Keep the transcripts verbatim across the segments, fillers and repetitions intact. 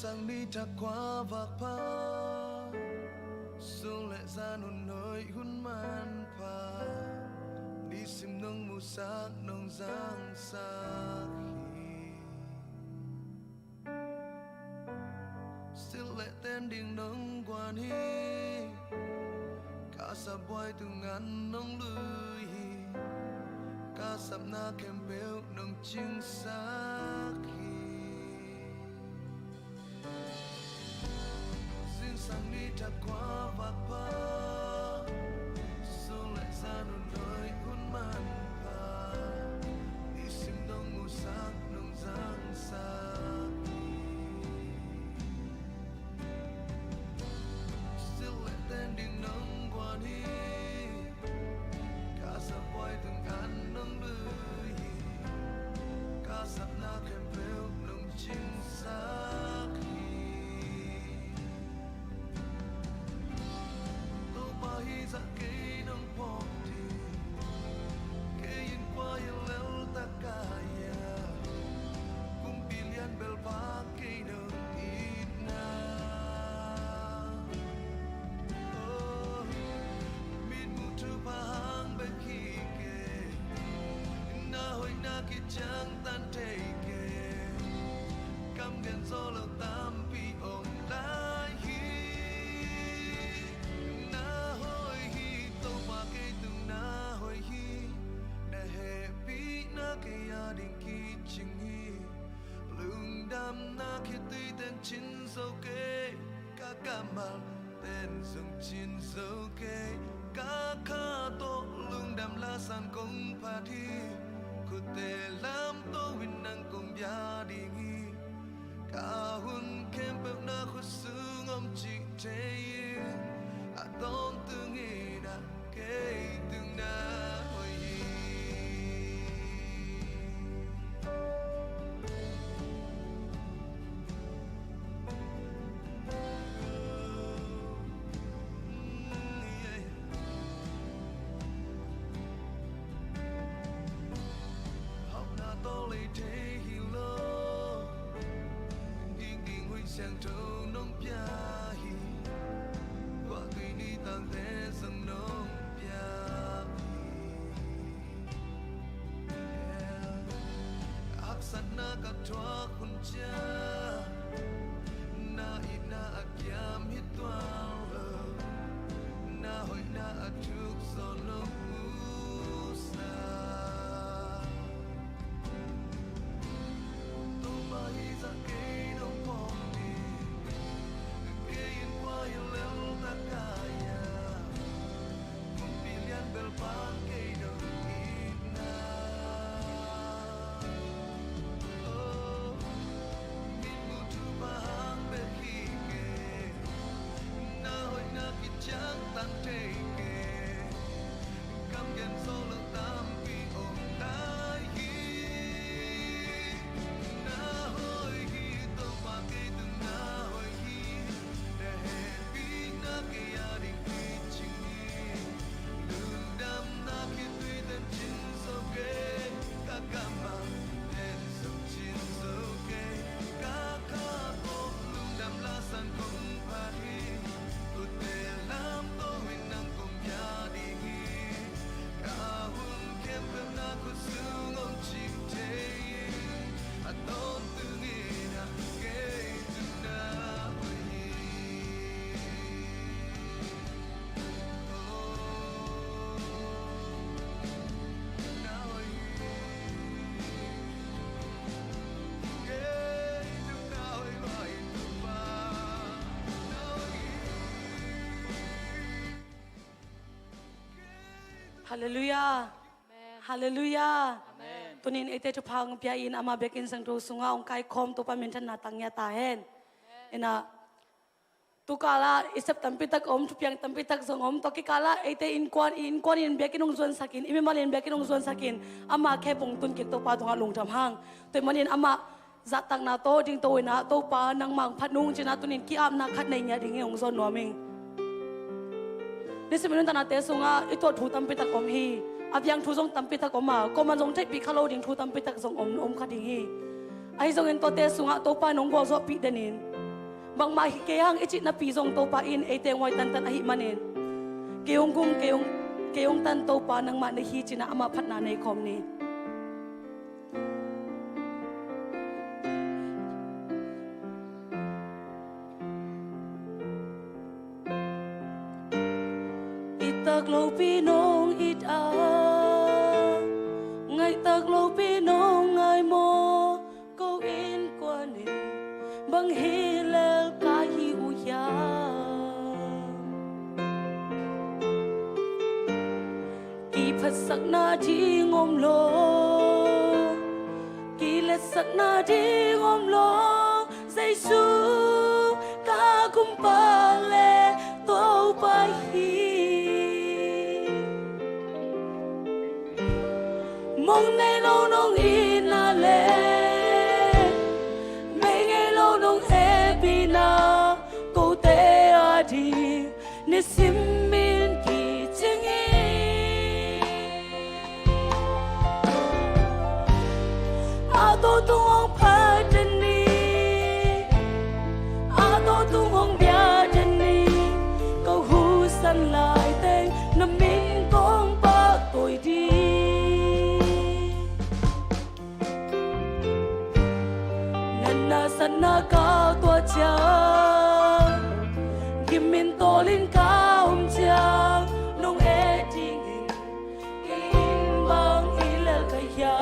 Sang ni thak khua vak pha, sung le zan hun hoih hun manpha, nisim nong musak nong zangsak hi. Silh le ten ding nong guan hi, ka sapbuai tung an nong lui hi, ka sapna khempeuh nong cingsak hi. Zingsang ni thak khua vak pha, sung le zan hun hoih hun manpha, nisim nong musak nong zangsak hi. Silh le ten ding nong guan hi, ka sapbuai tung an nong lui hi, ka sapna khempeuh nong cingsak hi. Topa hi zah kei nong phawk ding, kei in kua hi lel tak ka hia, kumpi lian bel pha kei nong itna. Oh, mitmuh thupha hang bek hi kei, na hoihna kiciangtan thei kei, kam gen zaw lo tampi om lai hi. Na hoih hi, Topa kei tung na hoih hi, na hehpihna kei a ding kicing hi. Lungdamna khitui ten cin zo kei, ka kammal ten zong cin zo kei, ka kha tawh lungdam lasan kong phat hi. Khutte lamto in nang kong bia ding hi, ka hun khempeuh na khut sung om cih thei in, a tawntung in a kei tung na hoih hi. Hauhna tawh lei thei hi lo, dingding huih siangtho nong pia hi, khuaktui ni tangte zong nong pia hi. Haksatna ka thuak hun ciang, na itna a kiam hi tuan lo, na hoihna a thuk zaw nong musak. Topa hi zah kei nong phawk ding, kei in kua hi lel tak ka hia, kumpi lian bel pha kei nong itna. Oh, mitmuh thupha hang bek hi kei, na hoihna kiciangtan thei kei, kam gen zaw lo tampi om lai hi. Na hoih hi, Topa kei tung na hoih hi, na hehpihna kei a ding kicing hi. Lungdamna khitui ten cin zo kei, ka kammal ten zong cin zo kei, ka kha tawh lungdam lasan kong phat hi. Khutte lamto in nang kong bia ding hi, ka hun khempeuh na khut sung om cih thei in, a tawntung in a kei tung na hoih hi. Halleluiah. Halleluiah. Tunin eite thupha hong pia in, amah biakinn siangtho sungah hong kaikhawm Topa minthanna tang ngiat ta hen. Ina, tu kala i sep tampi tak om, thupiang tampi tak zong om, tua kikala eite innkuan, i innkuan in biakinn hong zuansak in, i mimal in biakinn hong zuansak in, ama khep hong tun kik Topa tungah lungdam hang. Tua ahih manin amah zahtakna tawh dingto in ah, Topa nangmah hong phat nung ci-in ah, tunin ki-apna khat nei ngiat dingin hong zawn nuam ing. Nisim i nuntaknate sungah i tuah thu tampi tak om hi. A piang thu zong tampi tak om a, kuaman zong theihpih kha lo ding thu tampi tak zong om, om kha ding hi. Ahi zongin tuate sungah Topa in hong gualzawhpih den in, Bangmah hi kei hang i cih napi zong Topa in eite hong huai tantan ahih manin, kei hong gum, kei hong, kei hong tan Topa nangmah na hi ci-in ah amah phatna nei khawm ni. It tak lopi nong it a, ngaih tak lopi nong ngai maw? Ko innkuan in bang hi lel ka hi uh hiam? Kiphatsakna ding om lo, kiletsakna ding om lo, Jesu ka Kumpa le Topa hi. Mong nei lo nong itna le mei ngei lo nong hehpihna, kote ading nisim in kicing hi. A tawh tung hong phat den ni, a tawh tung hong bia den ni, ko husan lai teng na min kong pahtawi ding. Natna satna ka tuah ciang, gim in tawlin ka om ciang, nong et dingin kei in bang hi lel ka hiam?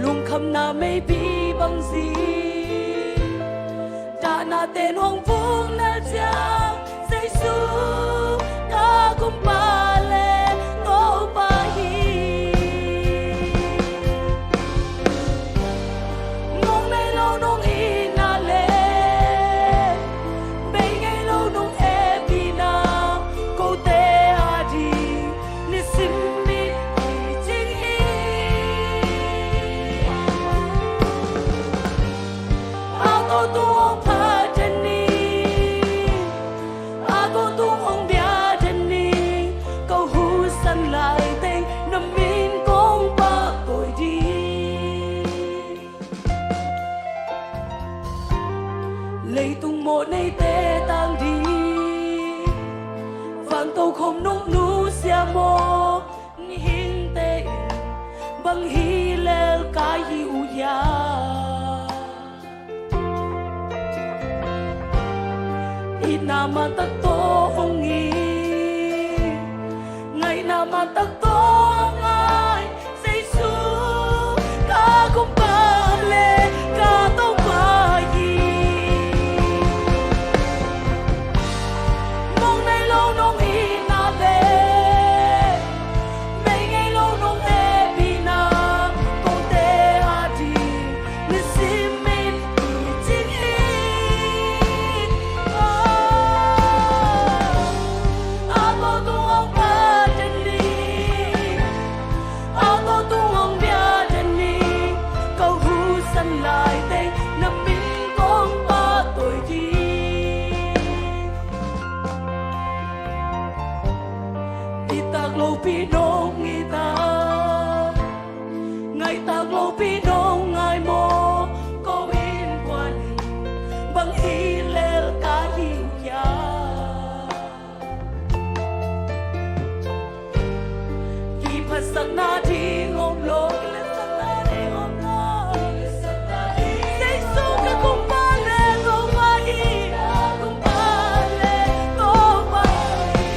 Lungkhamna meipi bang zing, dahnate in hong vuknel ciang, Jesu ka Kumpa le Topa hi. Mong nei lo nong itna le mei ngei lo nong hehpihna, kote ading nisim in kicing hi. A tawh tung hong phat den ni, a tawh tung hong bia den ni, ko husan lai teng na min kong pahtawi ding. Leitung mawhneite tang ding, van tokhom nong nusia maw? Mihingte in bang hi lel ka hi uh hiam? Itna man tak tawh hong it, ngaihna man tak tawh hong ngai, Jesu ka Kumpa le ka Topa hi. Mong nei lo nong itna le mei ngei lo nong hehpihna, kote ading nisim in kicing hi. A tawh tung hong phat den ni, a tawh tung hong bia den ni, ko husan lai teng na min kong pahtawi ding. It tak lopi nong it a, ngaih tak lopi nong ngai maw? Ko innkuan in bang hi lel ka hi uh hiam? Kiphatsakna ding om lo, kiphatsakna ding om lo. Jesu ka Kumpa le Topa hi, ka Kumpa le Topa hi.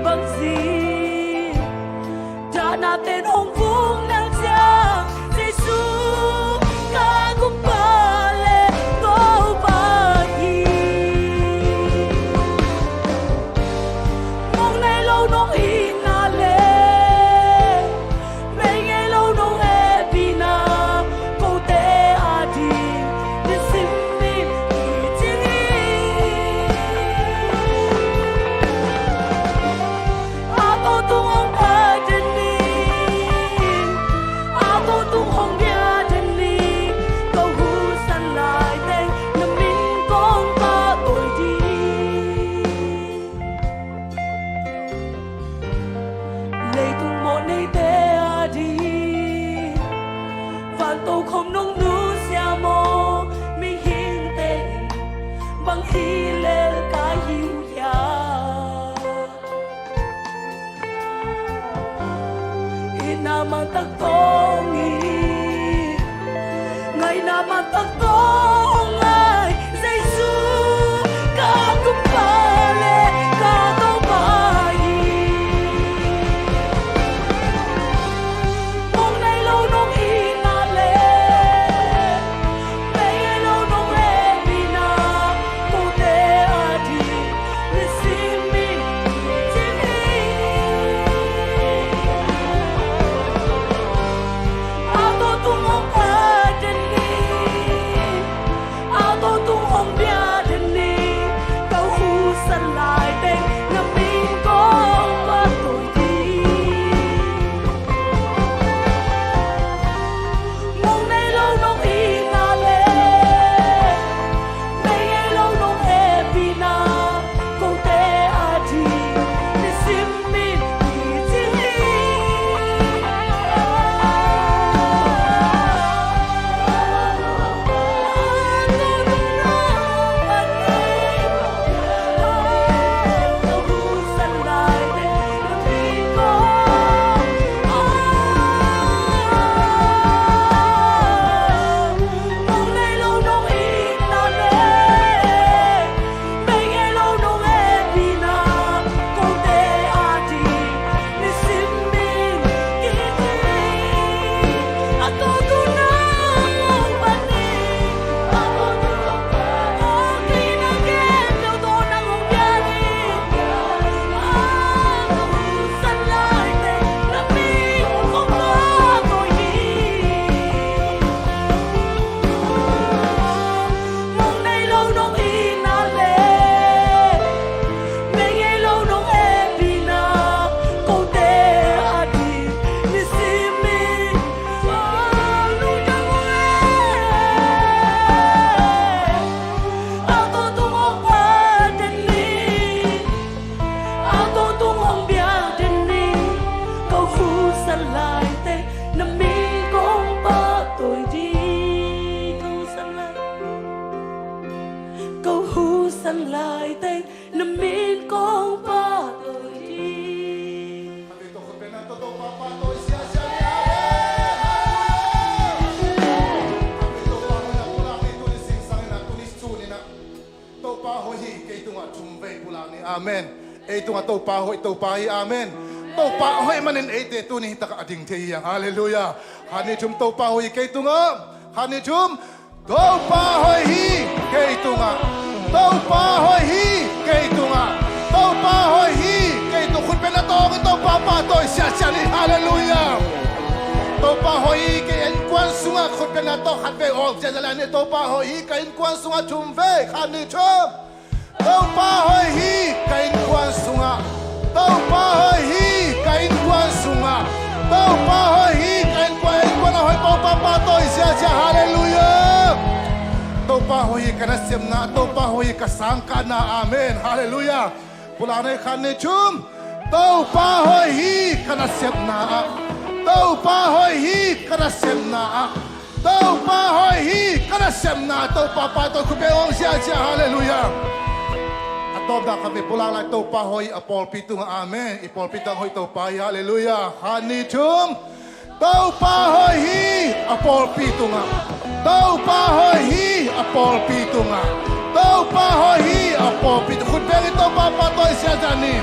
Bangci dahna ten hong vung nang ciang, Jesu ka Gumpa le Topa hi. Mong nei lo nong itna le mei ngei lo nong hehpihna, kote ading nisim in i cing hi. A ko tung hong pha den ni, a ko tung hong bia den ni, ko husan lai teng na min kong pahtawi ding. Leitung mawh neite ading vantokhom nong nusia maw? Mihingte in bang hi lel ka hi uh hiam? Itna man tak tawng hi, ngaihna man tak tawng lai, Jesu ka Gumpa le ka Topa hi. Mong nei lo nong itna le mei ngei lo nong hehpihna, kote ading nisim in i cing hi. A ko tung hong pha den ni, a ko tung hong bia den ni, ko husan lai teng na min kong pahtawi ding. Mong nei lo nong itna le mei ngei lo nong hehpihna, kote ading nisim in i cing hi. Mong nei lo nong itna le mei ngei lo nong hehpihna, kote ading nisim in, a lungdam ung e. A ko tung hong pha den ni, a ko tung hong bia den ni, ko husan lai teng na min kong pahtawi ding. Ko husan lai, ko husan lai teng na min kong pahtawi ding. Topa hoih hi, kei tungah thum vei pulak ni. Amen. Ei tungah Topa hoih, Topa hi. Amen. Topa hoih manin eite tuni hi takah a ding thei hi hang. Halleluiah. Khat, nih, thum. Topa hoih hi kei tungah. Khat, nih, thum. Topa hoih hi kei tungah. Topa hoih hi kei tungah. Topa hoih hi kei tung. Khutbetna tawng in Topa pahtawi siasia ni. Halleluiah. Topa hoih hi kei innkuan sungah. Khutbetna tawng khat vei awng siasia lai ni. Topa hoih hi ka innkuan sungah. Thum vei. Khat, nih, thum. Topa hoih hi ka innkuan sungah. Topa hoih hi ka innkuan sungah. Topa hoih hi ka innkuan, innkuan a hoih Topa pahtawi siasia. Halleluiah. Topa hoih hi ka nasepna, Topa hoih hi ka sangkahna. Amen. Halleluiah. Pulak ni. Khat, nih, thum. Topa hoih hi ka nasepna ah. Topa hoih hi ka nasepna ah. Topa hoih hi ka nasepna. Topa pahtawi. Khut beng awng siasia. Halleluiah. A tawpna khat vei pulak lai. Topa hoih hi a pawlpi tungah. Amen. I pawlpi tungah hoih Topa hi. Halleluiah. Khat, nih, thum. Topa hoih hi a pawlpi tungah. Topa hoih hi a pawlpi tungah. Topa hoih hi a pawlpi tungah. Khut beng in Topa pahtawi siasia ni.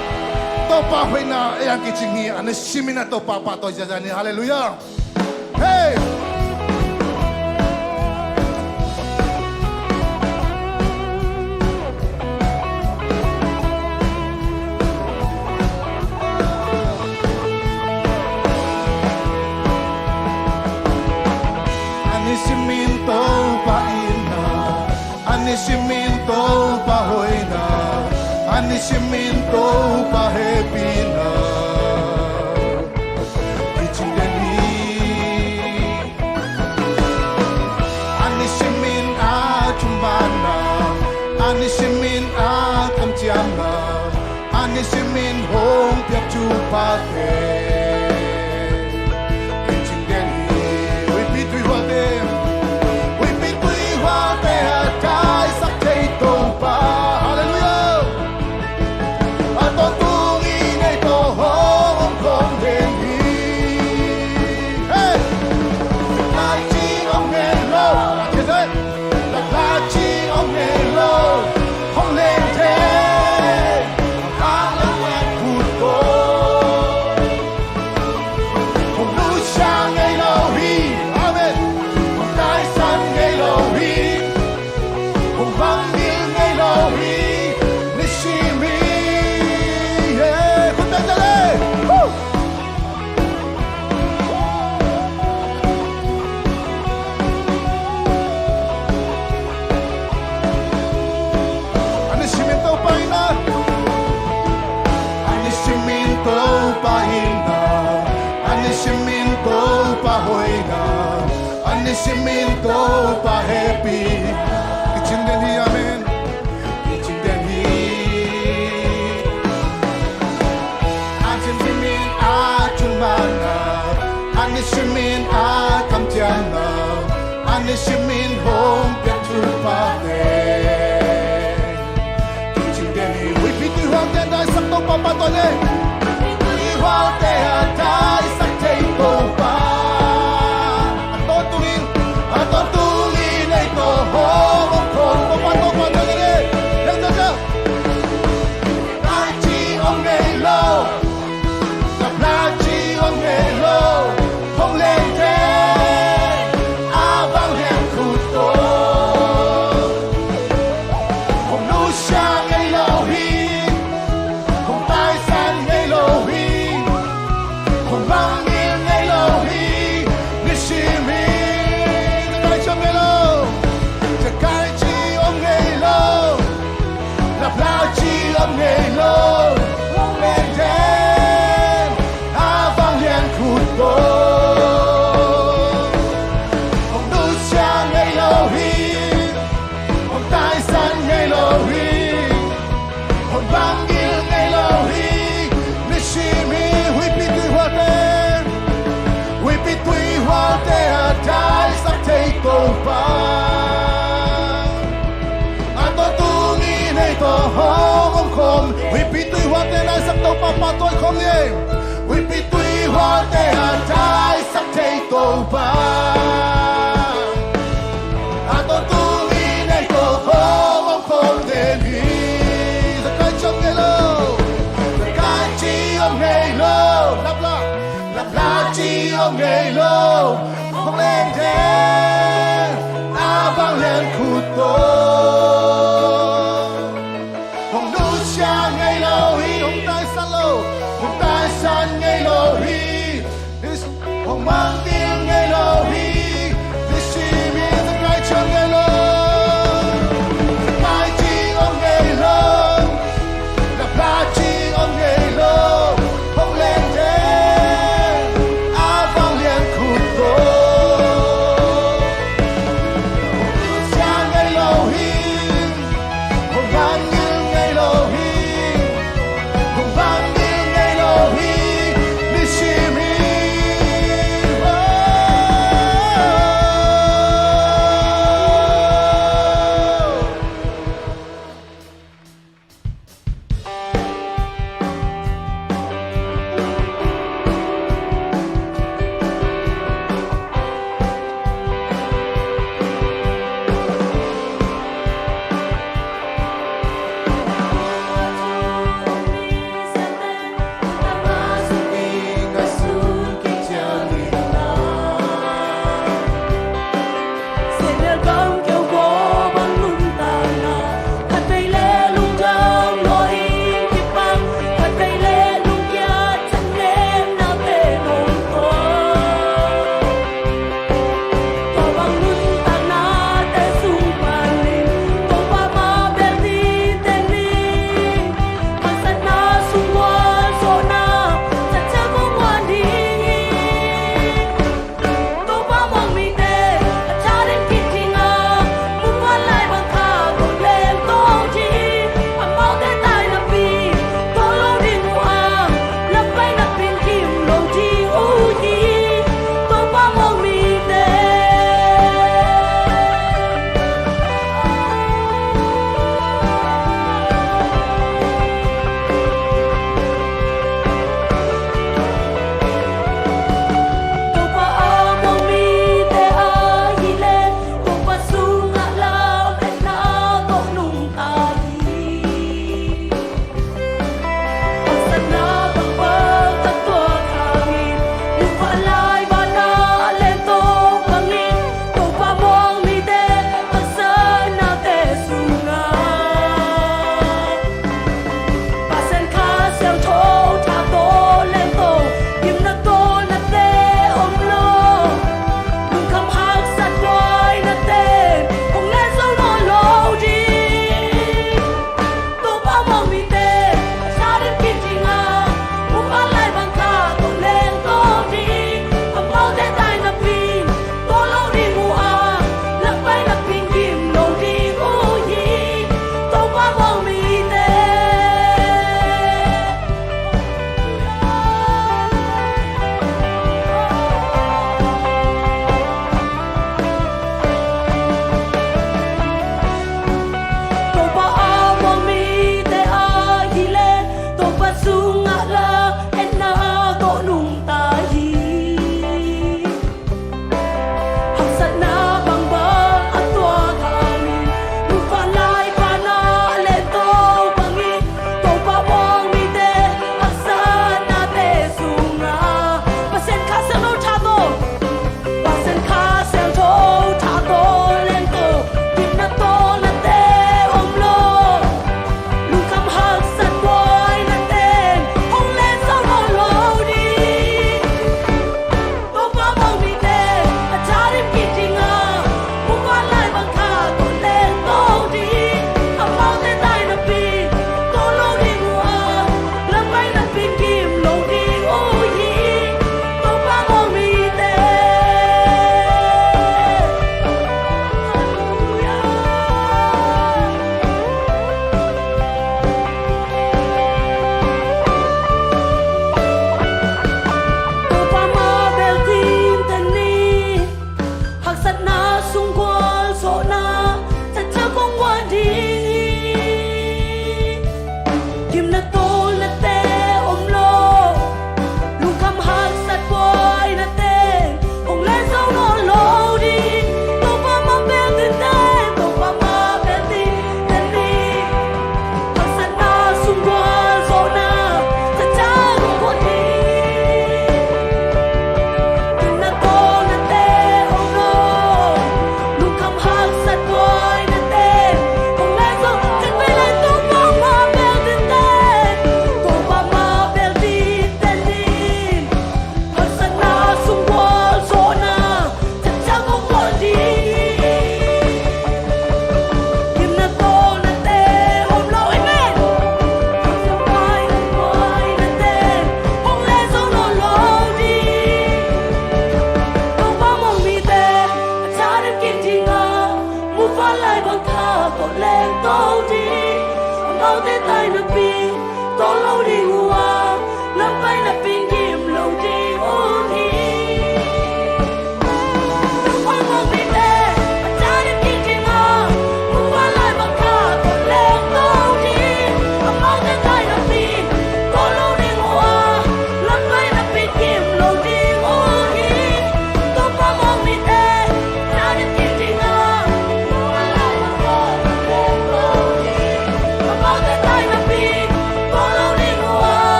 Topa hoihna ei a kicing hi. A nisim in a Topa pahtawi ziahziah ni. Halleluiah. Hei! A nisim in Topa itna, a nisim in Topa hoihna, a nisim in Topa hehpihna kicing den hi. A nisim in a thumanna, a nisim in a kamciamna, a nisim in hong piak thupha te kicing den hi. Huihpi tuihualte, huihpi tuihualte a taisak thei Topa. Halleluiah. A tawntung in ei tawh hong om khawm den hi. Hei! Laplaci om ngei lo. Laplaci om ngei lo. Hong leng thei. Hong leng thei. Hong nusia ngei lo hi. Amen. Hong taisan ngei lo hi. Hong vangngilh ngei lo hi. Nisim hi. Khut beng ta le. Woo! A nisim in Topa itna, a nisim in Topa itna, a nisim in Topa hoihna, a nisim in Topa hehpihna kicing den hi. Amen. Kicing den hi. A nisim in a thumanna, a nisim in a kamciamna, a nisim in hong piak thupha te kicing den hi. Huihpi tuihualte a taisak Topa pahtawi ni. Huihpi tuihualte a taisak thei Topa. A tawntung in, a tawntung in ei tawh hong om khawm Topa, Topa, Topa, Topa. Laplaci om ngei lo. Laplaci om ngei lo. Hong leng thei. A vanglian khut tawh hong nusia ngei lo hi. Hong taisan ngei lo hi. Hong vangngilh ngei lo hi. Nisim hi. Laplaci om ngei lo. Laplaci om ngei lo. Laplaci om ngei lo. Hong leng thei. A vanglian khut tawh hong nusia ngei lo hi. Hong taisan ngei lo hi. Hong vangngilh ngei lo hi. Nisim hi. Huihpi tuihualte, huihpi tuihualte a taisak thei Topa. A tawntung in ei tawh hong om khawm. Huihpi tuihualte a taisak Topa pahtawi khawm ni. Huihpi tuihualte a taisak thei Topa. A tawntung in ei tawh hong om khawm den hi. Laplaci om ngei lo. Laplaci om ngei lo. Laplaci om ngei lo. Hong leng thei. A vanglian khut tawh hong nusia ngei lo hi. Hong taisan lo. Hong taisan ngei lo hi. Hong vangngilh ngei lo hi. Nisim hi. Laplaci om ngei lo. Laplaci om ngei lo. Laplaci om ngei lo. Hong leng thei. A vanglian khut tawh hong nusia ngei lo hi. Hong vangngilh ngei lo hi. Hong vangngilh ngei lo hi. Nisim hi.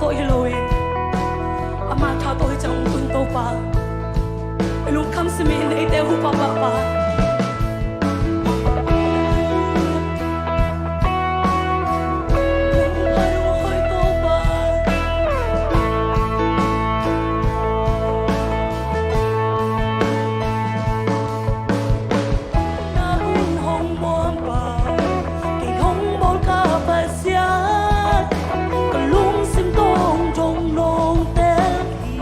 tawh hi lo in, ama tha tawh hi ciang hong tun Topa. I lungkham simin eite hupa pahpah. Na ung hong muang pa, kei hong bawl ka Pasian, ka lungsim tawng dong nong tel hi.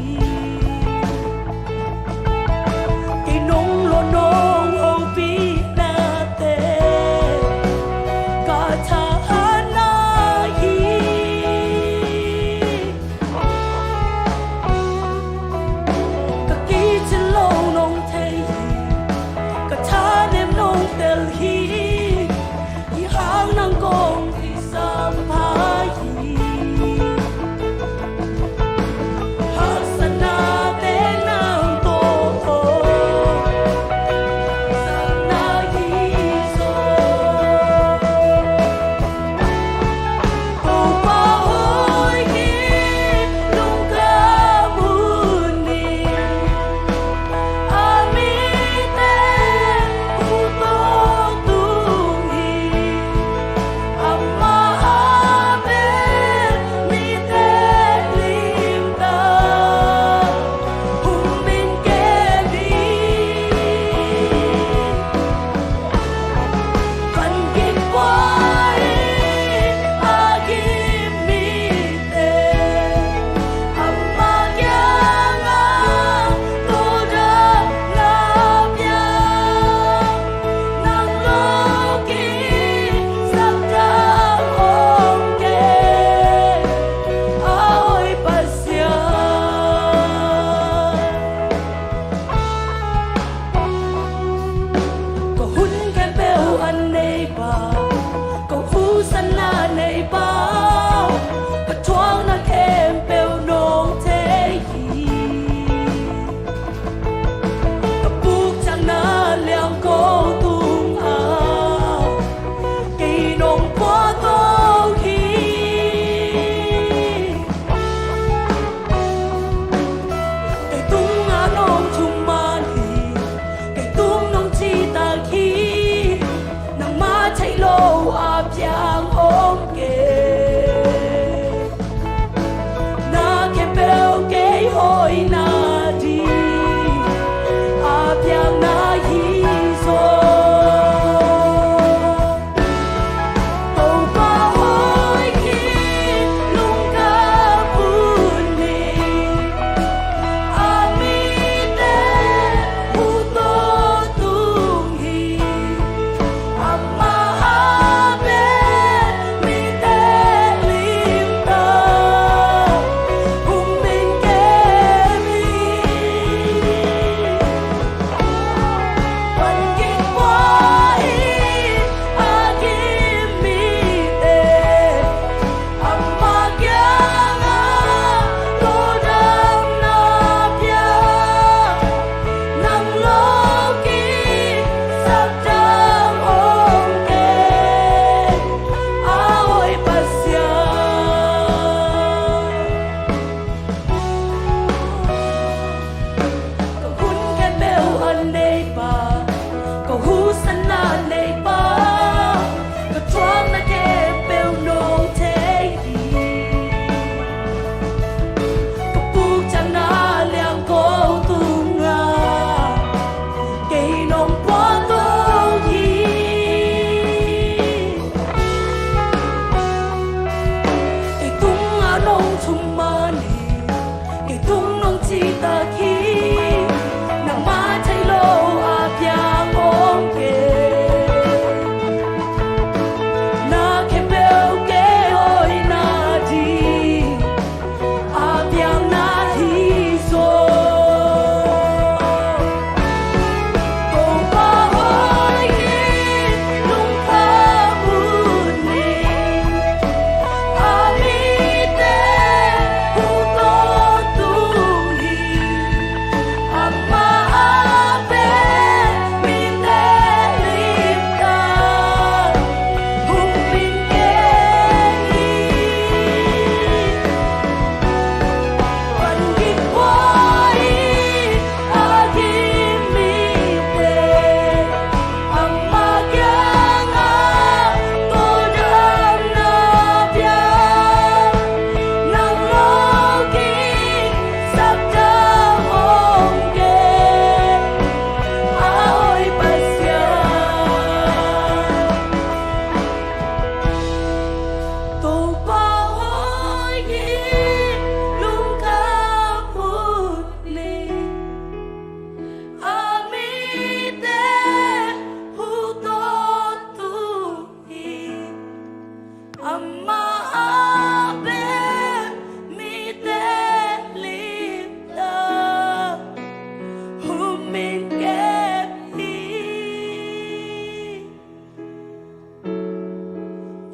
Kei nong lo nong hong pi nate, ka thahatna hi. Ka kicin lo nong thei hi, ka thanem nong tel hi. Hi hang nang kong kisam pha hi. Haksatnate nang tawh, haksatna hi zaw. Topa hoih hi, lungkham un ni. A mite uh tawh tu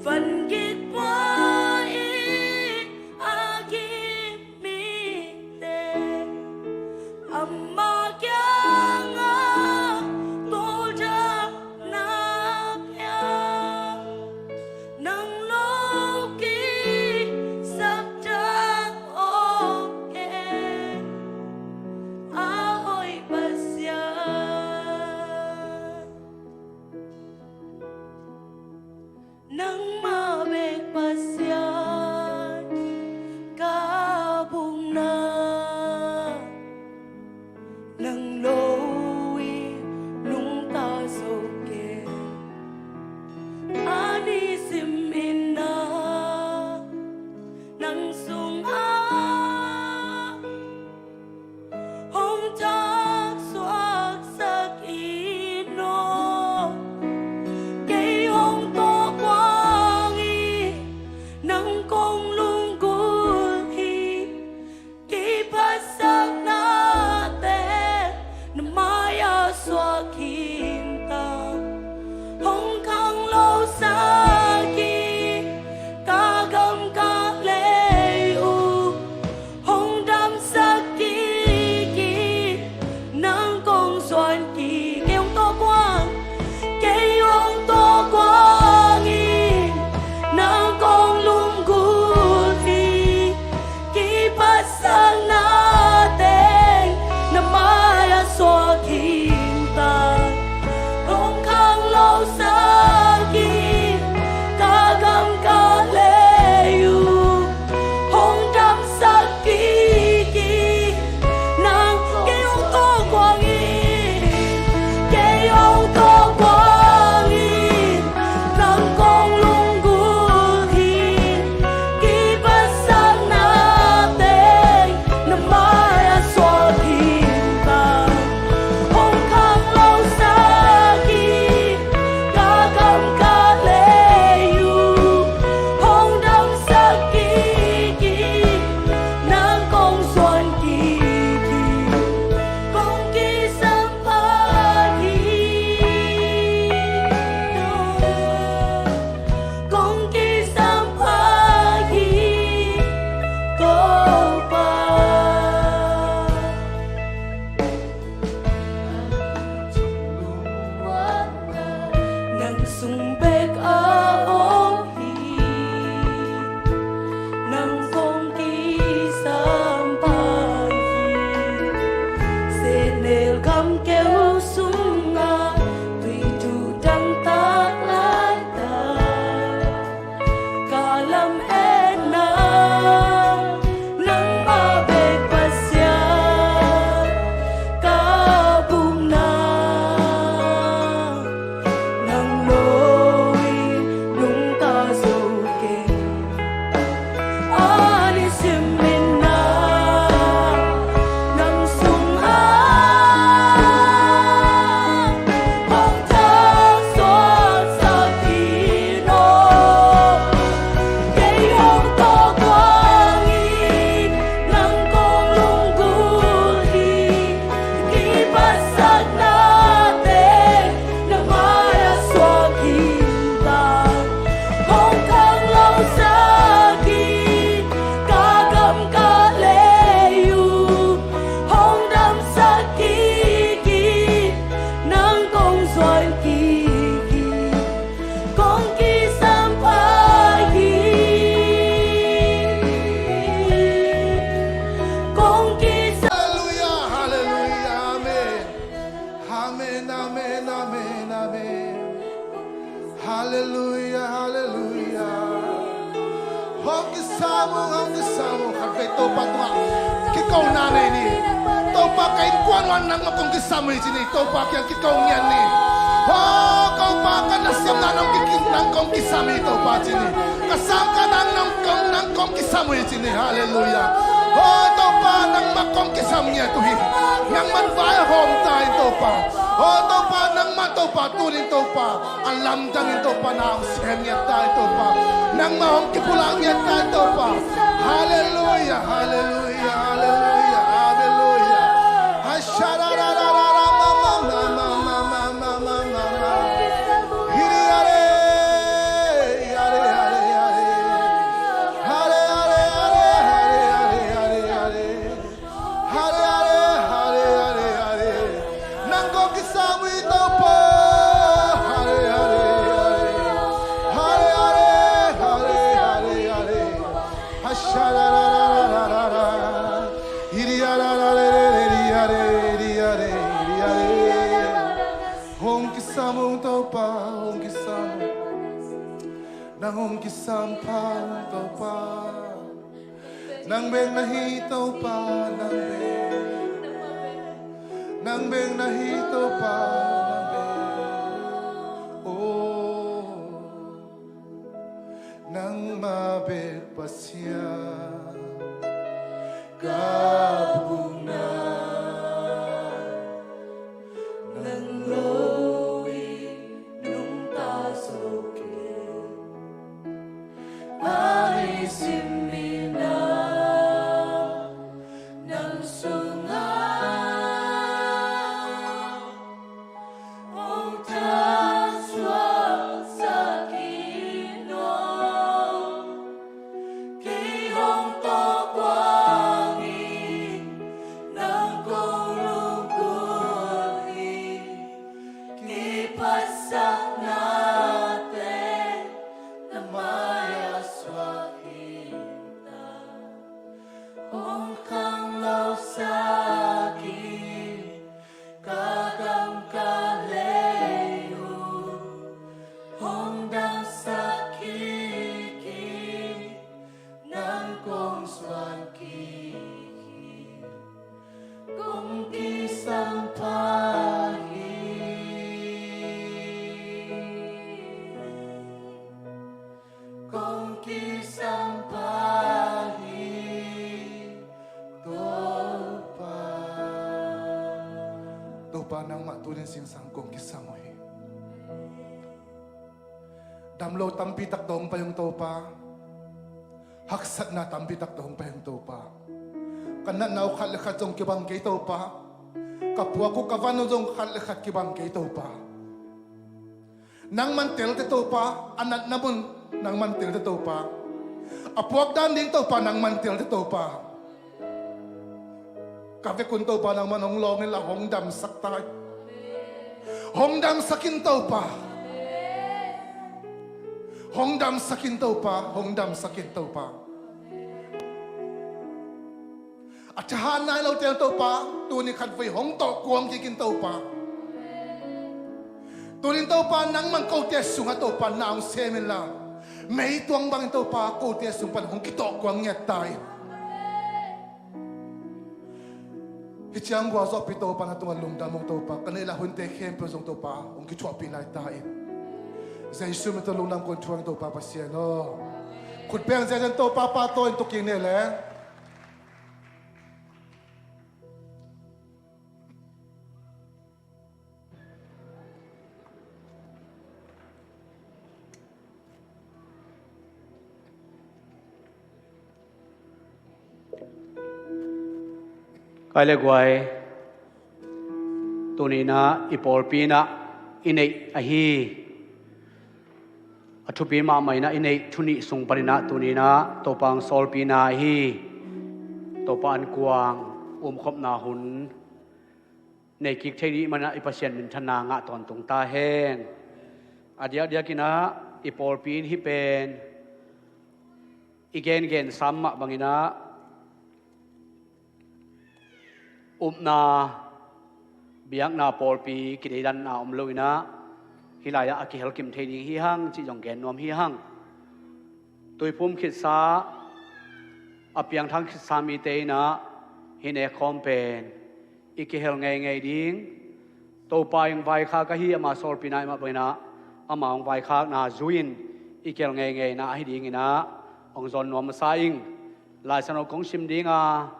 Van gik pua i a gim mite, ama kiangah tawldamna pia, nang lo kisapdang om kei, a hoih Pasian. Nangmah bek Pasian ka bukna, nang lo in nungta zo kei. A nisim in na nang sungah hong thaksuaksak in aw. Kei hong tawk kuang hi, nang kong lunggulh hi. Kiphatsaknate na mai-ah suak khin ta. Hong khanglosak hi, ka gam ka lei uh hong damsak kik hi. Nang kong zuan kik, kei hong tawk kuang, kei hong tawk kuang hi, nang kong lunggulh hi. Kiphatsakna teng na mai-ah suak khin ta. Hong khanglosak hi, ka gam ka lei uh hong damsak kik hi. Nang, kei hong tawk kuang hi, kei hong tawk kuang hi, nang kong lunggulh hi. Kiphatsakna teng na mai-ah suak khin ta. Hong khanglosak hi, ka gam ka lei uh hong damsak kik hi. Nang kong zuan kik hi, kong kisam pah hi. Kong kisam pah hi, Topa. Nang sung bek a om hi, nang kong kisam pah hi. Sehnel gam keu sungah tui duh dangtak laitak ka lametna, nangmah bek Pasian ka bukna, nang lo in nungta zo kei. A nisim in na nang sungah hong thaksuaksak in aw. Kei hong tawk kuang hi, nang kong lunggulh hi. Kiphatsakna teng na mai-ah suak khin ta. Hong khanglosak hi, ka gam ka lei uh hong damsak kik hi. Nang kong zuan kik hi, kong kisam pah hi. Kong kisam. Halleluia, halleluia, amen. Amen, amen, amen, amen. Halleluia, halleluia. Hong kisam ung, hong kisam ung. Khatvei Topa tungah kikona nei ni. Topa, ka innkuan uh nangmah kong kisam hi ci ni. Topa kiang kiko ngiat ni. Aw Topa, ka nasepna nang kong ki, nang kong kisam hi Topa ci ni. Ka sang ka nang, nang kong, nang kong kisam hi ci ni. Halleluia. Aw Topa, nangmah kong kisam ngiat uh hi. Nangmah vai a hawm ta in Topa. Aw Topa, nangmah Topa, tuni in Topa, a lamdang in Topa, na hong sem ngiat ta in Topa. Nangmah hong kipulak ngiat ta in Topa. Halleluia, halleluia, halleluia, halleluia. Hasharararara, mama, mama, mama, mama, mama. Hiri, hare, hare, hare. Hong Topa, hong kisam. Nang hong kisam pha, hong Topa. Nang bek na hi Topa, nang bek. Nang bek na hi Topa, nang bek. Oh. Nangmah bek Pasian ka bukna, nang lo i nungta zo kei. Ai sim mi na, nang sungah hong tangsuak sak in aw. Kei hong tawh kuang in, nang kong lungkul hi. Kei phatsaknate na mai-ah suak in ta. Hong khanglo sak in, ka gam ka lei uh hong damsak kik in, nang kong zuan kik in. Kong kisam pha hi. Kong kisam pha hi Topa. Topa, nangmah tunin zingsang kong kisam uh hi. Damlo tampi tak tawh hong pai ung Topa. Haksatna tampi tak tawh hong pai ung Topa. Ka natna uh khat le khat zong kibang kei Topa. Ka puak uh ka van uh zong khat le khat kibang kei Topa. Nangman telte Topa, a natna mun nangman telte Topa. A puak dan ding Topa, nangman telte Topa. Ka vekun Topa, nangman hong lawng inla hong damsak ta in. Hong damsak in Topa. Hong damsak in Topa, hong damsak in Topa. A thahat nai lote Topa, tuni khatvei hong tawh kuang kik in Topa. Tunin Topa, nangman kote sungah Topa na hong sem inla, meituang bangin Topa kote sung pan hong kitawh kuang ngiat ta in. Hih ciang gualzawhpih Topa, na tungah lungdam ung Topa, ka neih lai hunte khempeuh zong Topa hong kithuahpih lai ta in. Jesu min tawh lungdam kong thuak ing Topa Pasian aw. Khut beng ziahziah in Topa pahtawi in tu kik ni le. Kai le guai, tuni-in ah i pawlpi-in ah i neih ahi, a thupi mahmah in ah i neih thu nih sung panin ah tuni-in ah Topa hong sawlpihna ahi Topa an kuang umkhopna hun nei kik thei ding manin ah i Pasian minthanna ngah tawntung ta hen. A diakdiakin ah i pawlpi in hih pen i gengen sam mah bangin ah upna, biakna, pawlpi kideidanna om loin ah hih lai-ah a kihelkim thei ding hi hang cih zong gen nuam hi hang. Tuiphum khitsa, a piangthak khitsa mite in ah hih nekkhawm pen i kihel ngeingei ding, Topa in vaikhak ahi ama sawlpihna i mah bangin ah ama hong vaikhakna zui-in i kihel ngeingeina ahi dingin ah hong zawn nuam masa ing. Lai Siangtho kong sim ding a,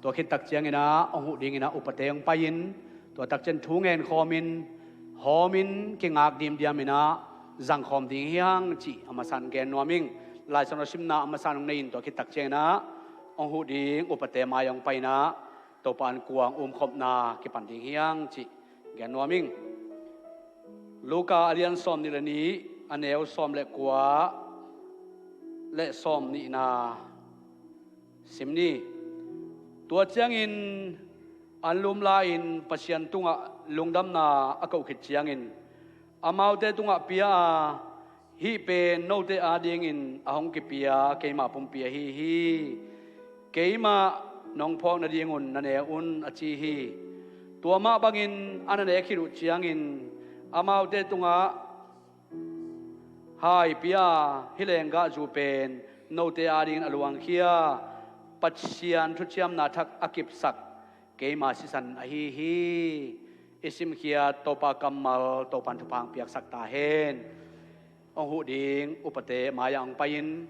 tua khit tak ciangin ah hong huh dingin ah upate hong pai-in, tua tak ciang thu ngen khawmin, hawmin, kingak dimdiamin ah zang khawm ding hi hang cih a masa-in gen nuam ing. Lai Siangtho simna a masa-in hong nei-in, tua khit tak ciangin ah hong huh ding upate mai-ah hong pai-in ah Topa an kuang umkhopna kipan ding hi hang cih gen nuam ing. Luka a lian sawm nih le nih, a neu sawm le kua le sawm nihna sim ni. Tua ciangin an lumla-in Pasian tungah lungdamna a koh khit ciangin amaute tungah pia a, "Hih pen note adingin a hong kipia keima pumpi ahi hi. Keimah nong phawk nadingun na ne un," a ci hi. Tua mah bangin a na nek khit uh ciangin Amaute tungah hai pia hih lenggahzu pen note adingin a luangkhia Pasian thuciamna thak a kipsak keima sisan ahi hi. I simkhiat Topa kammal Topan thupha hong piaksak ta hen. Hong huh ding upate mai-ah hong pai-in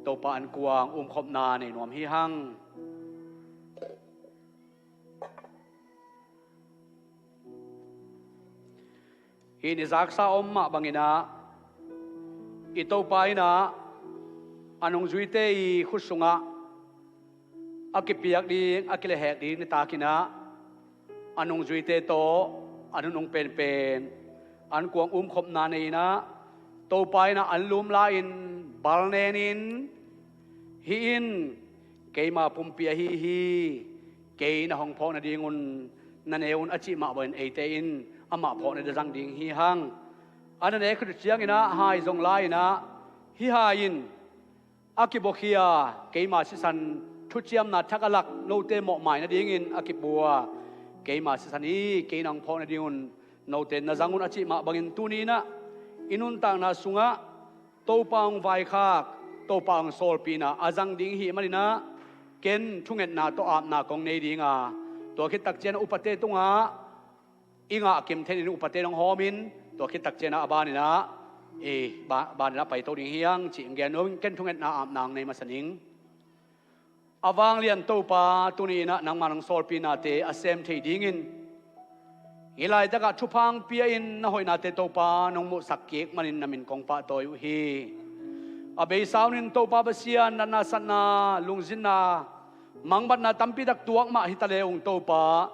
Topa ankuang umkhopna nei nuam hi hang. Hih ni zaksa om mah banginah i Topa innah a nungzuite i khut sungah a kipiak ding, a kilehhek ding nitakinah a nungzuite tawh an hun hong penpen ankuang umkhopna nei innah Topa innah an lumla-in balnenin, "Hih in keima pumpi ahi hi, kei na hong phawk nadingun na ne un," a cih mah bangin eite in amah phawkna ding a zang ding hi hang. A na nek khit uh cianginah hai zong la-inah, "Hih hai in a kibuakhia keima sisan thuciamna thak a lak note mawhmai nadingin a kibua keima sisan hi, kei na hong phawk nadingun note na zang un," a cih mah bangin tuni innah i nuntakna sungah Topa hong vaikhak, Topa hong sawlpihna a zang ding i hih maninah ken thungetna tawh apna kong nei dinga, tua khit takcian upate tungah i ngah kim thenin upate nong hawmin, tua khit takcianah a baninah i ba- baninah paito ding hi hang cih hong gen nuam ing. Ken thungetna apna hong nei masa ning. A vanglian Topa, tuni innah nangmah nong sawlpihnate a sem thei dingin hih laitakah thupha hong pia-in na hoihnate Topa nong muhsak kik manin na min kong pahtawi uh hi. A beisa hunin Topa Pasian, natna satna, lungzinna, mangbatna tampitak tuak mah hi ta le ung Topa,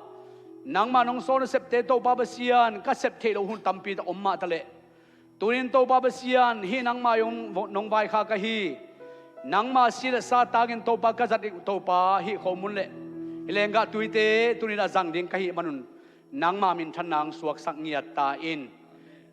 nangmah nong sawl nasepte Topa Pasian, ka sep theih loh hun tampitak om mah ta leh, tunin Topa Pasian, hih nangmah hong nong vaikhak ahi, nangmah si le sa tangin Topa ka zat ding uh Topa, hih khomun le hih lenggah tuite tunin a zang ding ka hih manun nangmah minthanna hong suaksak ngiat ta in.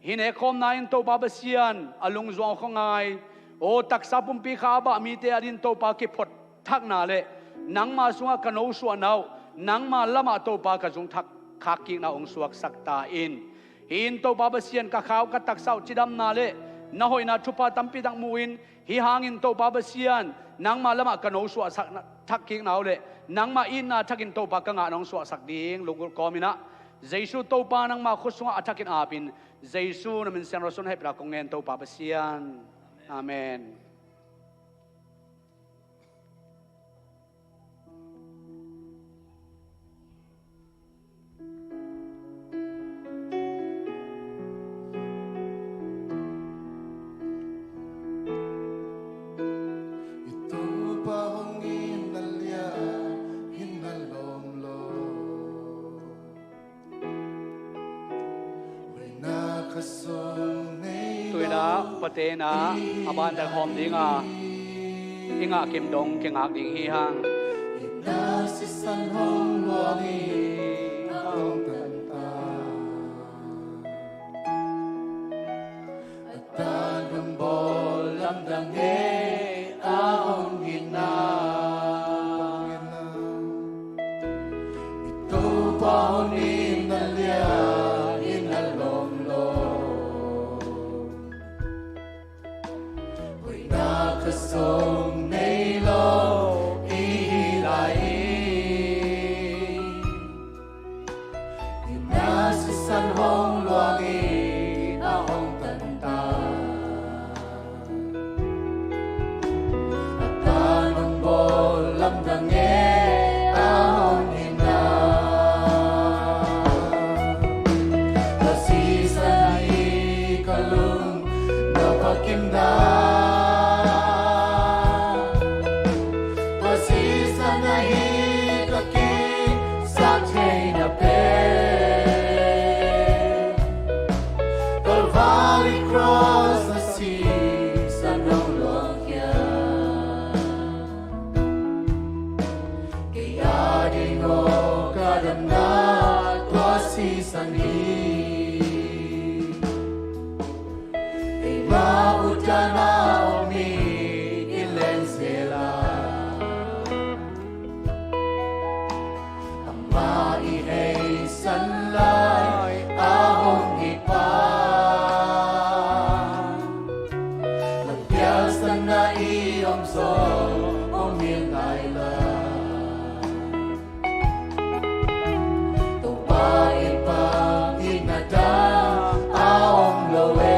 Hih nekkhawmna in Topa Pasian, a lungzuang khuangai, aw, taksa pumpi kha a bah mite adingin Topa kiphot thakna le nangmah sungah ka nosuahna uh, nangmah lamah Topa ka zung thak khak kikna uh hong suaksak ta in. Hih in Topa Pasian, ka kha uh, ka taksa uh cidamna le na hoihna thupha tampitak mu-in, hih hangin Topa Pasian, nangmah lamah ka nosuahsak thak kikna uh le nangmah itna thakin Topa ka ngahna hong suaksak ding lunggulh kawminah Jesu Topa nangmah khut sungah a thakin apin, Jesu na min siangtho sungah hehpihna kong ngen Topa Pasian. Amen. I Topa hong in na lian, in na lawm lo. Tuinah upate inah a ban tak hawm dinga i ngah kim dong kingak ding hi hang. Tan hong bawl lamdang e a hong itna. I Topa hong itna lian, itna lawm lo. Hoihna khat zong nei lo i hi lai i. Itna sisan hong luang i a hong tantan. A tan hong bawl lamdang e a hong itna. Ka sisan ahi ka lung na phakim na. Pasisan ahi ka kisa theihna pen. Calvary cross a sisan hong luangkhia. Kei ading aw ka damna tua sisan hi. Keima utna om i i len sela. Amah i heisan lai a hong hi pa. Sawm om hi lai la. Topa i pang i na dang a om lo e.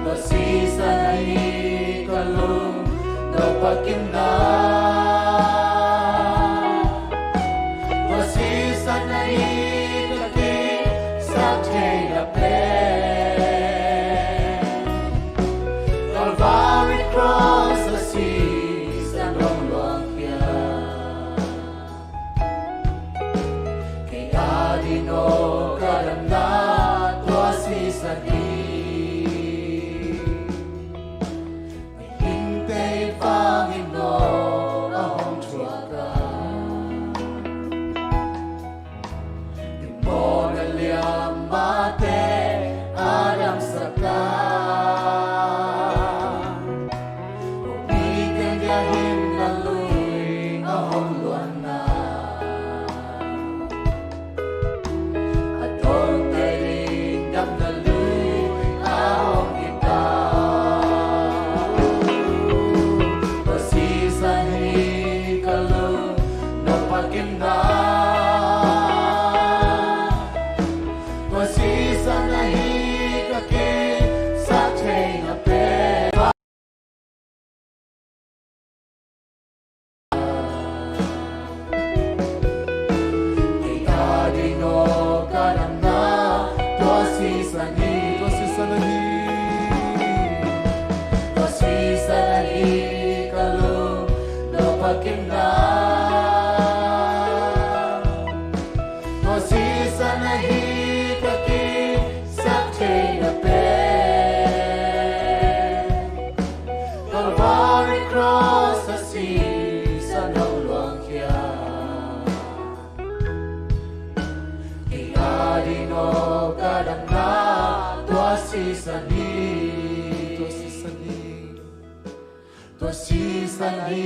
Tua sisan ahi ka lung, Topa kim na. Tua sisan ahi ka kisak theihna pen. Calvary cross a sisan hong luangkhia. Kei a ding aw ka damna tua sisan hi. Mihingte vangin aw a hong thuak a. Mawhna liam mahte a damsak a. Mipite dia himna lui a hong luanna. A dawngte ding damna lui a hong hi ta. Tua sisan hi ka lung, Topa kim na. Tua sisan ahi ka kisak theihna pen. Kei a ding aw ka damna tua sisan hi. Tua sisan ahi. Tua sisan ahi ka lung, Topa kim na. Tua sisan ahi ka kisak theihna pen. Calvary cross a sisan hong luangkhia. Kei a ding aw ka damna tua sisan hi. Tua sisan hi. Tua sisan hi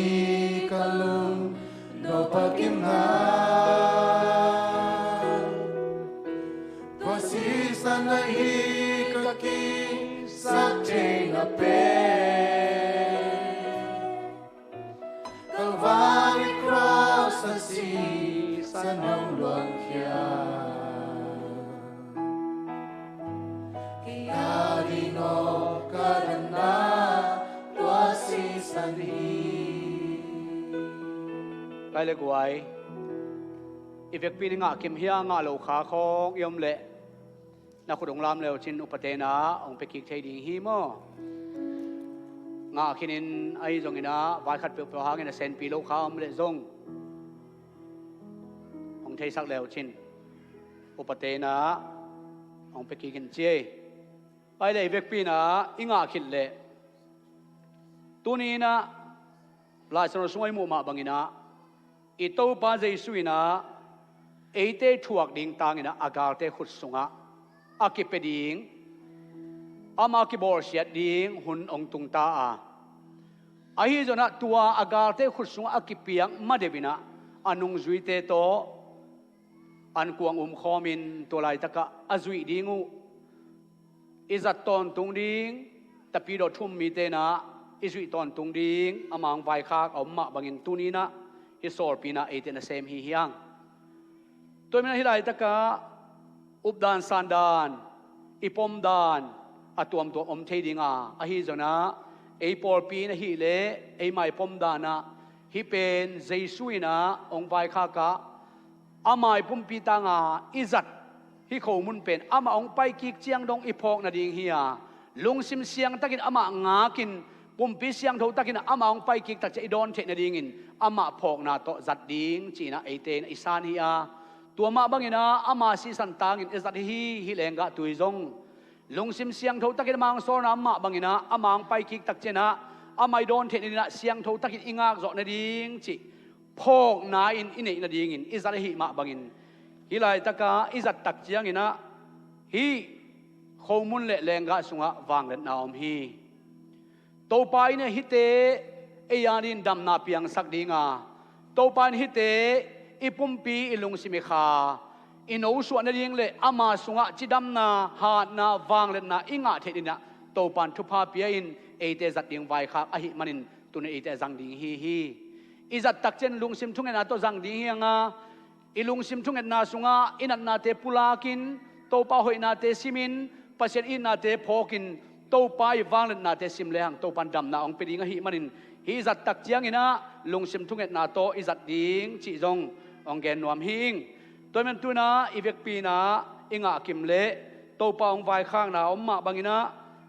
ka lung, Topa kim na. Tua sisan ahi ka kisak theihna pen. Calvary cross a sisan hong luangkhia. Kei a ding aw ka damna tua sisan hi. Pai le guai. I vekpi in i ngah kim hia, ngah lo kha khawng i om leh na khut hong lam le uh cin, upate na hong pia kik thei ding hi maw? Ngah khinin ahi zongin ah, vai khat peuhpeuh hangin a senpi lo kha om leh zong hong theisak le uh cin, upate na hong pia kik in ci ei. Pai le, i vekpi in ah i ngah khit leh, tuni in ah Lai Siangtho sungah i muh mah bangin ah, i Topa Jesu in ah eite thuak ding tangin ah a galte khut sungah a kipia ding, amah kibawlsiat ding hun hong tung ta a. Ahi zongin ah tua a galte khut sungah a kipiak ma deuh in ah a nungzuite tawh ankuang umkhawmin tua laitakah a zuih ding uh. I zat tawntung ding, tapidaw thu-um mite in ah i zuih tawntung ding, amah hong vaikhak a om mah bangin tuni in ah hih sawlpi in ah eite nasem hi hi hang. Tua ahih manin ah hih laitakah updan sandan, i pomdan a tuamtuam om thei ding a, ahi zongin ah ei pawlpi in ahih leh ei maipomdan ah hih pen Jesu in ah hong vaikhak a, ama i pumpi tanga i zat hih khomun pen amah hong paikik ciang dong i phawk nading hi a, lungsim siangtakin amah ngakin, pumpi siangtho takin amah hong paikik tak ciang i dawn theih nadingin amah phawkna tawh zat ding ci-in ah eite in i san hi a, tua mah bangin ah ama sisan tangin i zat hi. Hih lenggah tui zong lungsim siangtho takin ama hong sawlna mah bangin ah ama hong paikik tak ciangin ah ama i dawn theih nadingin ah siangtho takin i ngak zawh nading cih phawkna in i neih nadingin i zat ahih mah bangin, hih laitakah i zat tak ciangin ah hih khomun le lenggah sungah vangliatna om hi. Topa in ah hihte ei adingin damna piangsak ding a, Topa in hihte i pumpi, i lungsim, i kha, i nosuah nading le ama sungah cidamna, hatna, vangliatna i ngah theih dingin ah Topa in thupha pia in, eite zat ding vaikhak ahih manin tuni eite a zang ding hi hi. I zat tak ciang lungsim thungetna tawh zang ding hi hang a, i lungsim thungetna sungah i natnate pulakin, Topa hoihnate simin, Pasian itnate phawkin, Topa i vangliatnate sim lehang Topan damna hong pia ding ahih manin, hih zat tak ciangin ah lungsim thungetna tawh i zat ding cih zong hong gen nuam hi ing. Tua ahih manin tu-in ah i vekpi-in ah i ngah kim leh Topa hong vaikhakna om mah bangin ah,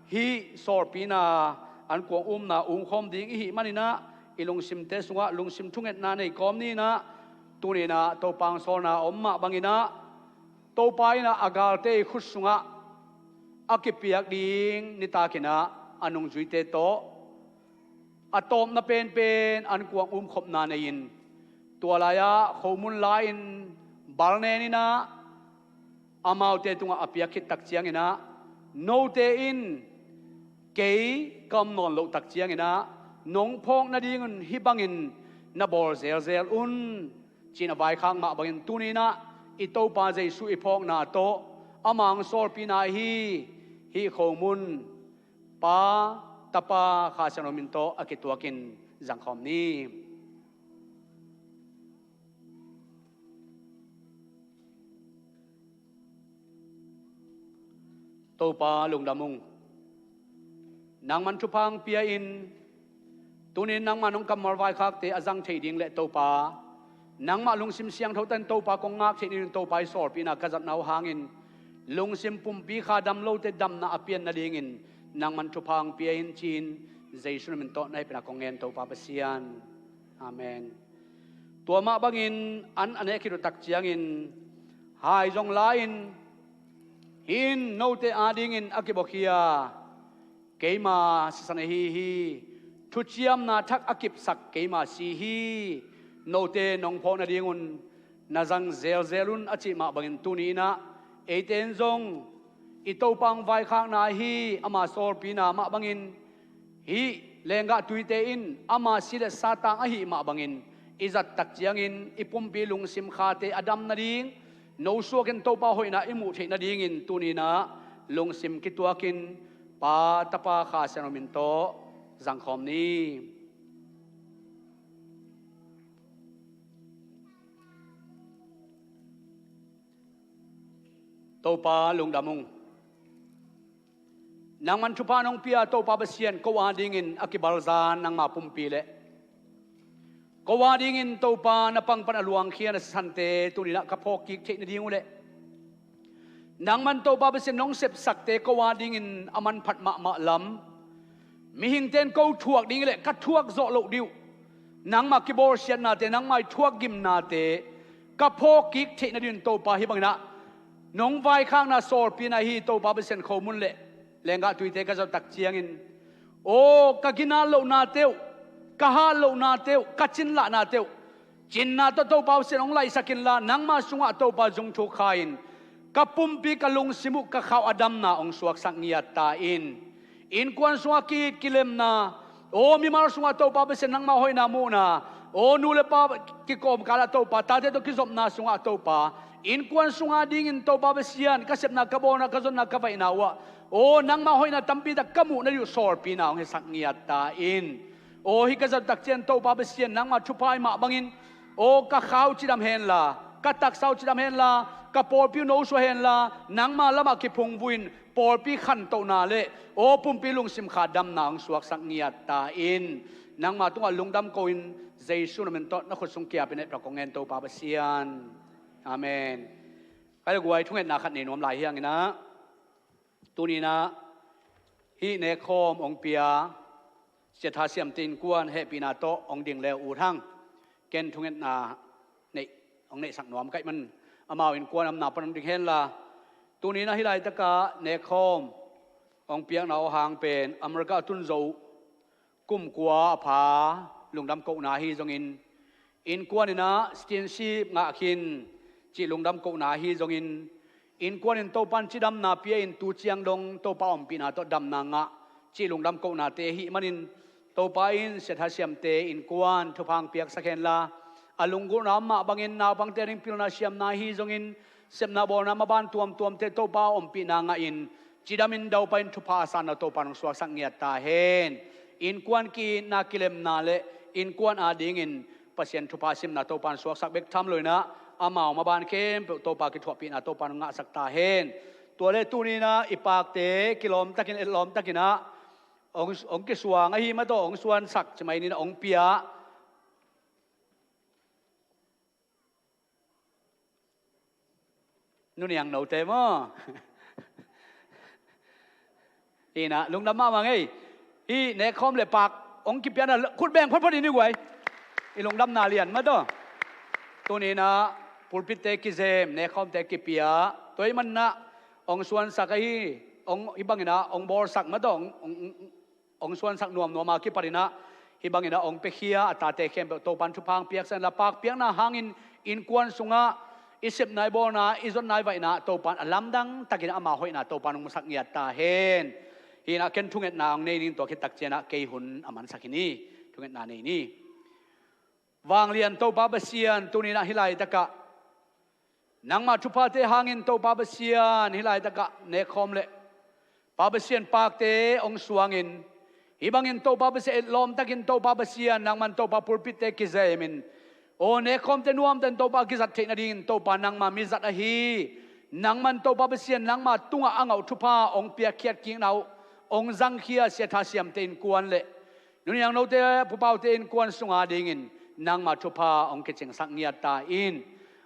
hih sawlpina an kuang umna umkhawm ding i hih manin ah, i lungsimte sungah lungsim thungetna nei kawm ni in ah, tuni-in ah Topa hong sawlna om mah bangin ah, Topa in ah a galte i khut sungah a kipiak ding nitakin ah a nungzuite tawh a tawpna penpen an kuang umkhopna nei-in, tua lai-ah khomun la-in balnen in ah, amaute tungah a piak khit tak ciangin ah, note in kei ka om nawn loh tak ciangin ah, nong phawk nadingun hih bangin na bawl zelzel un, ci-in a vaikhak mah bangin tuni-in ah i Topa Jesu i phawkna tawh, ama hong sawlpina ahi hih khomun Pa, Tapa, Kha Siangtho min tawh a kituakin zangkhawm ni. Topa lungdam ung. Nangman thupha hong pia-in, tuni-in nangman hong kammal vaikhakte a zang thei ding leh Topa, nangmah lungsim siangtho tan Topa kong ngak theih nading Topa i sawlpina ka zatna uh hangin, lungsim pumpi kha dam lote damna a pian nadingin nangman thupha hong pia in ci-in Jesu na min tawh na hehpihna kong ngen Topa Pasian. Amen. Tua mah bangin an a nek khit uh tak ciangin hai zong la-in, hih in note adingin a kibuakhia keima sisan ahi hi. Thuciamna thak a kipsak keima si hi. Note nong phawk nadingun na zang zelzel un a cih mah bangin tuni-in ah eite in zong i Topa hong vaikhakna ahi ama sawlpina mah bangin, hih lenggah tuite in ama si le sa tang ahih mah bangin i zat tak ciangin i pumpi lungsim khate a dam nading, no suakin Topa hoihna i muh theih nadingin tuni-in ah lungsim kituakin Pa, Tapa, Kha Siangtho min tawh zangkhawm ni. Topa lungdam ung. Nangman thupha nong pia Topa Pasian, ko adingin a kibalzan nangma pumpi leh ko adingin Topa na pang pan a luangkhia na sisante tuni-in ah ka phawk kik theih nading uh leh nangman Topa Pasian nong sepsakte ko adingin a manphat mahmah lam, mihingte in ko thuak ding leh ka thuak zawh loh ding uh, nangma kibawlsiatnate, nangma i thuak gimnate ka phawk kik theih nadingin Topa hih bangin ah nong vaikhakna sawlpina ahi Topa Pasian khomun le lenggah tuite ka zat tak ciangin, aw ka ginat lohnate uh, ka hat lohnate uh, ka cinlahnate uh, cinna tawh Topa Pasian hong laihsak inla nangma sungah Topa zung thuk kha-in ka pumpi ka lungsim uh ka kha uh a damna hong suaksak ngiat ta in. Innkuan sungah ki-it kilemna, aw mimal sungah Topa Pasian nangma hoihna muhna, aw nu le pa kikawmkal ah Topa, tate tawh kizopna sungah Topa, innkuan sungah dingin Topa Pasian ka sepna, ka bawlna, ka zonna, ka vaihna uhah aw nangma hoihna tampi tak ka muh nading uh sawlpina hong hisak ngiat ta in. Aw hih ka zat tak ciang Topa Pasian nangma thupha i mah bangin, aw ka kha uh cidam henla, ka taksa uh cidam henla, ka pawlpi uh no suah henla, nangma lamah kiphungvuh in pawlpi khantohna le aw pumpi lungsim kha damna hong suaksak ngiat ta in. Nangma tungah lungdam ko-in Jesu na min tawh na khut sung kiapin hehpihna kong ngen Topa Pasian. Amen. Ka le guai, thungetna khat nei nuam lai hi hangin ah, tuni-in ah hih nekkhawm hong pia Sia Tha Siamte innkuan hehpihna tawh hong ding le uh ut hang. Ken thungetna neih, hong neihsak nuam ka hih man amau innkuan a omna pan hong ding henla, tuni-in ah hih laitakah nekkhawm hong piakna uh hang pen America a tun zo uh kum kua a pha lungdam kohna ahi zongin, innkuan in ah citizenship ngah khin cih lungdam kohna ahi zongin, innkuan in Topa in cidamna pia-in tu ciang dong Topa ompihna tawh damna ngah cih lungdam kohnate ahih manin, Topa in Sia Tha Siamte innkuan thupha hong piaksak henla, a lunggulhna om mah bangin naupangte ading pilna siamna ahi zongin, sepna bawlna maban tuamtuamte Topa ompihna ngahin, Cidamin daupai in thupha a sanna Topa in hong suaksak ngiat ta hen. Innkuan ki-itna kilemna le innkuan adingin Pasian thupha simna Topa in suaksak bek tham lo inah, amau maban khempeuh Topa kithuahpihna Topa in hong ngahsak ta hen. Tua le tuni inah i pakte kilawm takin, etlawm takin ah hong, hong kisuang ahi mah tawh, hong suansak ci mai ni inah hong pia. Nu Niang note maw? Inah lungdam mahmah ngei. Hih nekkhawm le pak hong kipiana khut beng photphot in i guai. I lungdamna lian mah tawh. Tuni inah pulpitte kizem, nekkhawmte kipia, tua ahih manin ah hong suansak ahi, hong, hih bangin ah hong bawlsak mah tawh, hong, hong, hong hong suansak nuamnuam a kipat inah, hih bangin ah hong piakhia a tate khempeuh Topa in thupha hong piaksak inla, pakpiakna hangin innkuan sungah i sepna, i bawlna, i zotna, i vaihna Topa in a lamdang takin ama hoihna Topa in hong musak ngiat ta hen. Hih inah ken thungetna hong nei ning, tua khit tak ciangin ah kei hun a mansak hi ni. Thungetna nei ni. Vanglian Topa Pasian, tuni inah hih laitakah nangmah thuphate hangin Topa Pasian, hih laitakah nekkhawm le Pa Pasian pakte hong suangin, hih bangin Topa Pasian etlawm takin Topa Pasian, nangman Topa pulpitte kizemin, aw nekkhawmte nuamtakin Topa kizat theih nadingin Topa nangma mizat ahi, nangman Topa Pasian nangma tungah a ngauh thupha hong piakkhiat kikna uh hong zangkhia Sia Tha Siamte innkuan le Nu Niang note, Pu Paute innkuan sunga dingin nangma thupha hong kicingsak ngiat ta in.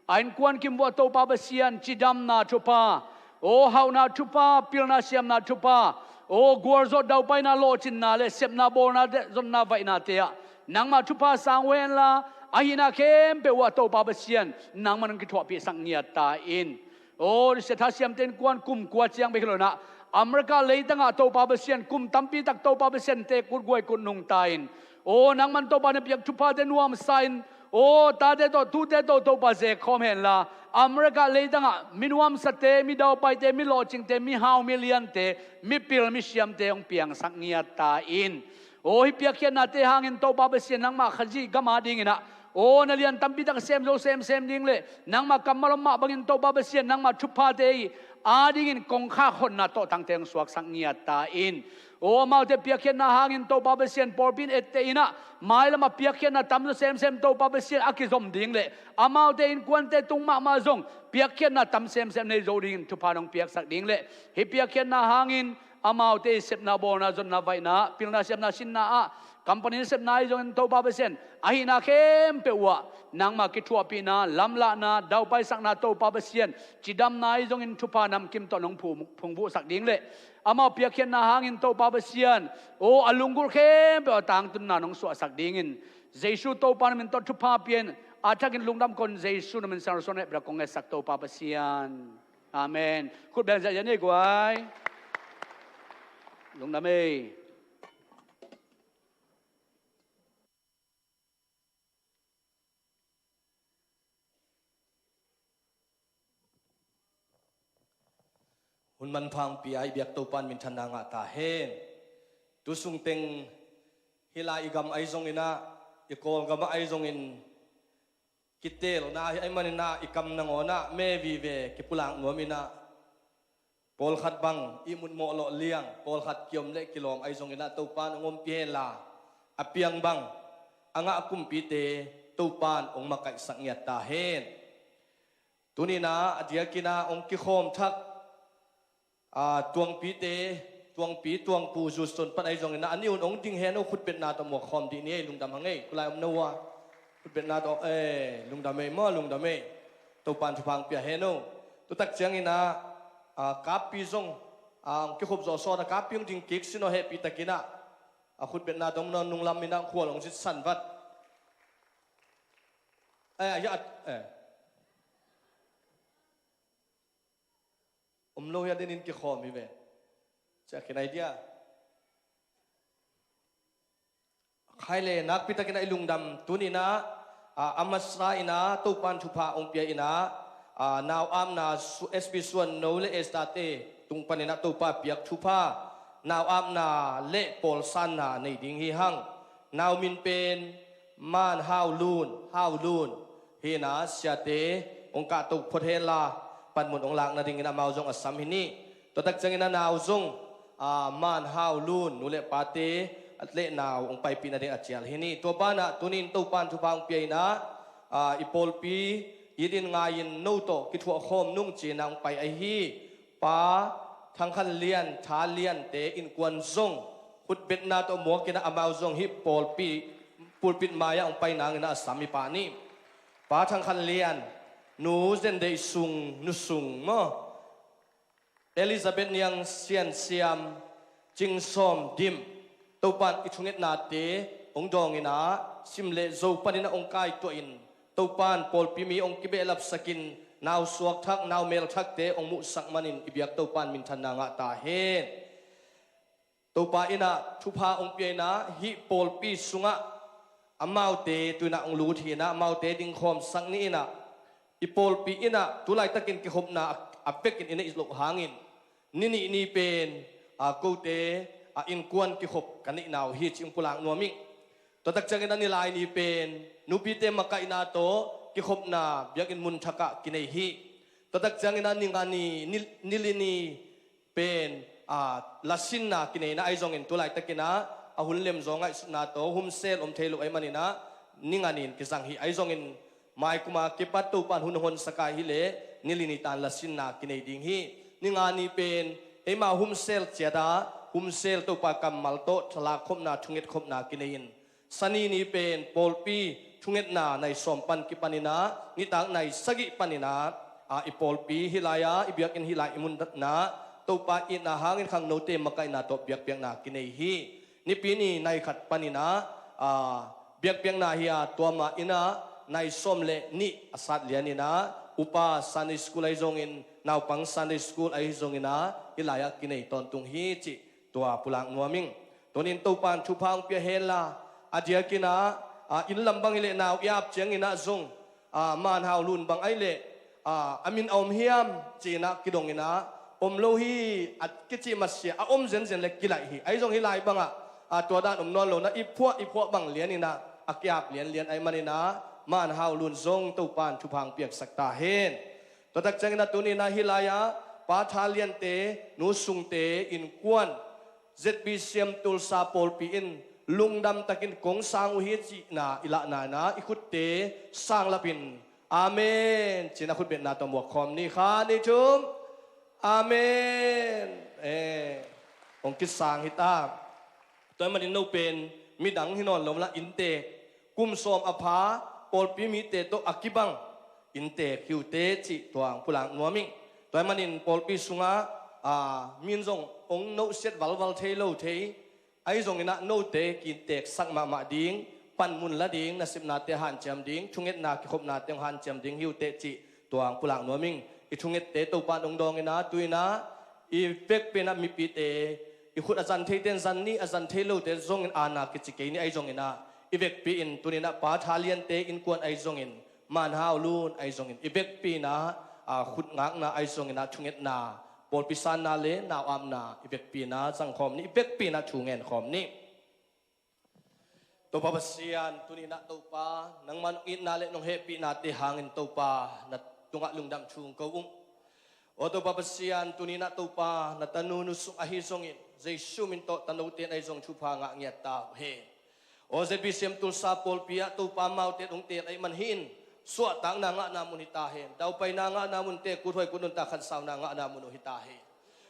A innkuan kim vuah Topa Pasian cidamna thupha, aw hauhna thupha, pilna siamna thupha, aw gualzawh daupaina lawhcinna le sepna bawlna zonna vaihnate ah nangma thupha sang uh henla, a hihna khempeuh uh ah Topa Pasian nangman hong kithuahpihsak ngiat ta in. Aw Sia Tha Siamte innkuan kum kua ciang bek hi lo inah, America leitangah Topa Pasian kum tampi tak Topa Pasian tekut guaikut nungta in, aw nangman Topa na piak thuphate nuamsa in, aw tate tawh tute tawh Topa zekhawm henla, America leitangah mi nuamsate, mi daupaite, mi lawhcingte, mi hau mi liante, mi pil mi siamte hong piangsak ngiat ta in. Aw hih piakkhiatnate hangin Topa Pasian nangmah Khazih gam adingin ah, aw na lian tampi tak sem zo semsem ding le nangmah kammal om mah bangin Topa Pasian nangmah thuphate i adingin kongkhak honna tawhtangte hong suaksak ngiat ta in. Aw amaute piakkhiatna hangin Topa Pasian pawlpi in etteh in ah, mailamah piakkhiatna tam zo semsem Topa Pasian a kizom ding le amaute innkuante tung mahmah zong piakkhiatna tam semsem nei zo dingin thupha hong piaksak ding le hih piakkhiatna hangin amaute i sepna bawlna zonna vaihna, pilna siamna sinna ah, company sepna ahi zongin Topa Pasian, a hihna khempeuh uh ah nangma kithuahpihna, lamlahna, daupaisakna Topa Pasian, cidamna ahi zongin thupha namkim tawh nong phu-, phungvuhsak ding le amau piakkhiatna hangin Topa Pasian, aw a lunggulh khempeuh a tangtunna nong suahsak dingin Jesu Topa na min tawh thupha pia in, a thakin lungdam kon Jesu na min siangtho suan hehpih kong ngetsak Topa Pasian. Amen. Khut beng ziahziah ni guai. Lungdam ei. Hun manpha hong pia i biak Topa in minthanna ngah ta hen. Tu sungteng hih lai i gam ahi zongin ah, i Kawlgam ah ahi zongin, kitelna ahi manin ah i kam nangawn ah me vive kipulak nuam in ah, pawlkhat bang ihmut mawhlawh liang, pawlkhat kiom le kilawm ahi zongin ah Topa in hong ompih henla, a piang bang a ngah kumpite Topa in hong makaihsak ngiat ta hen. Tuni in ah a diakin ah hong kikhawm thak a, tuangpite, tuangpi, tuangpu, zu sun pan ahi zongin ah a nih un hong ding hen uh, khutbetna tawh muak khawm dih ni ei, lungdam hang ei, kulai om na uh a. Khutbetna tawh, eh, lungdam ei maw, lungdam ei. Topa in thupha hong pia hen uh. Tutak ciangin ah, a, kappi zong, a, hong kikhop zawh sawt a kappi hong ding kik sin aw, hehpih takin ah. A khutbetna tawh om na uh, nunglam in ah khual hong zitsan vat. Eh, a, eh. Om lo hi a, din in kikhawm hi ve. Cia kinai dia. Khai le nakpi takin ah i lungdam tuni in ah, a, a masa in ah Topa in thupha hong pia in ah, a, nau apna su-, S P Suan No le Esther te tung panin ah Topa piak thupha, nau apna le pawlsanna nei ding hi hang. Nau min pen Man Hau Lun, Hau Lun. Hi in ah siate hong kahto phot henla, panmun hong lak nadingin amau zong a sam hi ni. Tua tak ciangin a nau zong, aa, Man Hau Lun, nu le pate, a le nau hong paipih nading a cial hi ni. Tua banah tunin Topan thupha hong pia in ah, aa, i pawlpi it in ngai-in no tawh kithuah khawm nung ci-in ah hong pai ahi hi. Pa Thang Khan Lian, Tha Liante innkuan zong khutbetna tawh muak in ah amau zong hih pawlpi pulpit mai-ah hong pai nangin ah a sam hi pah ni. Pa Thang Khan Lian, Nu Zen Deih Sung, Nu Sung maw, Elizabeth Niang Sian Siam, Cing Sawm Dim, Topan i thungetnate hong dawng in ah, Sim le Zo panin ah hong kaituah in, Topan pawlpi mi hong kibehlapsak in, nau suakthak, nau melthakte hong muhsak manin i biak Topan minthanna ngah ta hen. Topa in ah thupha hong pia in ah, hih pawlpi sungah amaute tu-in ah hong lut hi in ah, amaute dingkhawmsak ni in ah, i pawlpi in ah tu laitakin kikhopna a, a vekin i neih loh hangin, ni nih ni pen, a, kote, a, innkuan kikhop ka neihna uh hi ci-in hong pulak nuam ing. Tua tak ciangin a ni lai ni pen nupite makaihna tawh kikhopna biakinn mun thakah kinei hi. Tua tak ciangin a ni nga ni, ni, ni li ni pen, a, lasinna kinei in ah, ahi zongin tu laitakin ah a hun lemzaw ngaihsutna tawh home cell om thei lo ahih manin ah ni nga ni-in kizang hi. Ahi zongin mai kum a kipat Topan hun hong honsak a hileh ni li ni tan lasinna kinei ding hi. Ni nga ni pen eima home cell ciat ah, home cell Topa kammal tawh thalak khopna, thunget khopna kinei in, Sani ni pen pawlpi thungetna nai sawm pan kipan in ah, nitak nai sagih pan in ah, a, i pawlpi hih lai-ah, i biakinn hih lai i mun datna, Topa itna hangin khangnote makaihna tawh biakpiakna kinei hi. Nipi ni nai khat pan in ah, a, biakpiakna hi a, tua mah in ah nai sawm le nih a sat lian in ah, upa Sunday school ahi zongin, naupang Sunday school ahi zongin ah, hih lai-ah kinei tawntung hi cih tua pulak nuam ing. Tunin Topan thupha hong pia hen la, a diakin ah, a, inn lam bang hileh nau i ap ciangin ah zong, a, Man Hau Lun bang ahih leh, a, a min a om hiam ci-in ah kidong in ah, om lo hi a kicih masia, a om zenzen le kilaih hi. Ahi zong hih lai bangah, a, tua dan om nawn lo in ah, i phuah, i phuah bang lian in ah, a ki-ap lianlian ahih manin ah, Man Hau Lun zong Topan thupha hong piaksak ta hen. Tua tak ciangin ah tunin ah hih lai-ah Pa Tha Liante, Nu Sungte innkuan, Z B C M Tulsa pawlpi in lungdam takin kong sang uh hi cihna i lahna in ah i khutte sanglap in, Amen ci-in ah khutbetna tawh muak khawm ni. Khat, nih, thum. Amen. Eh, hong kisang hi ta. Tua ahih manin no pen midang hi nawn lo la, innteek, kum sawm a pha pawlpi mite tawh a kibang innteek hi uh teh cih tua hong pulak nuam ing. Tua ahih manin pawlpi sungah, a, mi in zong hong nohsiat valval thei lo thei, ahi zongin ah note ki-innteeksak mahmah ding, panmun la ding, nasepnate hanciam ding, thungetna kikhopnate hong hanciam ding hi uh teh cih tua hong pulak nuam ing. I thungette Topan hong dawng in ah, tu-in ah i vekpi in ah mipite, i khut a zan theite in zan ni, a zan thei lote zongin aana kici kei ni. Ahi zongin ah i vekpi in tunin ah Pa Tha Liante innkuan ahi zongin, Man Hau Lun ahi zongin, i vekpi in ah, a, khut ngakna ahi zongin ah thungetna, pawlpi sanna le nau apna i vekpi in ah zang khawm ni, i vekpi in ah thu ngen khawm ni. Topa Pasian, tunin ah Topa, nangmah nong itna le nong hehpihnate hangin Topa, na tungah lungdam thu hong ko ung. Aw Topa Pasian, tunin ah Topa, na tanu Nu Sung ahi zongin, Jesu min tawh tanote in ahi zong thupha ngah ngiat ta uh hen. Aw Z B C M Tulsa pawlpi ah Topa, amaute hong teel ahih man hi in, suahtakna ngahna mun hi ta hen, daupaina ngahna mun, teek kut, huai kut, nuntak khansauna ngahna mun uh hi ta hen.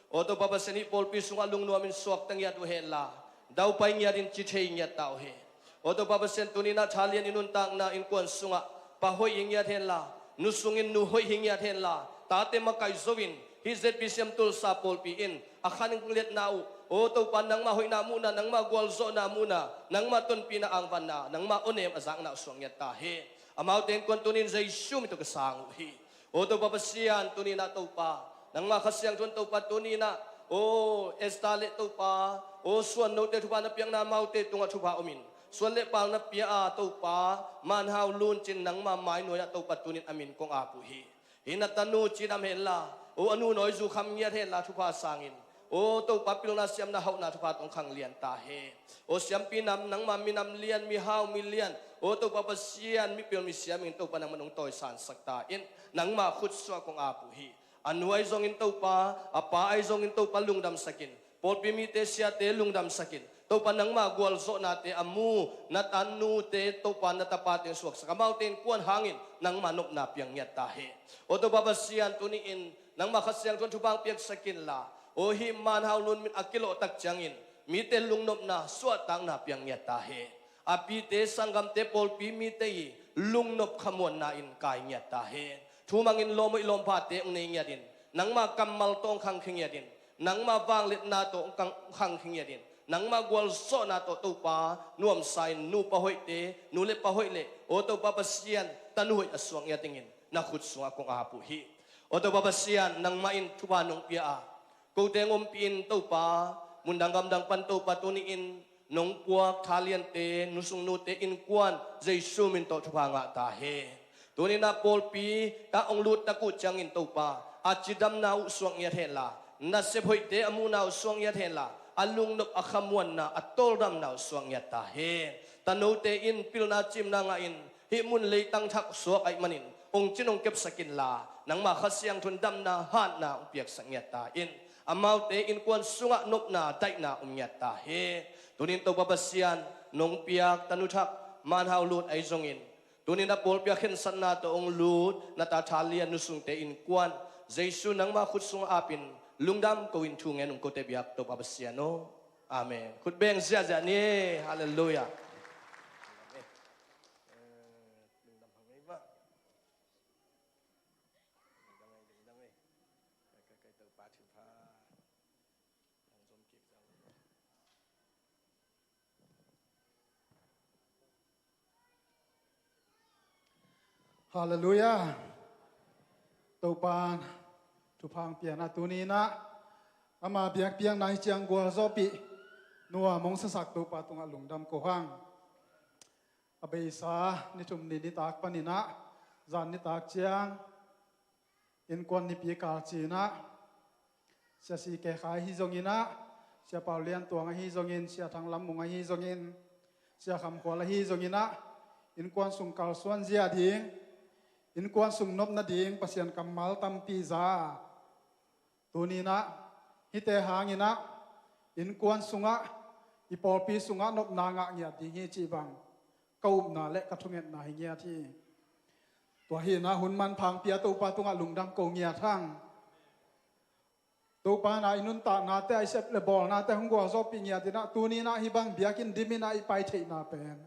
Aw Topa Pasian, hih pawlpi sungah lungnuam in suakta ngiat uh hen la, daupai ngiat in ci thei ngiat ta uh hen. Aw Topa Pasian, tunin ah Tha Lian i nuntakna innkuan sungah Pa hoih hi ngiat hen la, Nu Sung in nu hoih hi ngiat hen la, tate makaih zo in hih Z B C M Tulsa pawlpi in a khanletna uh, aw Topa, nangmah hoihna muhna, nangmah gualzawhna muhna, nangmah tonpihna, angvanna, nangmah awnem a zakna uh suak ngiat ta hen. Amaute innkuan tunin Jesu min tawh ka sang uh hi. Aw Topa Pasian, tunin ah Topa, nangmah Kha Siangtho in Topa, tunin ah, aw Esther le Topa, aw Suan Note thupha na piakna, amaute tungah thupha om in, suan le paal na pia a Topa, Man Hau Lun cin nangmah mainuai ah Topa, tunin a min kong ap uh hi. Hih na tanu cidam hen la, aw a nu nawi zu kham ngiat hen la, thupha sang in, aw Topa, pilna siamna hauhna thupha tawh hong khanglian ta hen. Aw siampi nam, nangmah minam lian, mihau milian, aw Topa Pasian, mipil misiam in Topa, nangmah nong tawisansak ta in, nangmah khutsuah kong ap uh hi. A nu ahi zongin Topa, a pa ahi zongin Topa lungdamsakin, pawlpi mite siate lungdamsakin, Topa nangma gualzawhnate a mu na tanute Topa na tapate suaksak, amaute innkuan hangin nangma nopna piang ngiat ta hen. Aw Topa Pasian, tuni-in nangma Kha Siangtho in thupha piaksakin la, aw hih manhau lun min a kilawh tak ciangin mite lungnopna suahtakna piang ngiat ta hen. A pite sanggamte pawlpi mite i lungnop khamuanna in kai ngiat ta hen. Thumangin lawm hoih lawm phate hong nei ngiatin, nangma kammal tawh hong khangkhia ngiatin, nangma vangliatna tawh hong khang- khangkhia ngiatin, nangma gualzawhna tawh Topa nuamsa in nu pa hoihte, nu le pa hoih le aw Topa Pasian, tanu hoih a suak ngiat dingin na khut sungah kong ap uh hi. Aw Topa Pasian, nangmah in thupha nong pia a, kote hong ompih in Topa, mundang gamdang pan Topa tuni-in nong puak thaliante, nusungnute innkuan Jesu min tawh thupha ngah ta hen. Tuni-in ah pawlpi ah hong lut tak uh ciangin Topa, a cidamna uh suak ngiat hen la, nasep hoihte a muhna uh suak ngiat hen la, a lungnop a khamuanna a tawldamna uh suak ngiat ta hen. Tanote in pilna cimna ngahin hih mun leitang thak suak ahih manin hong cin hong kepsak inla, nangma Kha Siangtho in damna hatna hong piaksak ngiat ta in. Amaute innkuan sungah nopna daihna om ngiat ta hen. Tuni-in Topa Pasian, nong piak tanu thak manhau lut ahi zongin, tuni-in a pawlpi ah khensatna tawh hong lut na ta thalian nusungte innkuan Jesu nangma khut sungah apin lungdam ko-in thu ngen ung kote biak Topa Pasian aw. Amen. Khut beng ziahziah ni. Halleluiah. Halleluiah. Topa thupha hong piakna tuni-in ah ama biakpiakna hi ciang gualzawhpih nuam hong sasak Topa tungah lungdam ko hang. A beisa ni thum ni nitak panin ah zan nitak ciang innkuan nipi kal ci-in ah Sia C. Khe Khai ahi zongin ah, Sia Pau Lian Tuang ahi zongin, Sia Thang Lam Mung ahi zongin, Sia Kham Khual ahi zongin ah, innkuan sung kalsuan zia ding, innkuan sung nop nading Pasian kammal tampi za. Tuni-in ah hihte hangin ah innkuan sungah, i pawlpi sungah nopna ngah ngiat ding hi cih bang ka upna le ka thungetna hi ngiat hi. Tua hi-in ah hun manpha hong pia Topa tungah lungdam ko ngiat hang. Topa in ah i nuntaknate, a i sep le bawlnate hong gualzawhpih ngiat in ah, tuni-in ah hih bang biakinn dim in ah i pai theihna pen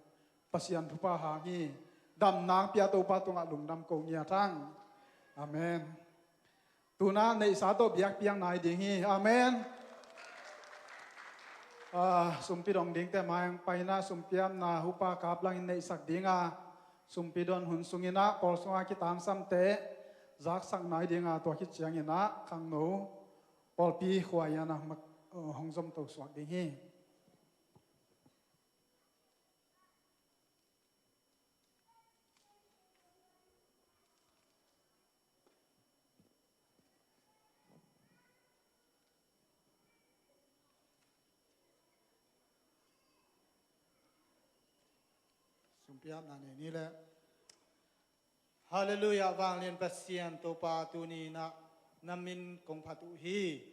Pasian thupha hang hi. Damna hong pia Topa tungah lungdam ko ngiat hang. Amen. Tu-in ah neihsa tawh biakpiakna hi ding hi. Amen. Ah, sumpi dong dingte mai hong pai in ah sumpiapna upa kap langin neihsak ding a, sumpi don hun sungin ah pawl sungah kitangsamte zaksak nai ding a, tua khit ciangin ah khangno pawlpi khua-ah hong zomto suak ding hi. Sumpiapna nei ni leh. Halleluiah, vanglian Pasian Topa, tuni-in ah na min kong phat uh hi.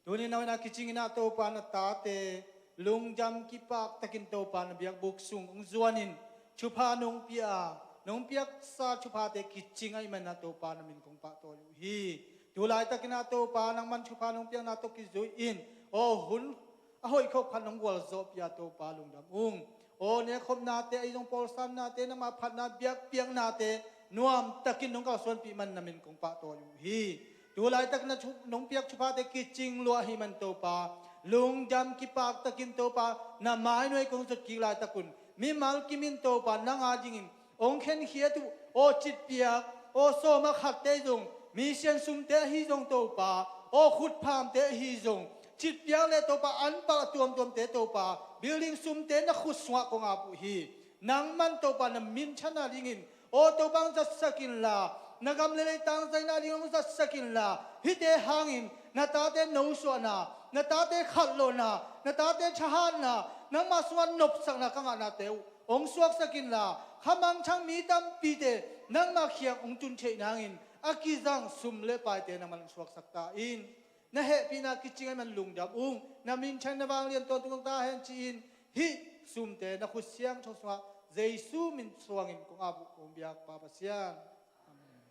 Tuni-in ah kicingin ah Topa na tate lungdam kipaktakin Topa na biakbuk sung hong zuanin thupha nong pia, nong piaksa thuphate kicing ahih manin ah Topa na min kong pahtawi uh hi. Tu laitakin ah Topa nangman thupha nong piakna tawh kizui-in aw hun a hoih khop khat nong gualzawhpih a Topa lungdam ung. Aw nekkhopnate ahi zong, pawlsannate, nangma phatna biakpiaknate nuamtakin nong kalsuanpih man na min kong pahtawi uh hi. Tu laitakin ah thu- nong piak thuphate kicing lua ahih man Topa, lungdam kipaktakin Topa na mainuai kong zot kik laitakun mimal kimin Topa nang a dingin hong khenkhiat uh, aw citpiak, aw sawm a khatte zong, misian sumte ahi zong Topa, aw khutphamte ahi zong, citpiak le Topa anpal a tuamtuamte Topa, building sumte na khut sungah kong ap uh hi. Nangman Topa na minthanna dingin aw Topa hong zatsak inla, na gam le leitang zaina ding hong zatsak inla, hihte hangin na tate nosuahna, na tate khatlawhna, na tate thahatna, nangma sungah nopsakna ka ngahnate uh hong suaksak inla, kha mangthang mi tampite nangma kiang hong tun theih nangin a kizang sum le paite nangman suaksak ta in. Na hehpihna kicing ahih man lungdam ung. Na minthanna vanglian tawntung ta hen ci-in hih sumte na khut siangtho sungah Jesu min suangin kong ap uh kong biak Pa Pasian. Amen.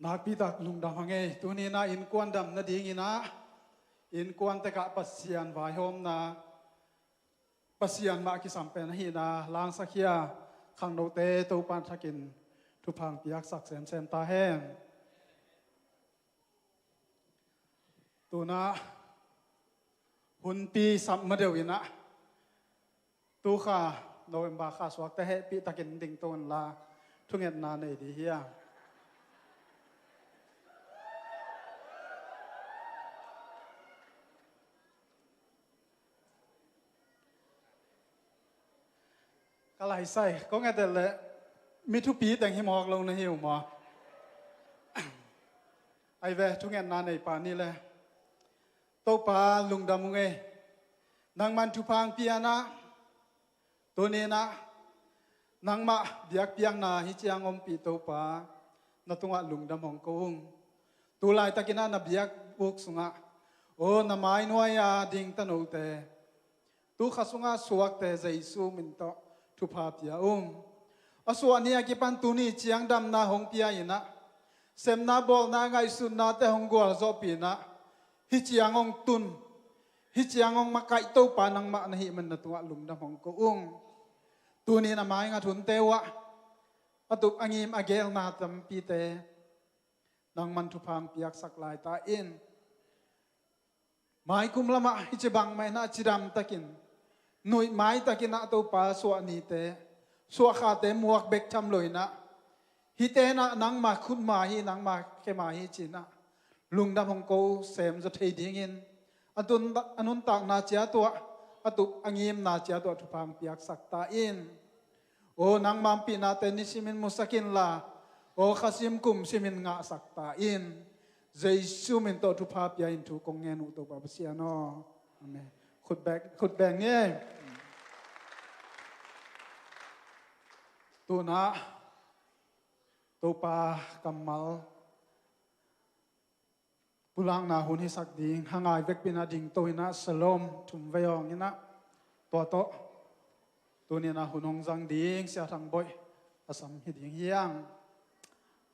Nakpi tak lungdam hang ei. Tuni-in ah innkuan dam nadingin ah innkuan tek ah Pasian vaihawmna, Pasian mah kisam pen ahihna langsak hi a, khangnote Topa thakin thupha piaksak semsem ta hen. Tu-in ah hunpi sap ma deuh in ah, tu kha November kha suakte hehpih takin ding to un la, thungetna nei ding hi a. Ka laisai kong et leh mi thupi teng hi mawk lo na hi uh maw? Ai ve, thungetna nei pah ni le. Topa lungdam ung ei. Nangman thupha hong pia in ah, tuni-in ah nangmah biakpiakna hih ciang ompih Topa, na tungah lungdam hong ko ung. Tu laitakin ah na biakbuk sungah, aw, na mainuai-a ding tanote, tu kha sungah suakte Jesu min tawh thupha pia ung. A suah ni a kipan tuni ciang damna hong pia in ah, semna bawlna ngaihsutnate hong gualzawhpih in ah, hih ciang hong tun, hih ciang hong makaih Topa nangmah na hih man na tungah lungdam hong ko ung. Tuni-in a maingat hunte uh ah, a tup a ngim a geelna tampite nangman thupha hong piaksak lai ta in. Maikum lamah hih ci bangmah in ah cidam takin, nuih mai takin ah Topa suah nite, suah khate muak bek tham lo in ah, hihte in ah nangma khutma hi, nangma khe ma hi ci-in ah lungdam hong ko sem zaw thei dingin, a tun, a nuntakna ciat uh ah, a tup a ngimna ciat uh ah thupha hong piaksak ta in. Aw, nangma hong pihnate nisimin musak inla, aw, khasim kumsimin ngahsak ta in. Jesu min tawh thupha pia in thu kong ngen uh Topa Pasian aw. Amen. Khut beng, khut beng ni. Tu-in ah Topa kammal pulakna hun hisak ding, hang a i vekpi-in ah ding to in ah Shalom thum vei hong in ah, tua tawh tuni-in ah hun hong zang ding Sia Thang Bawi a sam hi ding hi hang.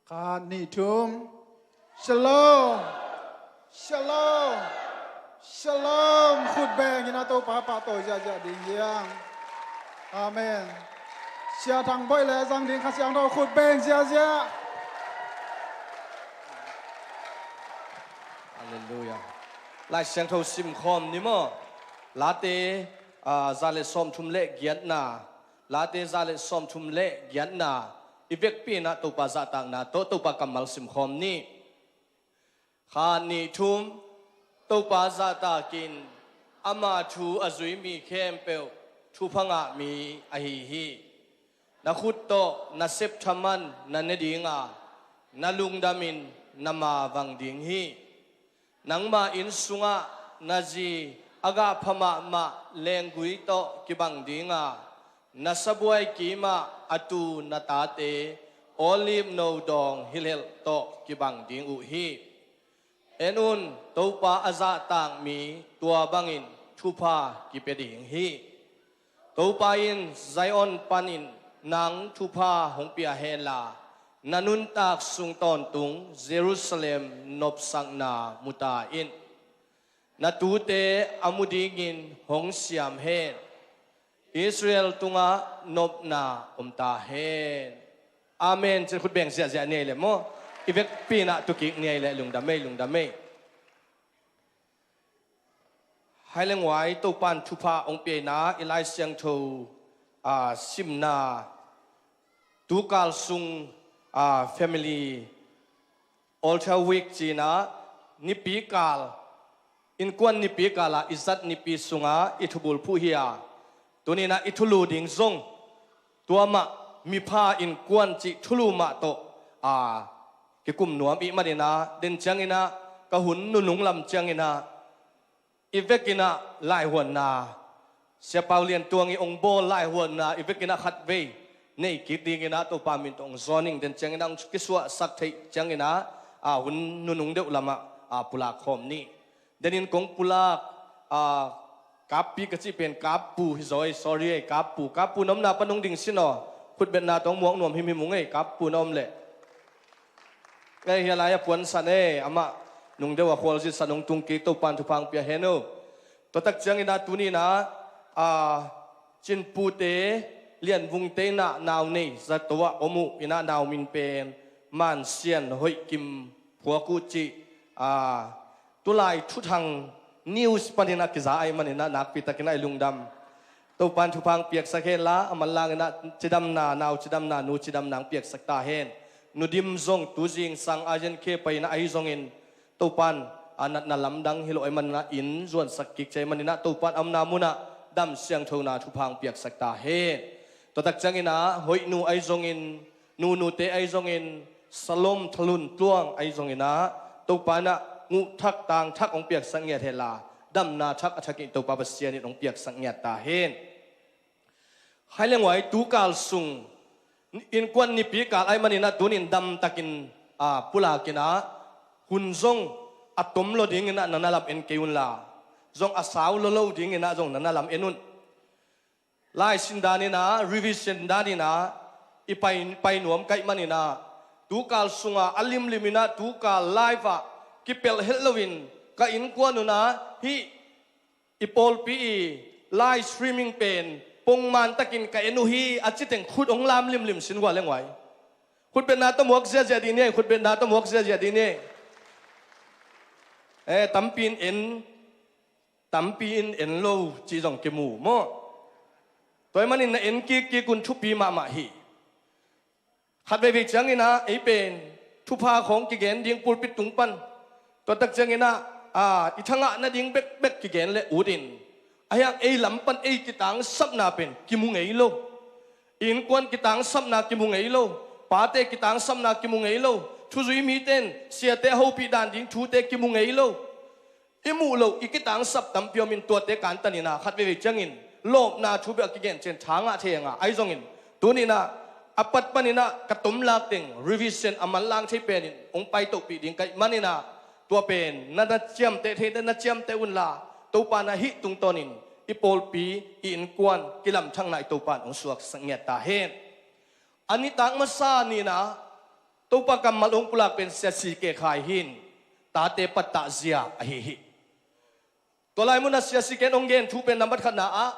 Khat, nih, thum. Shalom. Shalom. Shalom. Khut beng in ah Topa pahtawi ziahziah ding hi hang. Amen. Sia Thang Bawi le zang ding Kha Siangtho khut beng ziahziah. Halleluiah. Lai Siangtho simkhawm ni maw? Late, ah, za le sawmthum le giatna. Late za le sawmthum le giatna. I vekpi-in ah Topa zahtakna tawh Topa kammal simkhawm ni. Khat, nih, thum. Topa zahtakin ama thu a zui mi khempeuh thupha ngah mi ahi hi. Na khut tawh na septha man na ne ding a, na lungdamin na mavang ding hi. Nangma inn sungah na zi a gah pha mahmah lenggui tawh kibang ding a, na sabuai kimah a tu na tate olive no dawng hilhelh tawh kibang ding uh hi. En un, Topa a zahtak mi tua bangin thupha kipia ding hi. Topa in Zion panin nang thupha hong pia henla, na nuntak sung tawntung Jerusalem nopsakna mu ta in. Na tute a mu dingin hong siam hen. Israel tungah nopna om ta hen. Amen. Cin khut beng ziahziah ni ei le maw? I vekpi-in ah tukik ni ei le, lungdam ei, lungdam ei. Hai leng uai, Topa in thupha hong pia in ah, i Lai Siangtho, ah, simna, tukal sung, ah, family Altar Week ci-in ah, nipi kal, innkuan nipi kal ah i zat nipi sungah i thubulphuh hi a, tuni-in ah i thulu ding zong tua mah, mipha innkuan cih thulu mah tawh, a, kikum nuam i hih manin ah, den ciangin ah, ka hun nunung lam ciangin ah, i vekin ah laihuanna, Sia Pau Lian Tuang i hong bawl laihuanna i vekin ah khatvei nei kik dingin ah Topa min tawh hong zawn ing. Den ciangin ah hong kisuahsak theih ciangin ah, a, hun nunung deuh lamah, a, pulak khawm ni. Denin kong pulak, a, kappi ka cih pen kappu hi zaw ei, sorry ei, kappu. Kappu na omna pan hong ding sin aw. Khutbetna tawh hong muak nuam himhim ung ei, kappu na om leh. Kei hia lai a puansan e, amah nungdeuh a khualzin san hong tung kik, Topan thupha hong pia hen uh. Tua tak ciangin ah tuni-in ah, a, Cinpute Lianvungte in ah nau nei zato ah om uh in ah, nau min pen Mansian Hoih Kim phuak uh cih, a, tulai thuthang news panin ah kiza ahih manin ah nakpi takin ah i lungdam. Topan thupha hong piaksak hen la, a manlangin ah cidamna, nau cidamna, nu cidamna hong piaksak ta hen. Nu Dim zong tu zingsang a yen khe pai in ah ahi zongin, Topan a natna lamdang hi lo ahih manin ah inn zuansak kik ci ahih manin ah Topan a omna munah dam siangthona thupha hong piaksak ta hen. Tua tak ciangin ah Hoih nu ahi zongin, nunute ahi zongin, Salom Thalun Tluang ahi zongin ah Topan ah nguh thak tang thak hong piaksak ngiat hen la, damna thak a thakin Topa Pasian in hong piaksak ngiat ta hen. Hai le nguai, tukal sung innkuan nipi kal ahih manin ah tunin damtakin, a, pulakin ah hun zong a tom lo dingin ah na na lam en kei un la, zong a sau lo lo dingin ah zong na na lam en un. Laisin danin ah, revision danin ah i pai, pai nuam ka hih manin ah, tukal sungah a limlimin ah tukal live ah kipelh het loin ka innkuan un ah hih i pawlpi i live streaming pen pongman takin ka en uh hi a citeng khut hong lam limlim sin, hua le nguai. Khutbetna tawh muak ziazia dih ni ei, khutbetna tawh muak ziazia dih ni ei. Eh, tampi in en, tampi in en lo cih zong kimu maw? Tua ahih manin na en kikkik un, thupi mahmah hi. Khat veivei ciangin ah ei pen thupha khawng kigen ding pulpit tung pan, tua tak ciangin ah, a, i thangah nading bekbek kigen le ut in, ahi hang ei lam pan ei kitangsapna pen kimu ngei lo. Innkuan kitangsapna kimu ngei lo. Pate kitangsapna kimu ngei lo. Thuzui mite in siate a hopih dan ding thute kimu ngei lo. I muh loh, i kitangsap tampi om in, tuate kantan in ah khat veivei ciangin lawpna thu bek a kigen ciang tha ngah thei a ngah. Ahi zongin tuni-in ah a pat panin ah ka tomlak teng revision a manlang thei penin hong paitohpih ding ka hih manin ah, tua pen na na ciamteh thei teh na ciamteh un la, Topa in ah hih tungtawnin i pawlpi, i innkuan kilamthakna i Topa in hong suaksak ngiat ta hen. A nitak masa ni-in ah Topa kammal hong pulak pen Sia C K Khai hi in, tate pattah zia ahi hi. Tua lai munah Sia C K in hong gen thu pen nambat khatna ah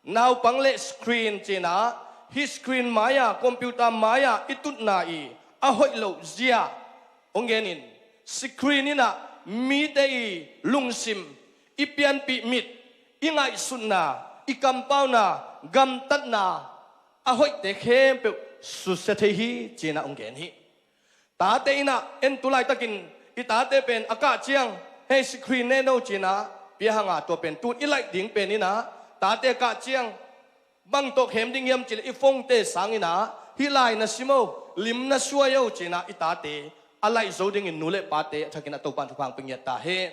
naupang le screen ci-in ah, hih screen mai-ah, computer mai-ah i tutna i a hoih loh zia hong gen in, screen in ah mite i lungsim, i pianpih mit, i ngaihsutna, i kampauna, gamtatna, a hoihte khempeuh susia thei hi ci-in ah hong gen hi. Tate in ah en tu laitakin i tate pen a kah ciang, hei, screen ne no ci-in ah pia hang a, tua pen tun i laih ding pen in ah tate a kah ciang bang tawh khem ding hiam cih leh i phone-te sangin ah hih lai na sim o, lim na suai o ci-in ah i tate a laih zo dingin nu le pate a thakin ah Topa in thupha hong pia ngiat ta hen.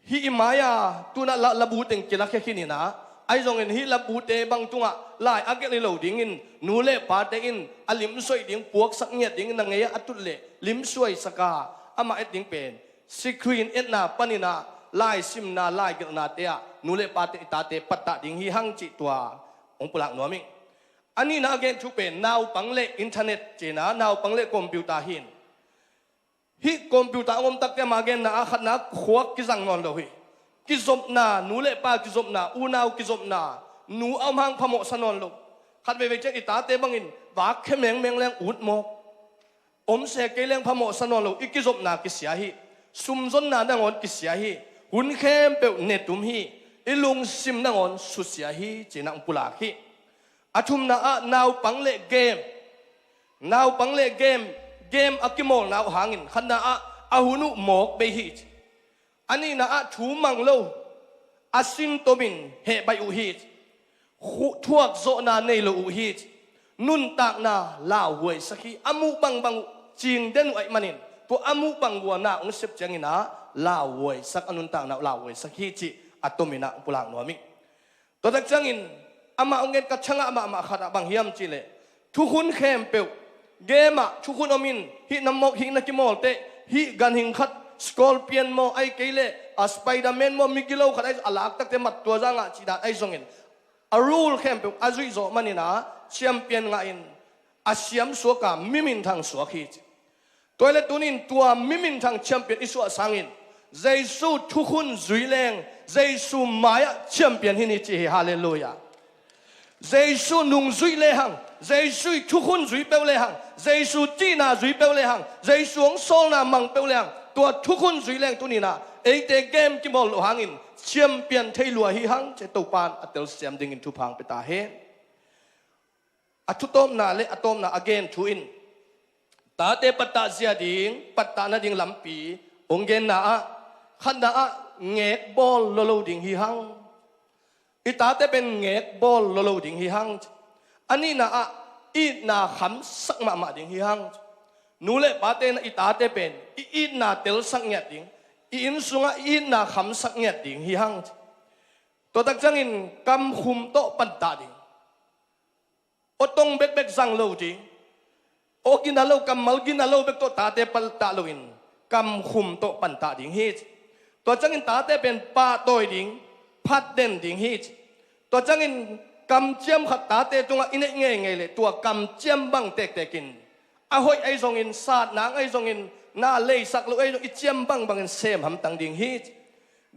Hih i mai-a tu-in ah la, labu teng kilakhia khin in ah, ahi zongin hih labute bang tungah lai a gelh hi lo dingin nu le pate in a limsuaih ding, puaksak ngiat dingin na ngei-ah a tut leh limsuaisak a, amah et ding pen screen etna panin ah laisimna, laigelhnate ah nu le pate, i tate pattah ding hi hang cih tua hong pulak nuam ing. A nihna a gen thu pen naupang le internet ci-in ah, naupang le computer hi in. Hih computer a om takte, ama genna ah khatna ah khuak kizang nawn lo hi. Kizopna, nu le pa kizopna, unau kizopna, nu a om hang phamawhsa nawn lo. Khat veivei ciang i tate bangin vak khia mengmeng leng ut mawk, om se kei leng phamawhsa nawn lo. I kizopna kisia hi. Sumzonna nangawn kisia hi. Hun khempeuh netum hi. I lungsim nangawn susia hi ci-in ah hong pulak hi. A thumna ah naupang le game. Naupang le game, game a kimawlna uh hangin khatna ah a hun uh mawk bei hi ci. A nihna ah thu mang lo, a sintomin hehbaih uh hi ci. Khu-, thuakzawhna nei lo uh hi ci. Nuntakna lauhuaisak hi. A muh bangbang uh cingden uh ahih manin, tua a muh bang uh a na hong sep ciangin ah lauhuaisak, a nuntakna uh lauhuaisak hi cih a tomin ah hong pulak nuam ing. Tua tak ciangin amah hong gen ka thangah mahmah khat ah bang hiam cih leh, thukhun khempeuh, game ah thukhun om in, hih na mawk, hih na kimawl teh, hih ganhing khat, scorpion maw, ahih kei leh a Spiderman maw, migilo khat ahi, a lak tak teh mat tua za ngah cih dan ahi zongin, a rule khempeuh a zuih zawh manin ah champion ngah in, a siam suak a, mi minthang suak hi ci. Tua hi leh tunin tua mi minthang champion i suah sangin Jesu thukhun zui leng Jesu mai-ah champion hi ni ci hi. Halleluiah. Jesu nung zui lehang, Jesu i thukhun zui peuh lehang, Jesu cihna zui peuh lehang, Jesu hong sawlna mang peuh lehang, tua thukhun zui leng tuninah eite game kimawl loh hangin champion thei lua hi hang ci-a Topan a telsiam dingin thupha hong pia ta hen. A thutawpna le a tawpna a gen thu in tate pattah zia ding, pattah nading lampi hong genna ah, khatna ah ngek bawl lolo ding hi hang. I tate pen ngek bawl lolo ding hi hang. A nihna ah itna khamsak mahmah ding hi hang. Nu le pate na i tate pen i itna telsak ngiat ding, i inn sungah i itna khamsak ngiat ding hi hang. Tua tak ciangin kamkhum tawh pantah ding. Aw tong bekbek zang lo ding. Aw gina lo, kammal gina lo bek tawh tate pantah loin kamkhum tawh pantah ding hi. Tua ciangin tate pen pahtawi ding, phatden ding hi. Tua ciangin kamciam khat tate tungah i neih ngeingei leh tua kamciam bang tektekin a hoih ahi zongin, satna ahi zongin, na leisak loh ahi zongin i ciam bangbangin sem hamtang ding hi.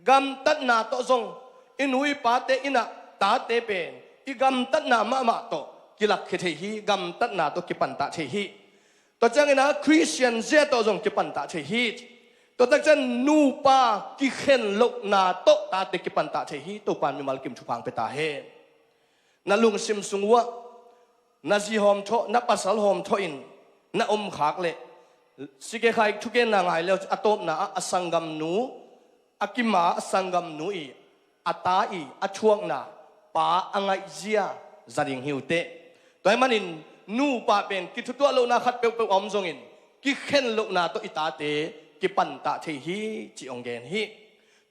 Gamtatna tawh zong i nu i pate innah tate pen i gamtatna mahmah tawh kilakkhia thei hi. Gamtatna tawh kipantah thei hi. Tua ciangin a Khristian zia tawh zong kipantah thei hi. Tua tak ciang nupa kikhen lohna tawh tate kipantah thei hi. Topan mimal kim thupha hong pia ta hen. Na lungsim sung uhah na zi hawmthawh, na pasal hawmthawh in na omkhak leh, sikekhai thugenna ngai leu a tawpna ah a sanggamnu, a kima a sanggamnu i a ta i a thuakna pa a ngaihzia za ding hi uh teh. Tua ahih manin nupa pen kithutuah lohna khat peuhpeuh a om zongin kikhen lohna tawh i tate kipantah thei hi ci hong gen hi.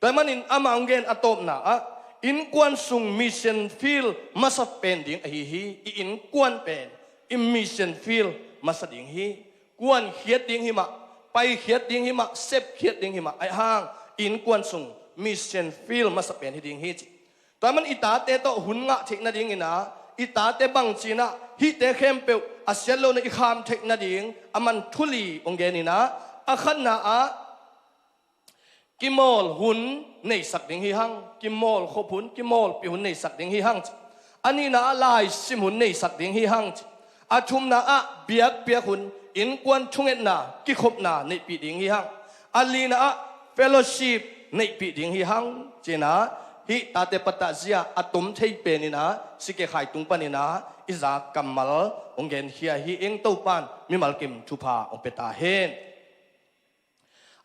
Tua ahih manin ama hong gen a tawpna ah innkuan sung mission field masa pen ding ahi hi. I innkuan pen i mission field masa ding hi. Kuankhiat ding hi mah, paikhiat ding hi mah, sepkhiat ding hi mah, ahi hang innkuan sung mission field masa pen hi ding hi ci. Tua ahih manin i tate tawh hun ngah theih nadingin ah, i tate bangci in ah hihte khempeuh a siat lohna i kham theih nading a man thu li hong gen in ah, a khatna ah kimawl hun neisak ding hi hang. Kimawl khop hun, kimawlpih hun neisak ding hi hang. A nihna ah laisim hun neisak ding hi hang. A thumna ah biakpiak hun, innkuan thungetna, kikhopna neihpih ding hi hang. A lina ah fellowship neihpih ding hi hang. Ci-in ah hih tate pattah zia a tom thei pen in ah sikekhai tung panin ah i zak kammal hong genkhia hi. Eng, Topan mimal kim thupha hong pia ta hen.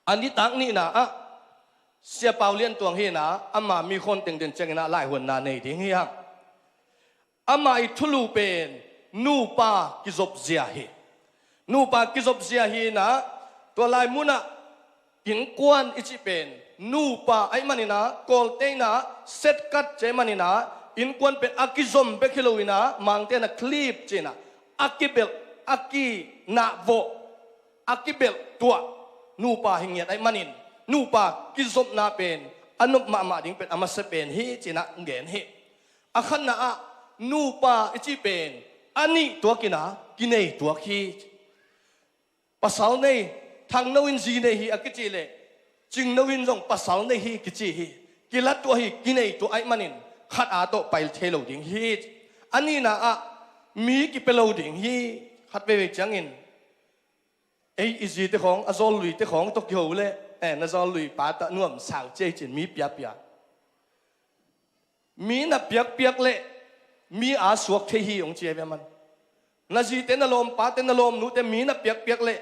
A nitak nihna ah Sia Pau Lian Tuang hi in ah, ama mi khawn teng den ciangin ah laihuanna nei ding hi hang. Ama i thulu pen nupa kizopzia hi. Nupa kizopzia hi in ah, tua lai munah innkuan i cih pen nupa ahih manin ah, Kawlte in ah setkat ci ahih manin ah, innkuan pen a kizom bek hi lo in ah, Mangte in ah clip ci in ah, a kibelh, a kinahvawh, a kibelh tuah nupa hi ngiat ahih manin, nupa kizopna pen a nop mahmah ding pen a masa pen hi ci-in ah gen hi. A khatna ah nupa i cih pen a nih tuak in ah kinei tuak hi. Pasal nei, Thangno in zi nei hi a kicih leh, Cingno in zong pasal nei hi kici hi. Kilat tuah hi, kinei tuah ahih manin khat a tawh pai thei lo ding hi. A nihna ah mi kipia lo ding hi. Khat veivei ciangin ei i zite khawng, a zawlluite khawng tawh kiho leh, eh, na zawllui pa tawh nuam sau ciai cin mi piapia. Mi na piakpiak leh mi aa suak thei hi hong ci hi ve aman. Na zite, na lawmpate, na lawmnute mi na piakpiak leh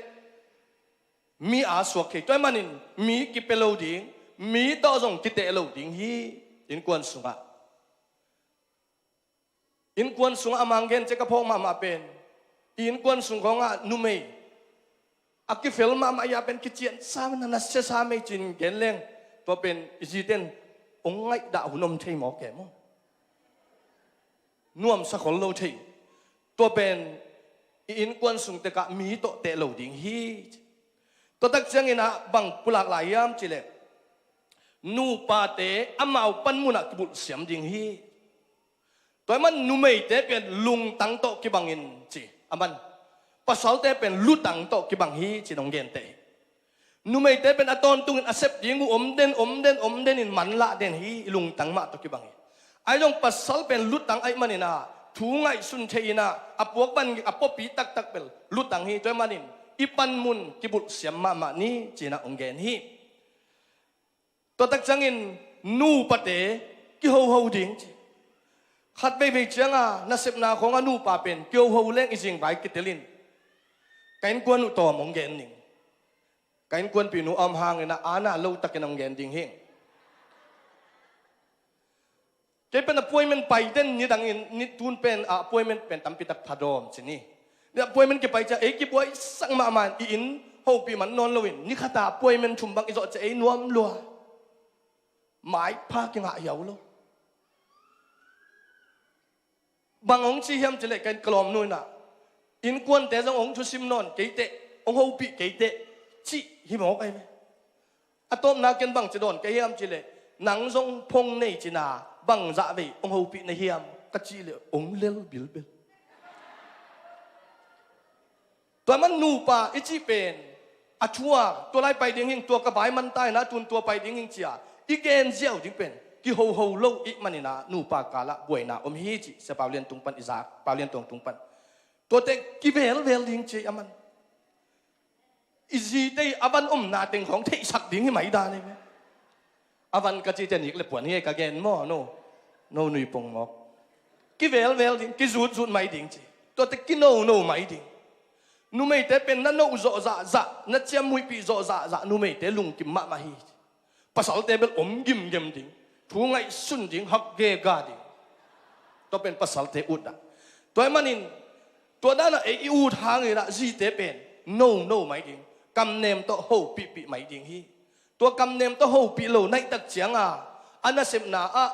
mi aa suak thei. Tua ahih manin mi kipia lo ding, mi tawh zong kiteh lo ding hi. Innkuan sungah, innkuan sungah a mang gen ciang ka phawk mahmah pen, i innkuan sung khawngah numei a kifel mahmah a pen kiciansa, na nasiasa mei cin gen leng, tua pen i zite in hong ngaihdah hun om thei mawk e maw. Nuamsa khol lo thei. Tua pen i innkuan sung tekah mi tawh teh lo ding hi. Tua tak ciangin ah bang pulak lai hiam cih leh, nupate amau panmunah kibulhsiam ding hi. Tua ahih man numeite pen lungtang tawh kibangin ci. Aman Pasalte pen lutang tawh kibang hi ci-in hong genteh hi. Numeite pen a tawntungin a sep ding uh om den, om den, om den in manlah den hi, i lungtang mah tawh kibang hi. Ahi zong pasal pen lutang ahih manin ah thu ngaihsun thei in ah a puakban a puapi taktak bel lutang hi. Tua ahih manin i panmun kibulhsiam mahmah ni ci-in ah hong gen hi. Tua tak ciangin nupate kihoho ding ci. Khat veivei cianga nasepna khawng a nupa pen kihoho leng i zingvai kitel in. Ka innkuan uh tawm hong gen ning. Ka innkuanpih nu a om hangin ah ana lo takin hong gen ding hi. Kei pen appointment pai den, nidangin, ni tun pen, ah, appointment pen tampi tak phadawm ci ni. Ni appointment kipai ciang ei kibuaisak mahmah in, i inn hopih man nawn loin, ni khata appointment thum bang i zawh ciang ei nuam lua. Maipha kingah hiau lo. Bang hong ci hiam cileh ka lawmnu in ah, innkuante zong hong thusim nawn kei teh, hong hopih kei teh, cih hi mawk ahi ve. A tawpna ken bang ci dawn ka hiam cileh, nang zong phong nei cina, bangzah vei hong hopih na hiam ka cih leh hong lel bilbel. Tua man nupa i cih pen a thuak, tua lai pai ding hing, tua ka vai man ta in ah tun tua pai ding hing cia i gen ziau ding pen kihoho lo i hih manin ah nupa kalah buaina om hi ci. Sia Pau Lian tung pan i zak, Pau Lian Tuang tung pan. Tuate kivelvel ding ci a man. I zite i a van omna teng khawng theihsak ding hi mai dan hi ve. A van ka cite nik le puan hi ka gen maw, no? No nui pong mawk. Kivelvel ding, kizutzut mai ding ci. Tuate kinono mai ding. Numeite pen na noh zawh zahzah, na ciamhuihpih zawh zahzah, numeite lungkim mahmah hi. Pasalte bel om gimgem ding, thu ngaihsun ding, hak gega ding. Tua pen pasalte utna. Tua ahih manin tua danah ei i ut hangin ah zite pen nono mai ding, kamnem tawh hopihpih mai ding hi. Tua kamnem tawh hopih lo na hih tak cianga a nasepna ah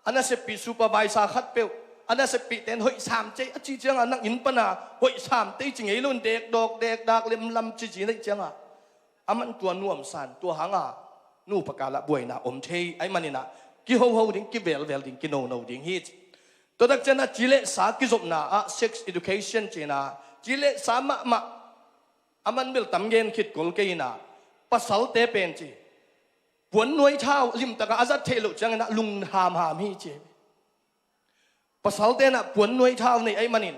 a naseppih supervisor khatpeuh, a naseppihte in hoih sam cei a cih cianga nang inn pana hoih sam tei ci ngei lo in dekdawk dekdak lemlam cici na hih cianga a man tua nuamsan, tua hanga nupa kalah buaina om thei ahih manin ah kihoho ding, kivelvel ding, kinono ding hi ci. Tua tak ciangin ah ci le sa kizopna ah sex education ci-in ah ci le sa mahmah a man bel tam gen khit kol kei in ah pasalte pen ci puan nuai thau limtakah a zat theih loh ciangin ah lunghamham hi ci. Pasalte in ah puan nuai thau nei ahih manin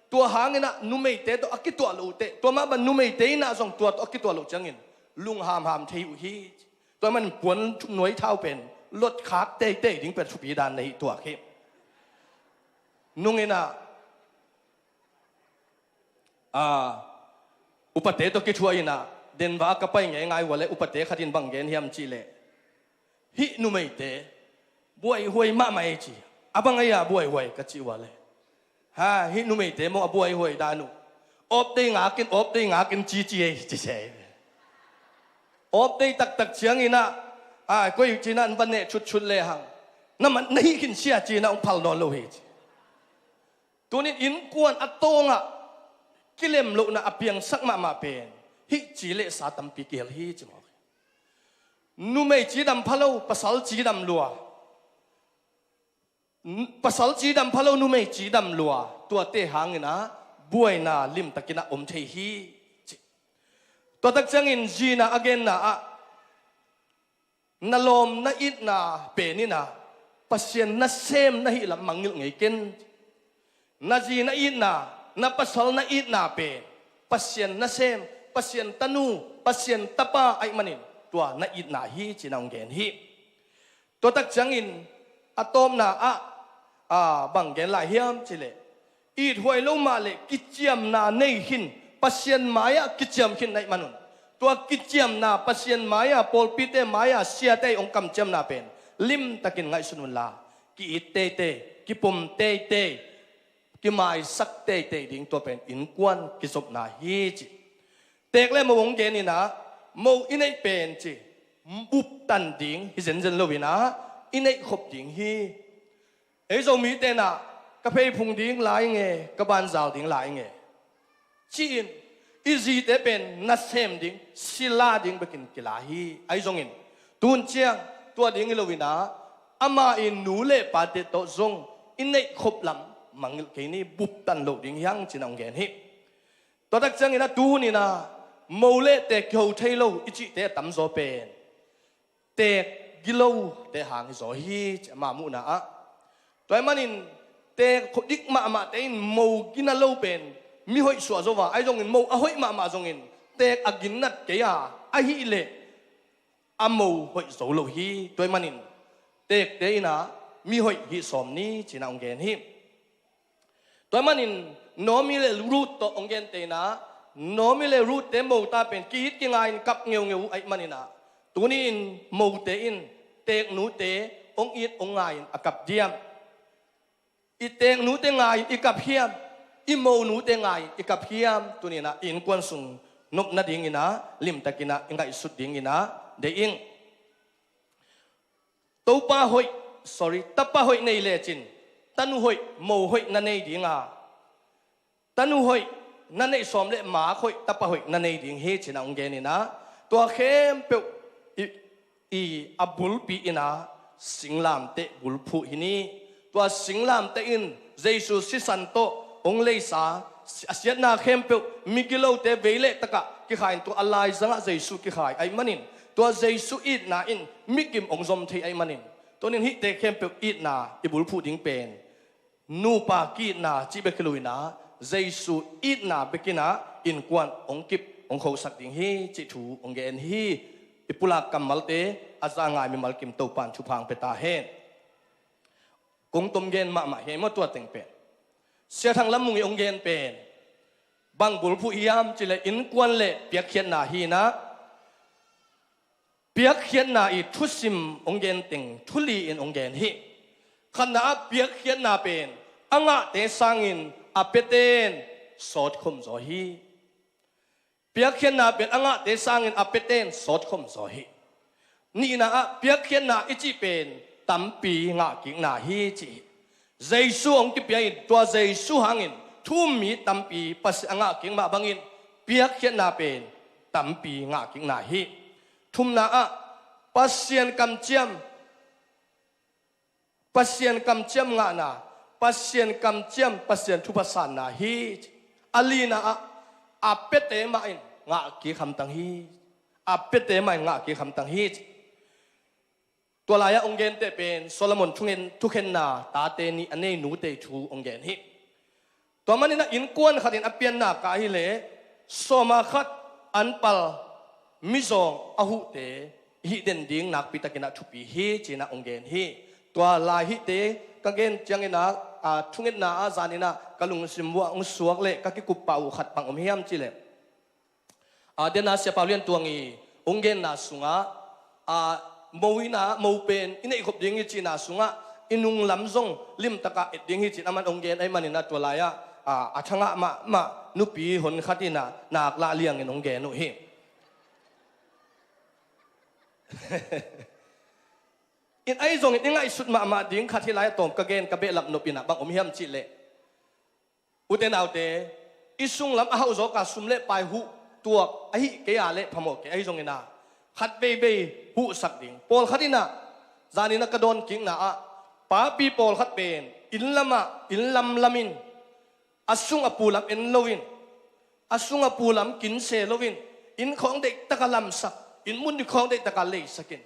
tua hangin ah numeite tawh a kituah loh uh teh, tua mah bang numeite in ah zong tua tawh a kituah loh ciangin lunghamham thei uh hi. Tua ahih manin puan nuai thau pen lotkhak teitei ding pen thupi dan na hi tuak hi. Nung in ah a, upate tawh kithuah in ah Denver ah ka pai ngeingai uh a leh upate khat in bang gen hiam cih leh, hih numeite buaihuai mahmah ei ci. A bang ei a buaihuai ka cih uh a leh, ha, hih numeite maw a buaihuai dan uh, off day ngakin, off day ngakin cici ei ci se. Off day taktak ciangin ah, a, koi ci-in ah an va neh chutchut lehang na man na hih khin sia ci-in ah hong phal nawn lo hi ci. Tunin innkuan a tawngah kilem lohna a piangsak mahmah pen hih ci le sa tampi kihel hi ci mawk hi. Numei cidam pha lo, pasal cidam lua. N-, pasal cidam pha lo, numei cidam lua, tuate hangin ah buaina limtakin ah om thei hi ci. Tua tak ciangin zina a genna ah na lawm na itna pen in ah Pasian nasem na hih lam mangngilh ngei ken. Na zi na itna, na pasal na itna pen Pasian nasem, Pasian tanu, Pasian tapa ahih manin tua na itna hi ci-in ah hong gen hi. Tua tak ciangin a tawpna ah, a, bang gen lai hiam cih leh, ithuai lo mah leh kiciamna nei khin, Pasian mai-ah kiciam khin na hih manun, tua kiciamna Pasian mai-ah pawlpite mai-ah siate hong kamciamna pen limtakin ngaihsun unla, ki-it teitei, kipom teitei, kimaisak teitei ding, tua pen innkuan kizopna hi ci. Teek le mo hong gen in ah, mo i neih pen ci buptan ding hi zenzen lo in ah i neih khop ding hi. Ei Zomite in ah ka pheiphung ding la ing e, ka banzau ding la ing e ci-in i zite pen nasem ding, sila ding bekin kila hi. Ahi zongin tun ciang tua ding hi lo in ah ama in nu le pate tawh zong i neih khop lam mangngilh kei ni, buptan loh ding hi hang ci-in ah hong gen hi. Tua tak ciangin a tu hunin a mo le teek kiho thei lo i cihte a tamzaw pen teek gilote hang hi zaw hi, ci a, amah muhna ah. Tua ahih manin teek dik mahmahte in mo gina lo pen mi hoih suah zo a, ahi zongin mo a hoih mahmah zongin teek a ginnat kei a, ahih leh a mo hoih zo lo hi. Tua ahih manin teekte in a mi hoih hih sawm ni, ci-in a hong gen hi. Tua ahih manin Naomi le Ruth tawh hong gente in a, Naomi le Ruth-te mo ta pen ki-it kingai-in kap ngeungeu uh ahih manin a, tuni-in mote in teeknute hong it hong ngai-in a kap diam? I teeknute ngai-in i kap hiam? I monute ngai-in i kap hiam? Tuni-in a i innkuan sung nop nadingin a limtakin a i ngaihsut dingin a deih ing. Topa hoih, sorry, tapa hoih nei lecin tanu hoih, mo hoih na nei ding a, tanu hoih na neih sawm leh mak hoih, tapa hoih na nei ding hi, ci-in a hong gen in a, tua khempeuh i, i a bulpi in a singlamteh bulphuh hi ni. Tua singlamteh in Jesu sisan tawh hong leisa, a siatna khempeuh migilote vei leh tak ah kikhai-in, tua a laizang ah Jesu kikhai ahih manin tua Jesu itna in mikim hong zom thei ahih manin, tuni-in hihte khempeuh itna i bulphuh ding pen nupa ki-itna cih bek hi lo-in a, Jesu itna bek in a innkuan hong kip hong khosak ding hi, cih thu hong gen hi. I pulak kammalte a za ngai mimal kim Topa'n thupha hong pia ta hen. Kong tom gen mahmah hi ei maw tua teng pen. Sia Thang Lam Mung i hong gen pen bang bulphuh hiam cih leh innkuan le piakkhiatna hi-in a, piakkhiatna i thusim hong gen teng thu li-in hong gen hi. Khatna ah piakkhiatna pen a ngahte sangin a piate'n sawtkhom zaw hi. Piakkhiatna pen a ngahte sangin a piate'n sawtkhom zaw hi. Nihna ah piakkhiatna i cih pen tampi ngahkikna hi, ci hi. Jesu hong kipia in, tua Jesu hangin thu um mi tampi Pasian a ngahkik mah bangin piakkhiatna pen tampi ngahkikna hi. Thumna ah Pasian kamciam, Pasian kamciam ngahna, Pasian kamciam, Pasian thupha sanna hi. A lina ah a piate mah in ngahkik hamtang hi. A piate mah in ngahkik hamtang hi. Tua lai-ah hong genteh pen Solomon thungen, thukhenna tate nih a nei nute thu hong gen hi. Tua manin a innkuan khatin a pianna kah ahih leh sawma khat anpal mizawng a huhte i hih den ding nakpi takin a thupi hi, ci-in a hong gen hi. Tua lai hihte ka gen ciangin a, a, thungetna ah zanin a ka lungsim uah hong suak leh ka kikuppah uh khat bang om hiam cih leh, a, dena Sia Pau Lian Tuang i hong genna sungah, a, mo in a, mo pen i neihkhop ding hi cihna sungah i nunglam zong limtakin et ding hi ci-in aman hong gen ahih manin a tua lai-ah, a, a thangah mahmah nupi hon khat in a nak lah liangin hong gen uh hi. In ahi zongin i ngaihsut mahmah ding khat hih lai-ah tawm ka gen ka behlap nop in a bang om hiam cih leh, ute naute, i sunglam a hauh zawka sum le pai huh tuak ahih kei a leh phamawh kei, ahi zongin a khat veivei huhsak ding. Pawlkhat in a, zanin a ka dawnkikna ah, papi pawlkhat pen inn lamah inn lamlam in, a sung a pu lam en loin, a sung a pu lam kinse loin, inn khawng deihtak a lamsak, inn mun khawng deihtak a leisak in,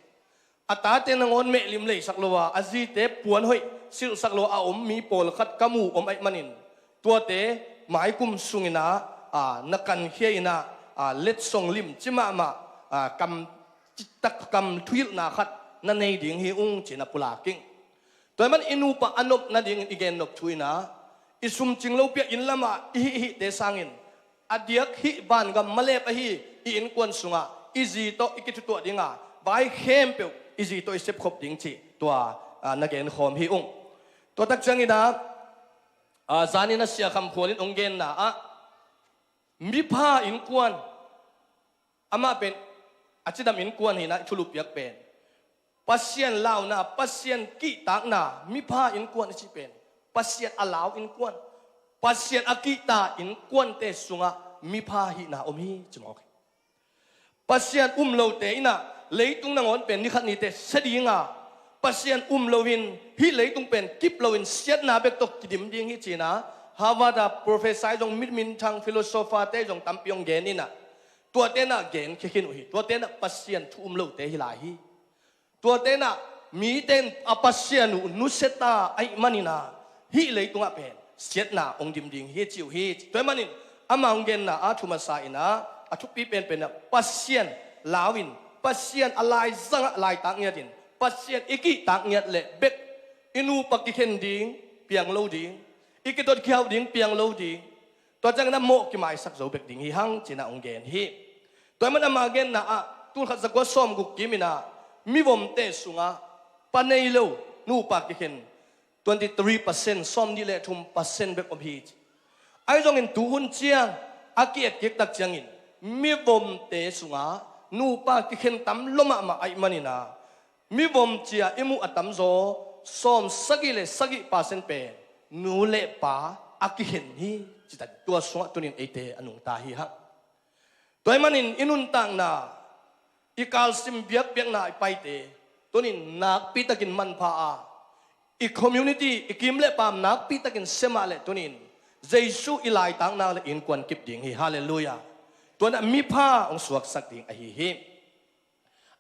a tate nangawn mehlim leisak lo a, a zite puan hoih silhsak lo a om mi pawlkhat ka mu om ahih manin, tuate maikum sungin a, a, na kankhia in a, a, letsong limci mahmah, a, kam, tak kam thuhilhna khat na nei ding hi ung, ci-in a pulak ing. Tua ahih manin i nupa a nop nadingin i gen nop thu in a, i sumcing lopi a inn lamah i hih hihte sangin a diak hih vangam malep ahi i innkuan sungah i zi tawh i kithutuah ding a, vai khempeuh i zi tawh i sepkhop ding cih tua, a, na genkhawm hi ung. Tua tak ciangin a, a, zanin a Sia Kham Khual in hong genna ah, mipha innkuan, amah pen a cidam innkuan hi-in a i thulu piak pen, Pasian launa, Pasian kihtakna, mipha innkuan i cih pen Pasian a lau innkuan, Pasian a kihta innkuante sungah mipha hihna om hi, ci mawk hi. Pasian um lote in a leitung nangawn pen nikhat nite sia ding a, Pasian um loin hih leitung pen kip loin siatna bek tawh kidim ding hi, ci-in a Harvard a professor zong, mi minthang philosopher te zong tampi hong gen inah, tuate inah gen khia khin uh hi. Tuate inah Pasian thu um lote hi lai hi. Tuate inah mite in a Pasian uh nusia ta ahih manin ah, hih leitungah pen siatna hong dim ding hi ci uh hi. Tua ahih manin ama hong genna a thu masa inah, a thupi penpen ah Pasian lau in, Pasian a laizang ah laitak ngiat in, Pasian i kihtak ngiat leh bek i nupa kikhen ding piang lo ding, i kitot kihauh ding piang lo ding, tua ciangin a mawh kimaisak zo bek ding hi hang ci-in ah hong gen hi. Tua ahih manin ama genna ah, tul khat za kua sawmguk kim inah mivomte sungah pa nei lo, nupa kikhen twenty three percent, sawmnih le thum percent bek om hi ci. Ahi zongin tuhun ciang a ki-etkik tak ciangin mivomte sungah nupa kikhen tam lua mahmah ahih manin ah, mivom ci-a i muh a tamzaw sawmsagih le sagih percent pen nu le pa a kikhen hi ci-in, tua sungah tunin eite a nungta hi hang. Tua ahih manin i nuntakna, i kalsim biakpiakna i paite tunin nakpitakin manpha a, i community, i kim le paam nakpitakin sem a leh tunin Jesu i laitakna le innkuan kip ding hi. Halleluiah. Tua inah mipha hong suaksak ding ahi hi.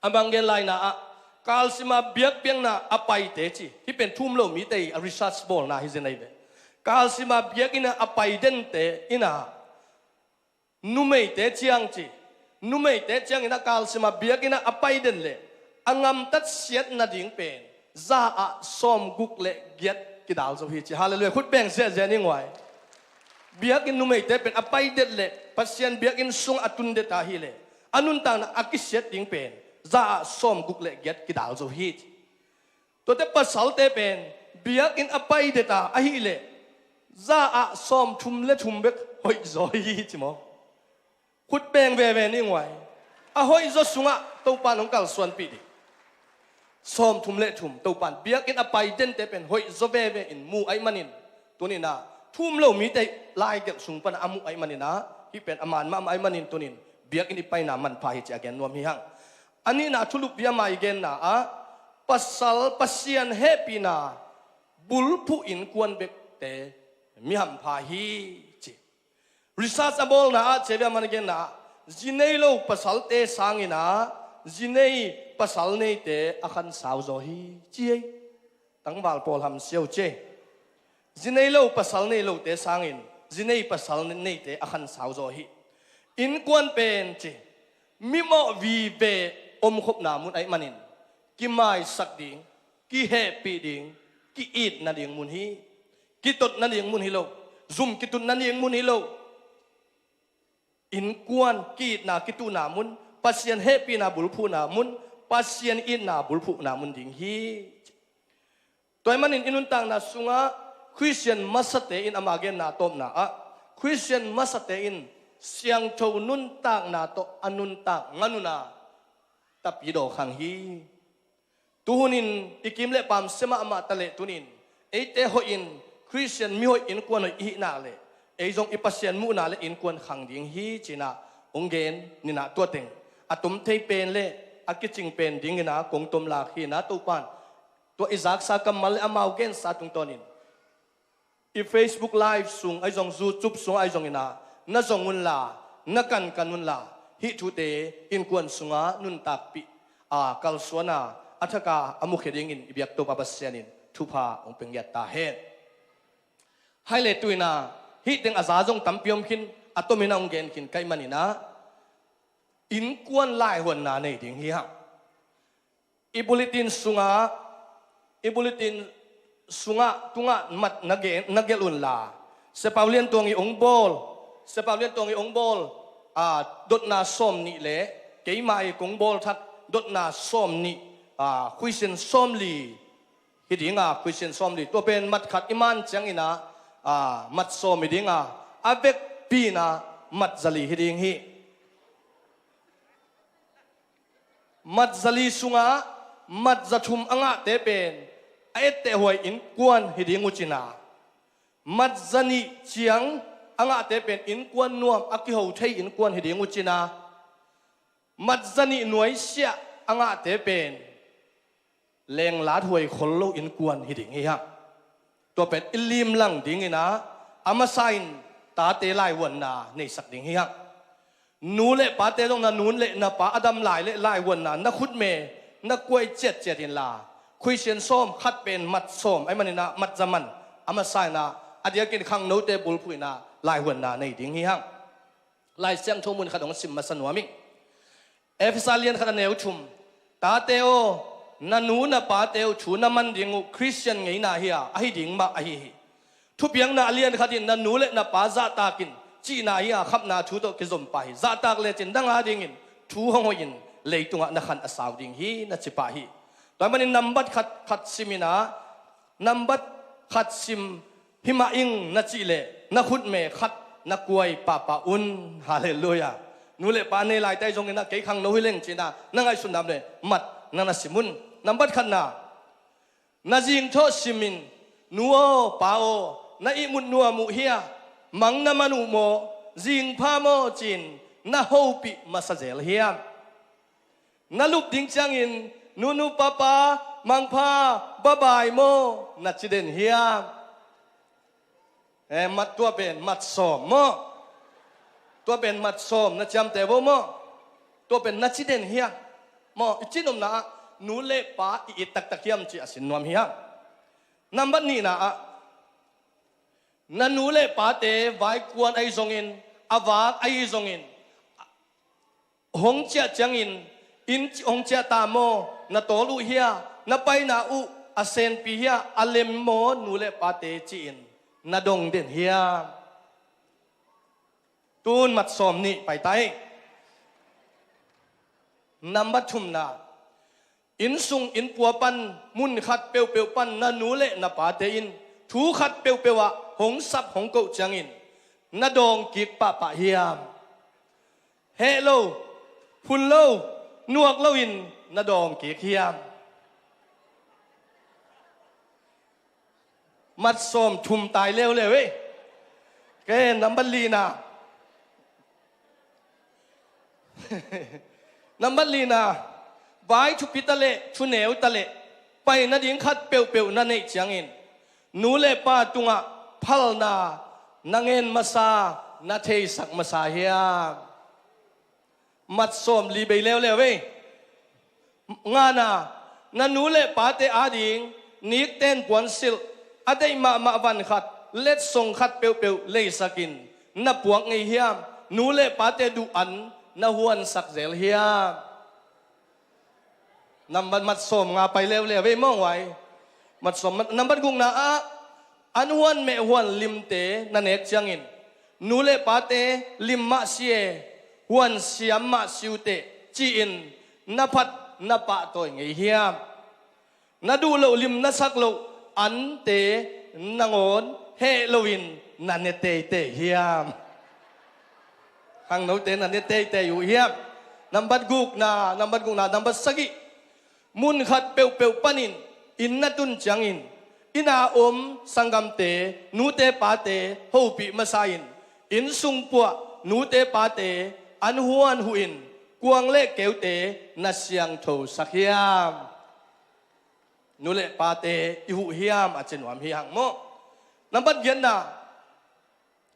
Ama hong gen laina ah, kalsim a biakpiakna a paite ci, hih pen thu um lo mite i a research bawlna hi zen ahi ve. Kalsim a biakinn ah a pai dente inah numeite ciang ci, numeite ciangin a kalsim a biakinn ah a pai den leh a gamtat siat nading pen za ah sawmguk le giat kidal zo hi ci. Halleluiah. Khut beng ziahziah ni nguai. Biakinn numeite pen a pai den leh Pasian biakinn sungah a tun den ta hi leh a nuntakna a kisiat ding pen za ah sawmguk le giat kidal zo hi ci. Tuate pasalte pen biakinn a pai den ta ahih leh za ah sawmthum le thum bek hoih zaw hi ci maw? Khut beng veve ni nguai. A hoih zaw sungah Topa'n hong kalsuanpih ding. Sawmthum le thum, Topa'n biakinn a pai dente pen hoih zaw veve in mu ahih manin, tunin ah thu um lo mite lai gelh sung pan a muh ahih manin ah, hih pen a man mahmah ahih manin tunin biakinn i paina manpha hi ci a gen nuam hi hang. A nihna thulupi ama i genna ah, pasal Pasian hehpihna bulphuh innkuan bekte mi hampha hi ci. Research a bawlna ah, Xavier man a genna ah, zi nei lo pasalte sangin ah zi nei pasal neite a khansau zaw hi ci ei. Tangval pawl hamsia uh ci ei. Zi nei lo pasal nei lote sangin zi nei pasal neite a khansau zaw hi. Innkuan pen ci, mimawh vive omkhopna mun ahih manin, kimaisak ding, kihehpih ding, ki-it nading mun hi. Kitot nading mun hi lo. Zum kitut nading mun hi lo. Innkuan ki-itna kituhna mun, Pasian hehpihna bulphuhna mun, Pasian itna bulphuhna mun ding hi. Tua ahih manin i nuntakna sungah Khristian masate in, ama genna tawpna ah, Khristian masate in siangtho nuntakna tawh a nuntak ngan un ah, tapidaw khang hi. Tuhunin i kim le paam sia mahmah ta leh tunin eite hoihin Khristian mihoih innkuan hoih i hih nak leh, ei zong i Pasian muhna le innkuan khang ding hi ci-in ah hong gen ning ah, tua teng a tom thei pen le a kicing pen dingin ah kong tom lak hi-in ah, Topa'n tua i zaksa kammal le amau gensa tungtawnin i Facebook Live sung ahi zong, YouTube sung ahi zongin ah na zong unla, na kankan unla, hih thute innkuan sungah nuntakpih a, kalsuan a, a thak a a mukhia dingin i biak Topa Pasian in thupha hong pia ngiat ta hen. Hai le tu-in ah hih teng a za zong tampi om khin, a tomin ah hong gen khin ka hih manin ah, innkuan laihuanna nei ding hi hang. I bulletin sungah, i bulletin sungah tungah mat na ge-, na gelh unla, Sia Pau Lian Tuang i hong bawl, Sia Pau Lian Tuang i hong bawl, a, dotna sawmnih le keimah i kong bawl thak dotna sawmnih, a, khuisian sawmli hi ding a, khuisian sawmli. Tua pen mat khat i man ciangin ah, a, mat sawm hi ding a, a vekpi-in ah mat zali hi ding hi. Mat zali sungah mat zathum a ngahte pen a ettehhuai innkuan hi ding uh cin a, mat zanih ciang a ngahte pen innkuan nuam, a kiho thei innkuan hi ding uh cin a, mat zanih nuaisiah a ngahte pen lenglat huai khol lo innkuan hi ding hi hang. Tua pen i limlang dingin ah, A masa in tate laivuanna neisak ding hi hang. Nu le pate zong na nu le na pa a dam lai le laivuanna na khutme na kuai ciatciat inla, khuisian sawm khat pen mat sawm ahih maninah mat za man a masa inah a diakin khangnote bulphuh inah laivuanna nei ding hi hang. Lai Siangtho mun khat hong sim masa nuam ing. Efesa lian khat a neu thum. Tate aw, na nu na pate uh thu na man ding uh Khristian ngeina hi a, ahi ding mah ahi hi. Thupiakna a lian khat in na nu le na pa zahtak in cihna hi a, khapna thu tawh kizom pah hi. Zahtak lecin nang a dingin thu hong hoih in leitungah na khan a sau ding hi na ci pah hi. Tua ahih manin nambat khat khat sim inah, nambat khat sim hi mah ing na cih leh na khutme khat na kuai pahpah un. Halleluiah. Nu le pa nei laite zongin ah kei khangno hi leng ci inah na ngaihsutna om leh mat na na sim un. Nambat khatna, na zingthawh simin, nu aw pa aw, na ihmut nuam uh hia, mang na man uh maw, zingpha maw ci-in na hopih masa zel hiam? Na lup ding ciangin nunu papa mangpha babai maw na ci den hiam? Eh, mat tua pen mat sawm maw? Tua pen mat sawm na ciamteh vo maw? Tua pen na ci den hiam? Maw, i cin omna ah nu le pa i it taktak hiam ci a sin nuam hiam? Nambat nihna ah, na nu le pate vaikuan ahi zongin, a vak ahi zongin, hong ciah ciangin, inn hong ciah ta maw, na tawl uh hia, na paina uh a senpi hia, a lem maw, nu le pate ci-in na dong den hia? Tun mat sawm nih paita hi. Nambat thumna, inn sung inn pua pan, mun khat peuhpeuh pan na nu le na pate in thu khat peuhpeuh ah hong sap hong koh ciangin na dawng kik pahpah hiam? Heh lo, phun lo, nuak loin na dawng kik hiam? Mat sawm thum tai leuleu ei. Ke nambat lina. Nambat lina, vai thupi ta leh, thuneu ta leh, pai nading khat peuhpeuh na neih ciangin nu le pa tungah phalna na ngen masa, na theisak masa hiam? Mat sawm li bei leuleu ei. Ngana, na nu le pate ading nikten puansilh, a deih mahmah van khat, letsong khat peuhpeuh leisakin na puak ngei hiam? Nu le pate duh an na huansak zel hiam? Nambat mat sawm nga pai leuleu ei mawnghuai. Mat sawm mat, nambat gukna ah, an huan meh huan limte na nek ciangin nu le pate lim mah si e, huan siam mah si uh teh ci-in na phat na pahtawi ngei hiam? Na duh loh lim na sak loh ante nangawn heh loin na ne teitei hiam? Khangnote na ne teitei uh hiam? Nambat gukna, nambat gukna, nambat sagih. Mun khat peuhpeuh panin inn na tun ciangin inn a om sanggamte, nute pate hopih masa in, inn sung puah nute pate an huan huhin kuang le keute na siangthosak hiam? Nu le pate i huh hiam a ci nuam hi hang maw? Nambat giatna,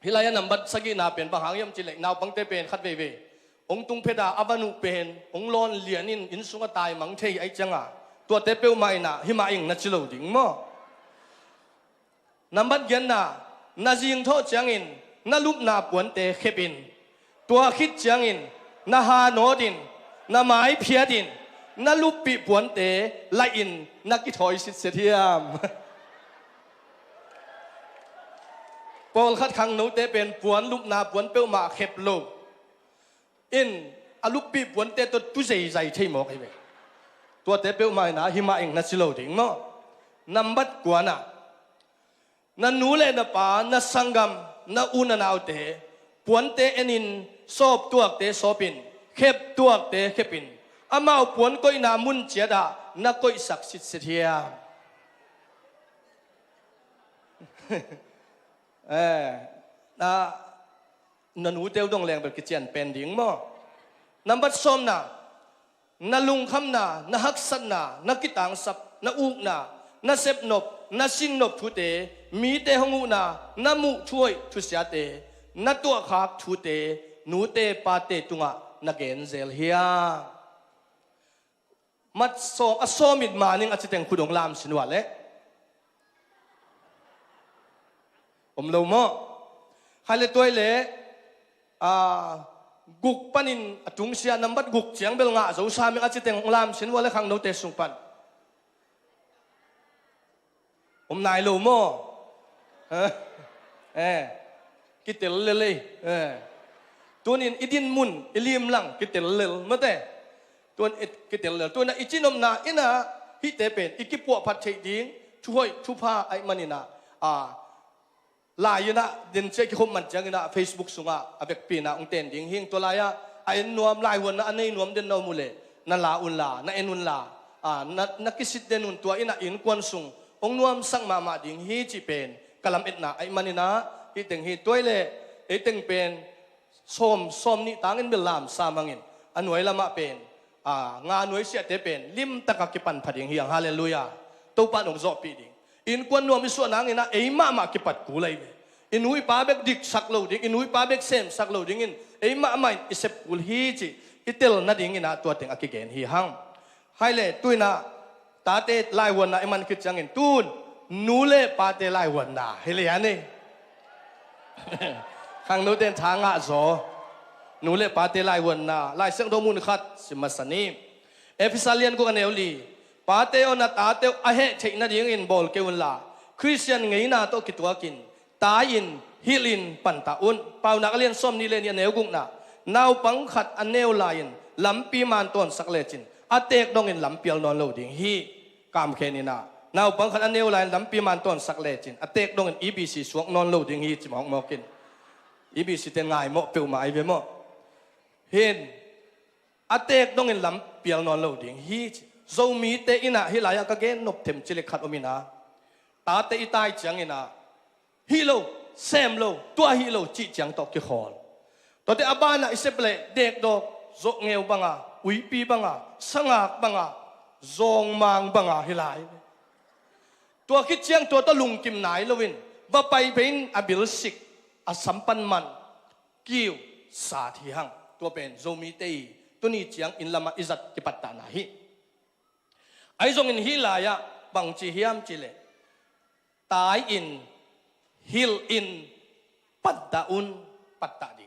hih lai-ah nambat sagihna pen bang hang hiam cih leh naupangte pen khat veivei hong tung phet a, a van uh pen hong lawn lian in inn sungah taimang thei ahih ciangin tuate peuhmah in ah himah ing na ci lo ding maw? Nambat giatna, na zingthawh ciangin na lupna puante khep in, tua khit ciangin na ha nawt in, na mai phiat in, na luppih puante laih in na kithawi sitset hiam? Pawlkhat khangnote pen puan lupna puan peuhmah khep lo in, a luppih puante tawh tu zeizai thei mawk hi ve. Tuate peuhmah in ah himah ing na ci lo ding maw? Nambat kuana, na nu le na pa, na sanggam, na u na naute puante en in, sawp tuakte sawp in, khep tuakte khep in, amau puan koihna mun ciat ah na koihsak sitset hiam? Eh, na, na nute uh dong leng bel kician pen ding maw? Nambat sawmna, na lungkhamna, na haksatna, na kitangsap, na ukna, na sepnop, na sin nop thute, mite hong uhna, na muh thuhoih thusiate, na tuahkhak thute, nute pate tungah na genzel hiam? Mat sawm, a sawm it maning a citeng khut hong lamsin ua leh. Om lo maw? Khai le tuai le, a, guk panin a tungsia nambat guk ciang bel ngah zo sa ming a citeng hong lamsin ua leh khangnote sung pan. Om nai lo maw? Eh, kitel lel ei. Eh. Tunin i din mun, i limlang kitel lel mate. Tuan i kitel lel. Tuan i cinopna inah hihte pen i kipuahphat theih ding, thuhoih thupha aih maninah, a, lai inah den ciah kikhop man cianginah Facebook sungah a vekpi inah hong ten ding hing. Tua lai-ah a en nuam, laihuanna a nei nuam den na om uh leh na la unla, na en unla, a, na, na kisit den un. Tua inah innkuan sung hong nuamsak mahmah ding hi cih pen ka lametna aih maninah hih teng hi. Tuai le ei teng pen sawm, sawm nih tangin bel lamsa mangin a nuai lamah pen, a, nga nuai siate pen limtaka kipan pha ding hiang. Halleluiah. Topa nong zawhpih ding. Innkuan nuam i suah nanginah ei mahmah kipat kul ahi ve. I nu i pa bek diksak lo ding, i nu i pa bek semsak lo dingin ei mahmah in i sep kul hi cih i tel nadinginah tua teng a kigen hi hang. Hai le tuinah tate laihuanna i man khit ciangin tun nu le pate laihuanna hi lian ei. Khangnote in tha ngah zaw. Nu le pate laihuanna Lai Siangtho mun khat sim masa ni. Efesa lian guk a neu li. Pate aw, na tate uh a heh theih nadingin bawl kei unla, Khristian ngeina tawh kituakin tai-in, hilhin pantah un. Paunak a lian sawm nih le nih a neu gukna. Naupang khat a neu lai-in lampi man tawnsak lecin a teek dongin lam pial nawn lo ding hi. Kamkhen inah naupang khat a neu lai-in lampi man tawnsak lecin a teek dongin E B C suak nawn lo ding hi, ci mawkmawk in. E B C te ngaimawh peuhmah ahi ve maw? Hin a teek dongin lam pial nawn lo ding hi, ci. Zomite inah hih lai-ah ka gen nop them ci le khat om inah, tate i tai cianginah hih lo, sem lo, tua hih lo cih ciang tawh kikhawl. Tuate a banah i sep leh dekdawk, zawhngeu banga, uipi banga, sangak banga, zawngmang banga hi lai. Tua khit ciang tua tawh lungkim nai loin va pai pei-in a bilsik, a sampan man, kiu, sat hi hang. Tua pen Zomite i tuni ciang inn lamah i zat kipattahna hi. Ahi zongin hih lai-ah bangci hiam cih leh, tai-in, hilhin pantah un, pattah ding.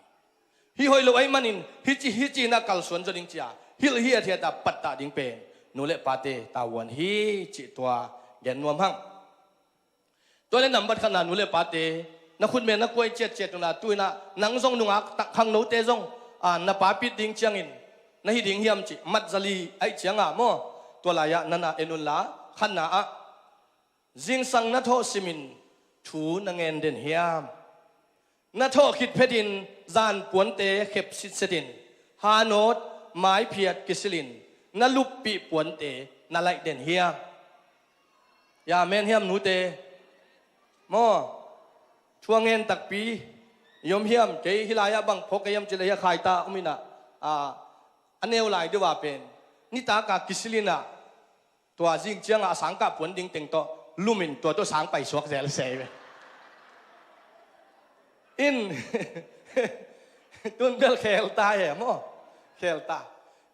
Hih hoih lo ahi manin hih ci, hih ci inah kalsuan zaw ding, ci-a hilh hiathiat a pattah ding pen nu le pate tavuan hi cih tua gen nuam hang. Tua le nambat khatna, nu le pate na khutme na kuai ciatciat unla, tu inah nang zong nungak tak khangnote zong, a, na papit ding ciangin na hi ding hiam cih mat zali aih cianga maw? Tua lai-ah na na en unla, khatna ah zingsang na thawh simin thu na ngen den hiam? Na thawh khit phetin zan puante khep sitsetin, hanawt maiphiat kisilin na luppih puante na laih den hiam? Ya, amen hiam nute? Maw? Thu a ngen takpi i om hiam? Kei hih lai-ah bang phawk ka hiam cih leh hih a khaita om inah, a, a neu lai deuh a pen nitaka kisil inah tua zing ciangah a sangkah puan ding teng tawh lumin tua tawh sang paisuak zel se ve. In, tun bel khel ta he maw? Khel ta.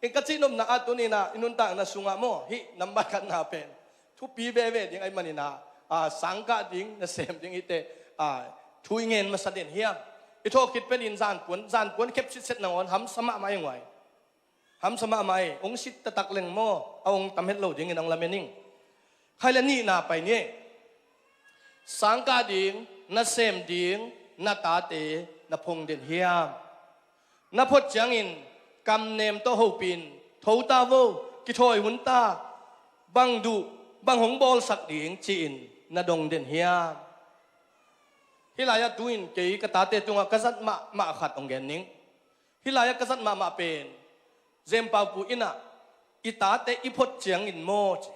In ka cihnopna ah tuni inah i nuntakna sungah maw, hih nambat khatna pen thupi veve ding ahi maninah, a, sangkah ding, nasem ding hihte, a, thu i ngen masa den hiam? I thawh khit phetin zan puan, zan puan khep sitset nangawn hamsa mahmah ei nguai. Hamsa mahmah ei, hong sit taktak leng maw, a hong tam het lo dingin hong lamen ing. Khai le nihna pai ni ei. Sangkah ding, nasem ding na tate na phong den hiam? Na phot ciangin kamnem tawh hopih in, tho ta vo, kithawi hun ta, bang duh, bang hong bawlsak ding ci-in na dong den hiam? Hih lai-ah tu-in kei ka tate tungah ka zat mahmah khat hong gen ning. Hih lai-ah ka zat mahmah pen Zen Pau Pu inah i tate i phot ciangin maw ci,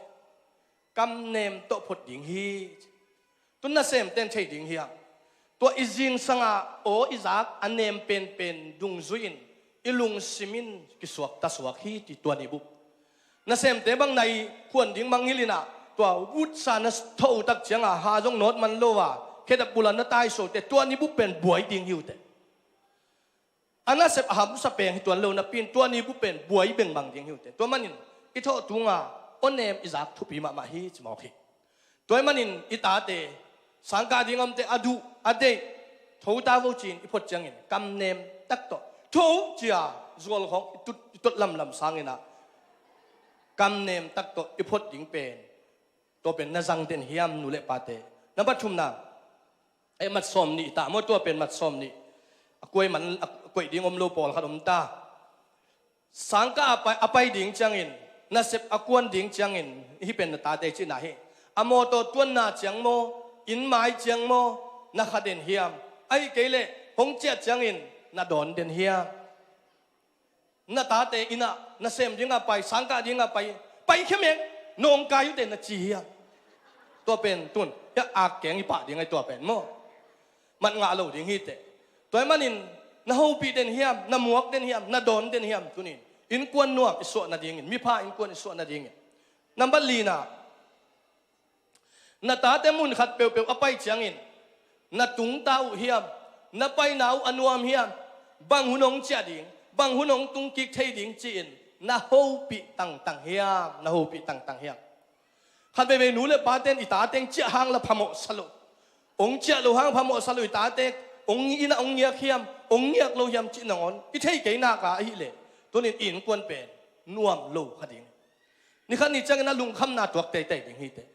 kamnem tawh phot ding hi ci. Tun nasemte in thei ding hiam? Tua i zingsanga aw i zak a nem penpen dungzui-in i lungsim in kisuakta suak hi, ti tua ni bup. Nasemte bang nai khuan ding mangngilh inah Tua vutsa na tho uh tak cianga ha zong nawt man lo a, khedap bula na taiso te, tua ni bup pen buai ding hi uh teh. A nasep a hamsa peng hi tuan lo napi in tua ni bup pen buai bengbang ding hi uh teh. Tua manin i thawh tunga awnem i zak thupi mahmah hi ci mawk hi. Tua ahih manin i tate sangkah ding a omte a duh a deih tho ta vo ci-in i phot ciangin kamnem tak tawh tho cia zual khawng i tut, i tot lamlam sangin ah kamnem tak tawh i phot ding pen tua pen na zang den hiam nu le pate? Na pathumna, eh, mat sawm nih ta maw, tua pen mat sawm nih. A kuai man, a koih ding om lo pawlkhat om ta. Sangkah a pai, a pai ding ciangin, nasep a kuan ding ciangin, hih pen na tate cihna hi. A mawtaw tuanna ciang maw, inn mai ciang maw, na kha den hiam? Ahih kei leh hong ciah ciangin na dawn den hiam? Na tate inn ah na sem dingah pai, sangkah dingah pai, pai khia meng, nawngkai uh teh na ci hiam? Tua pen tun hiah akkeng i pah ding ahi tua pen maw. Mat ngah lo ding hi teh. Tua ahih manin na hopih den hiam, na muak den hiam, na dawn den hiam? Tunin innkuan nuam i suah nadingin, mipha innkuan i suah nadingin. Nambat lina, na tate mun khat peuhpeuh a pai ciangin na tungta uh hiam? Na paina uh a nuam hiam? Bang hun hong ciah ding, bang hun hong tungkik thei ding ci-in na hopih tangtang hiam? Na hopih tangtang hiam? Khat veivei nu le pate in i tate hong ciah hang la phamawhsa lo, hong ciah lo hang phamawhsa lo, i tate hong inn ah hong ngiak hiam, hong ngiak lo hiam cih nangawn i thei kei nak a ahih leh tunin i innkuan pen nuam lo kha ding. Nikhat ni ciangin a lungkhamna tuak teitei ding hi teh.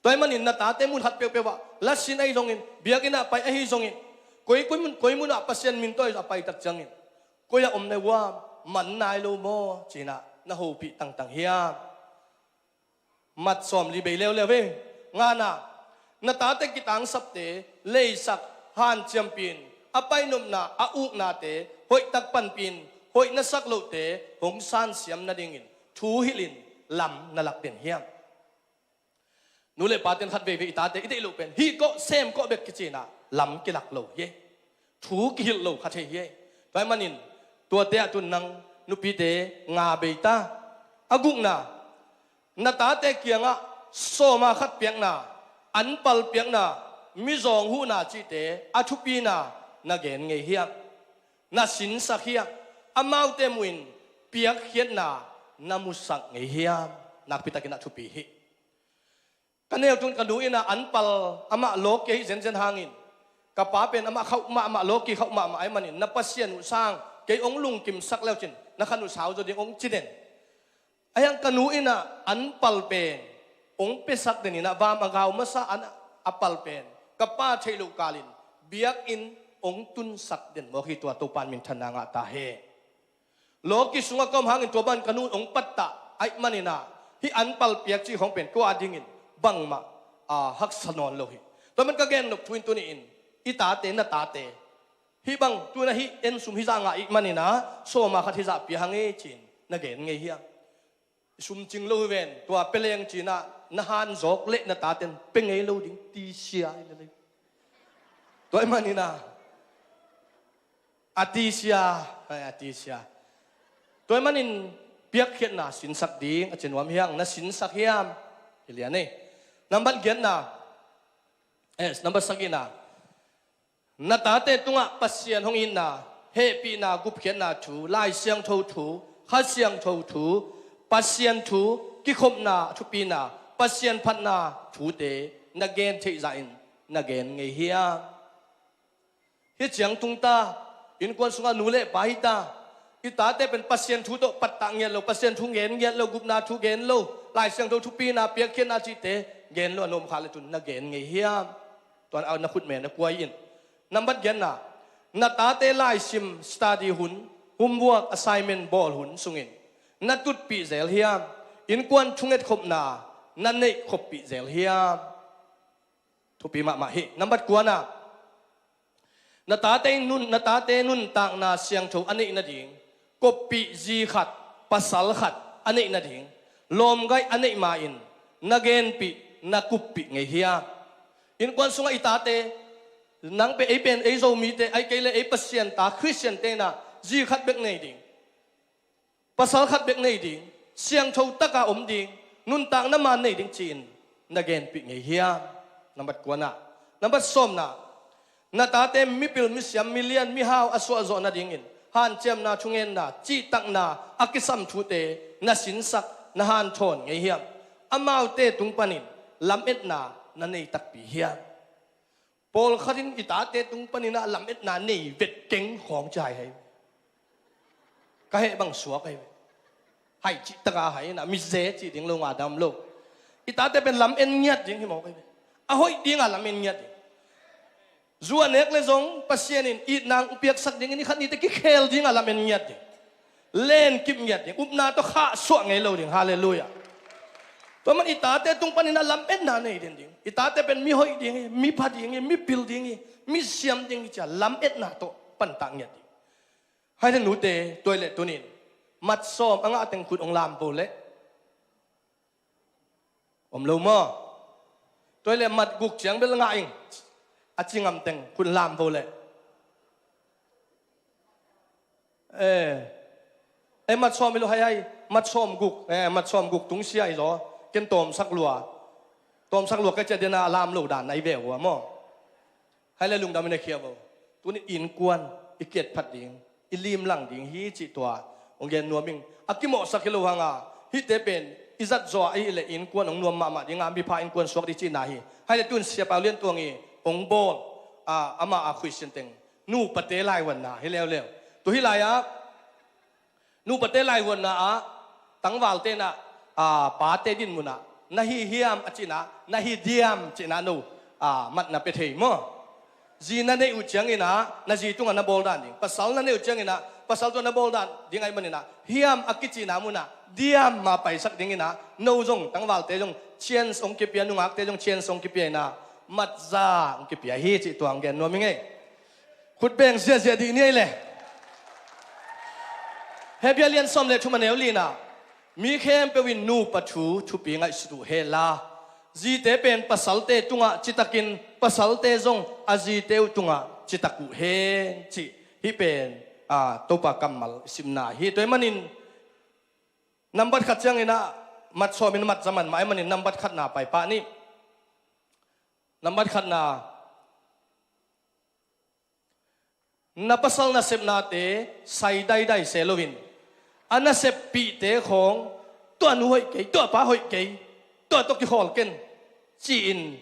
Tua ahih manin na tate mun khat peuhpeuh ah lasin ahi zongin, biakinn ah pai ahi zongin, koi, koi mun, koi mun ah Pasian min tawh a pai tak ciangin, koi ah om na hi uh a, man nai lo maw ci-in ah na hopih tangtang hiam? Mat sawm li bei leuleu hi. Ngana, na tate kitangsapte leisak hanciampih in, a painopna a uknate hoihtak panpih in, hoih na sak lohte hong sansiam nadingin thu hilhin lam na lak den hiam? Nu le pate in khat veivei i tate i deih loh pen hih kawh sem kawh bek kici-in ah lam kilak lo hi. Thu kihilh lo kha thei hi. Tua ahih manin tuate ah tun nang nupite nga bei ta. A gukna, na tate kiangah sawma khat piakna, anpal piakna, mizawng huhna cihte a thupina na gen ngei hiam? Na sinsak hiam? Amaute muhin piakkhiatna na musak ngei hiam? Nakpitakin a thupi hi. Ka neu tun ka nu in ah anpal amah lawk kei hi zenzen hangin, ka pa pen amah khauh mahmah, lawk kei khauh mahmah ahih manin, na Pasian uh sang kei hong lungkimsak leucin na khan uh sau zaw ding hong ci den. Ahi hang ka nu in ah anpal pen hong piasak den in ah, vam a gau masa an a pal pen ka pa theih loh kalin biakinn hong tunsak den mawk hi. Tua Topa in minthanna ngah ta hen. Lawki sungah ka om hangin tua bangin ka nu in hong pattah ahih manin ah, hih anpal piak cih khawng pen kua a dingin bangmah a haksa nawn lo hi. Tua man ka gen nop thu in tuni-in i tate, na tate, hih bang tu-in ah hih en sum hizah ngah ahih manin ah sawma khat hizah pia hang e ci-in na gen ngei hiam? I sum cing lo hi ven, tua pia leng ci-in ah na han zawk leh na taten pia ngei lo ding, tisia hi lel hi. Tua ahih manin ah a tisia, ai, a tisia. Tua ahih manin piakkhiatna sinsak ding a ci nuam hi hang. Na sinsak hiam? Hi lian ei. Nambat giatna, eh, nambat sagihna, na tate tungah Pasian hong itna, hehpihna, gupkhiatna thu, Lai Siangtho thu, Kha Siangtho thu, Pasian thu, kikhopna, thupina, Pasian phatna thute na gen theih zahin na gen ngei hiam? Hih ciang tung ta, innkuan sungah nu le pa hi ta, i tate pen Pasian thu tawh pattah ngiat lo, Pasian thu gen ngiat lo, gupna thu gen lo, Lai Siangtho thupina, piakkhiatna cihte gen lo a na om khak leh tun na gen ngei hiam? Tua na khut me na kuai in. Nambat giatna, na tate laisim, study hun, homework, assignment bawl hun sungin na tutpih zel hiam? Innkuan thungetkhopna na neihkhoppih zel hiam? Thupi mahmah hi. Nambat kuana, na tate nun, na tate nuntakna siangtho a neih nading koppih zi khat, pasal khat a neih nading lawmgaih a neih ma-in na genpih, na kuppih ngei hiam? Innkuan sungah i tate, nang pen, ei pen, ei Zomite, ahih kei leh ei Pasian ta Khristiante in ah zi khat bek nei ding, pasal khat bek nei ding, siangtho taka om ding, nuntakna man nei ding ci-in na genpih ngei hiam? Nambat kuana. Nambat sawmna. Na tate mipil, misiam, milian, mihau a suahzawh nadingin hanciamna, thungenna, cihtakna a kisam thute na sinsak, na hanthawn ngei hiam? Amaute tung panin lametna na nei takpi hiam? Pawlkhat in i tate tung panin ah lametna nei vet keng khawng ci hai hai. Ka heh bang suak hai ve. Hai cih taka hai inah mize cih ding lo nga dam lo. I tate pen lam en ngiat ding hi mawk hai ve. A hoih dingah lam en ngiat ding. Zu a nek le zong Pasian in itna hong piaksak dingin i khat nite kikhel dingah lam en ngiat ding. Len kip ngiat ding. Upna tawh khahsuah ngei lo ding. Halleluiah. Tua man i tate tung panin a lametna nei den ding. I tate pen mi hoih ding hi, mi pha ding hi, mi pil ding hi, mi siam ding hi cia lametna tawh pantak ngiat ding. Hai le nute, tua i leh tunin mat sawm a ngah teng khut hong lam vo leh. Om lo maw? Tua i leh mat guk ciang bel ngah ing. A ci ngam teng khut lam vo leh. Eh, eh, mat sawm hi lo hai hai, mat sawm guk, eh, mat sawm guk tungsia hi zaw. Ken tawmsak lua. Tawmsak lua ka ciah dena a lam lo dan na i ve uh a maw? Hai le lungdam in a khia vo. Tuni innkuan i kiat phat ding, i limlang ding hi cih tua hong gen nuam ing. A kimawhsak hi lo hanga, hihte pen i zat zaw a i hih leh innkuan hong nuam mahmah dinga, mipha innkuan suak ding cihna hi. Hai le tun Sia Pau Lian Tuang i hong bawl, a, ama a khuisin teng nupate laivuanna hi leuleu. Tu hi lai-ah nupate laivuanna ah tangvalte inah, a, pate din munah na hi hiam a cihna, na hi diam cihna no, a, matna pia thei maw? Zi na neih uh cianginah na zi tungah na bawl dan ding. Pasal na neih uh cianginah pasal tungah na bawl dan ding ahih maninah hiam a kicihna munah diam mah paisak dinginah no zong tangvalte zong chance hong kipia, nungakte zong chance hong kipia inah matza hong kipia hi cih tua hong gen nuam hi ngei. Khut beng ziahziah dih ni ei le. Hebru lian sawm le thum a neu lina. Mi khempeuh in nupa thu thupi ngaihsut uh hela. Zite pen pasalte tungah citakin pasalte zong a zite uh tungah citak uh hen cih. Hih pen, a, Topa kammal i simna hi. Tua ahih manin nambat khat cianginah mat sawmin mat za man mah ahih manin nambat khatna pai pah ni. Nambat khatna. Na pasal nasepnate sai daidai se loin a naseppihte khawng tua nu hoih kei, tua pa hoih kei, tua tawh kikhawl ken ci-in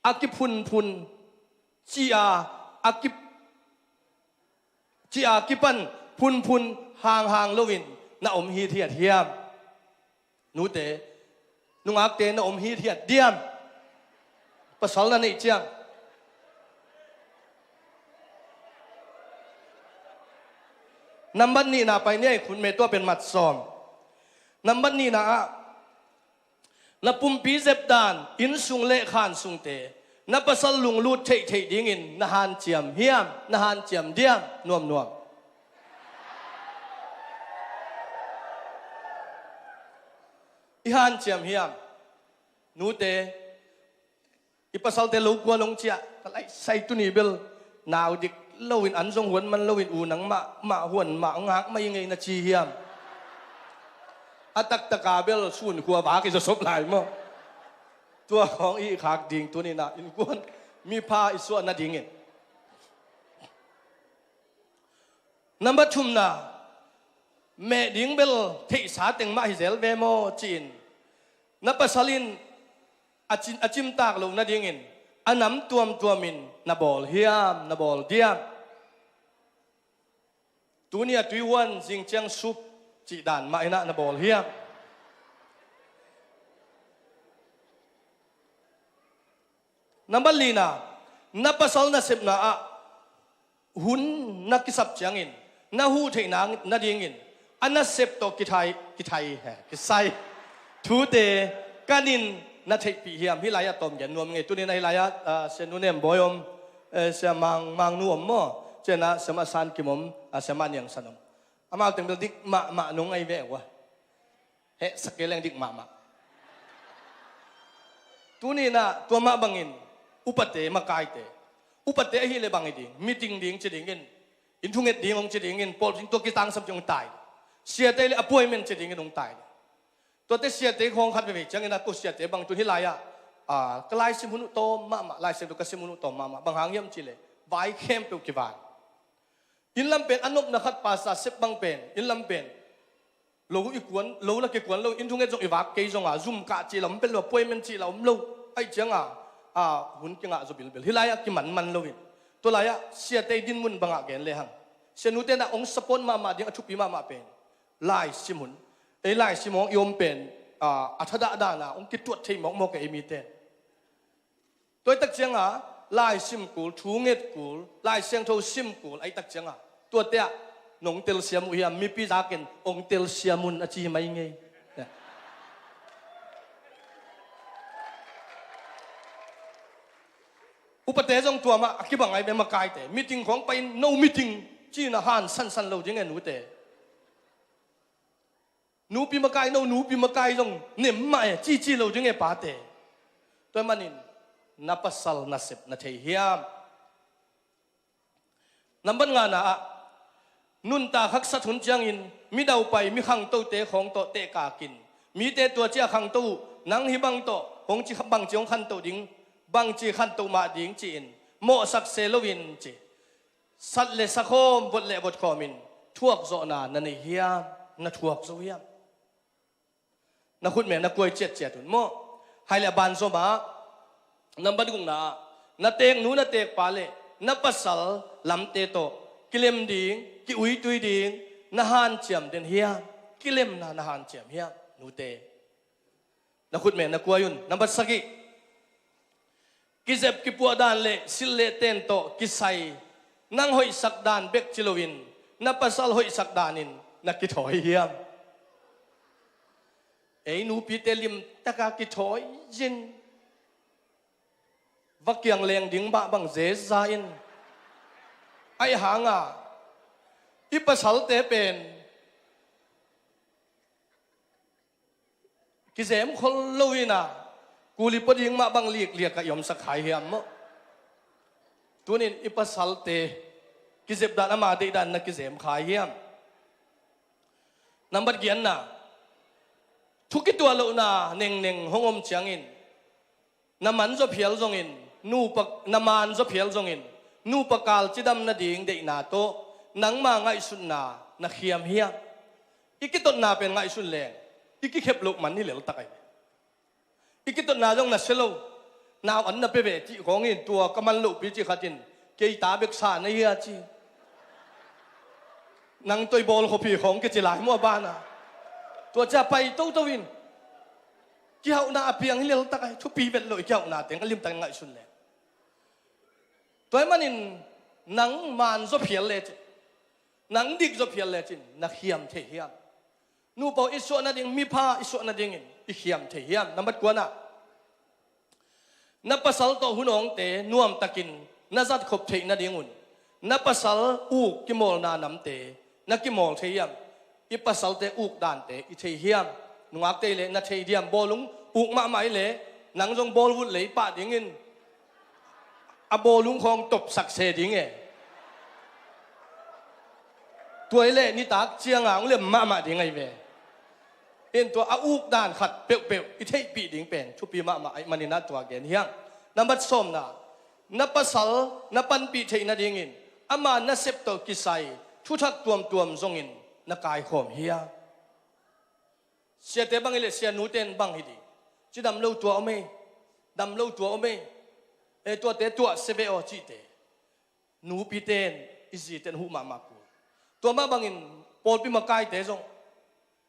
a kiphunphun ci-a a ki ci-a kipan phunphun hanghang loin na om hithiat hiam? Nute, nungakte na om hithiat diam? Pasal na neih ciang. Nambat nihna pai ni ei khun me tua pen mat sawm. Nambat nihna ah na pumpi zepdan, innsung le khan sungte na pasal lunglut theihtheih dingin na hanciam hiam, na hanciam diam? Nuamnuam. I hanciam hiam? Nute, i pasalte lo kual hong ciah ka laisai tuni bel nau dik loin an zong huan man loin u nangmah mah huan mah ngak mah i ngei na ci hiam? A taktaka bel sun khua vak i zawsop lai maw? Tua khawng i khak ding tuninah innkuan mipha i suah nadingin. Nambat thumna, meh ding bel theihsa teng mah hi zel ve maw ci-in na pasal in a cin, a cimtak loh nadingin a nam tuamtuamin na bawl hiam, na bawl diam? Tuni a tuihuan zing ciang sup cih dan mah inah na bawl hiam? Nambat lina, na pasal nasepna ah hun na kisap ciangin na huh theihna nadingin a nasep tawh kithai, kithai he, kisai thute kanin na theihpih hiam? Hih lai-ah tawm gen nuam ngei. Tunin ah hih lai-ah, ah, Sia Nu Nem Bawi om, eh, Sia Mang, Mangnu om maw? Cianah Sia Mah San Kim om, ah, Sia Mah Niang San om. Amau teng bel dik mahmah nung ahi ve ua. Hehsak kei leng dik mahmah. Tuninah tua mah bangin upate makaite, upate ahih leh bang hi ding, meeting ding ci dingin, inn thunget ding hong ci dingin, pawl ding tua kitangsam ding hong tai. Siate le appointment ci dingin hong tai. Tuate siate khawng khat veivei ciangin a ko siate bang tun hih lai-ah A, ka laisim hun uh tawm mahmah, Lai Siangtho ka sim hun uh tawm mahmah. Bang hang hiam cih leh vai khempeuh kivan. Inn lam pen a nopna khat, pastor sep bang pen inn lam pen lo i kuan, lo la kikuan lo, inn thunget zong i vak kei zong a, zum kah cih la om pen lo, appointment cih la om lo. Ahih ciang a, a, hun kingah zaw bilbil. Hih lai-ah kimanman lo in, tua lai-ah siate i dinmun bangah gen lehang, sianute na hong support mahmah ding a thupi mahmah pen laisim hun. Ei laisim hong i om pen, a, a thadah dan a hong kituat thei mawkmawk e, ei mite. Tua ahih tak ciang a, laisim kul, thunget kul, Lai Siangtho sim kul ahih tak ciang a, tuate ah nong telsiam uh hiam? Mipi zakin hong telsiam un a ci mai ngei. Upate zong tua mah a kibang ai ve, makaite. Meeting khawng pai-in, "No meeting," ci-in a han sansan lo ding e, nute. Nupi makai, "No nupi makai zong nem mah e," cici lo ding e, pate. Tua ahih manin na pasal nasep na thei hiam? Nambat ngana ah, nuntak haksat hun ciangin midaupai, mikhangtote khawng tawh tehkakin, mite tua ci-a khangto uh, nang hih bang tawh hong ci, bangci hong khantoh ding, bangci khantoh mah ding ci-in mawhsak se loin ci. Sat le sakhawm, vot le votkhawmin thuakzawhna na nei hiam? Na thuak zo hiam? Na khutme na kuai ciatciat un maw. Hai le a banzom ah, nambat gukna ah, na teeknu na teekpa le na pasal lamte tawh kilem ding, ki-uitui ding na hanciam den hiam? Kilemna na hanciam hiam, nute? Na khutme na kuai un. Nambat sagih, kizep kipuah dan le silh le ten tawh kisai nang hoihsak dan bek ci loin na pasal hoihsak danin na kithawi hiam? Ei nupite limtaka kithawi zin, va kiang leng ding mah bang zeza in. Ahih hanga i pasalte pen kizem khol lo in a, kuli pua ding mah bang likliak a i omsak kha hiam maw? Tunin i pasalte kizep dan, ama deih dan na kizem kha hiam? Nambat giatna, thu kituah lohna nengneng hong om ciangin na man zaw phial zongin, nupa, na man zaw phial zongin, nupa kal cidam nading deihna tawh nangma ngaihsutna na khiam hiam? I kitotna pen ngaihsun leng i kikhep loh man hi leltak ahi. I kitotna zong na sia lo. Nau an na pia ve cih khawngin, tua ka man lohpi cih khatin, kei ta bek sa na hia ci. Nang toi bawl khuaphi khawng kici lai maw a bana. Tua cia pai toto in, kihauhna a piang hi leltak ahi, thupi vet lo i kihauhna teng a limtakin ngaihsun le. Tua ahih manin nang man zaw phial lecin, nang dik zaw phial lecin na khiam thei hiam? Nupa uh i suah nading, mipha i suah nadingin i khiam thei hiam? Nambat kuana, na pasal tawh hun awngte nuamtakin na zatkhop theih nadingun na pasal uk kimawlna namte na kimawl thei hiam? I pasalte uk dante i thei hiam? Nungakte i leh na thei diam? Bawlung uk mahmah i leh nang zong bawlvut lei pah dingin a bawlung khawng topsak se ding e. Tua i leh nitak cianga hong lem mahmah ding ahi ve. In tua a uk dan khat peuhpeuh i theihpih ding pen thupi mahmah ahih manin a tua gen hiang. Nambat sawmna, na pasal na panpih theih nadingin ama nasep tawh kisai thuthak tuamtuam zongin na kaikhawm hiam? Siate bang hi leh sianute in bang hi ding, cidam lo tua om ei, dam lo tua om ei, e tuate tuah se ve aw cihte. Nupite in, i zite in huh mahmah kul. Tua mah bangin pawlpi makaite zong,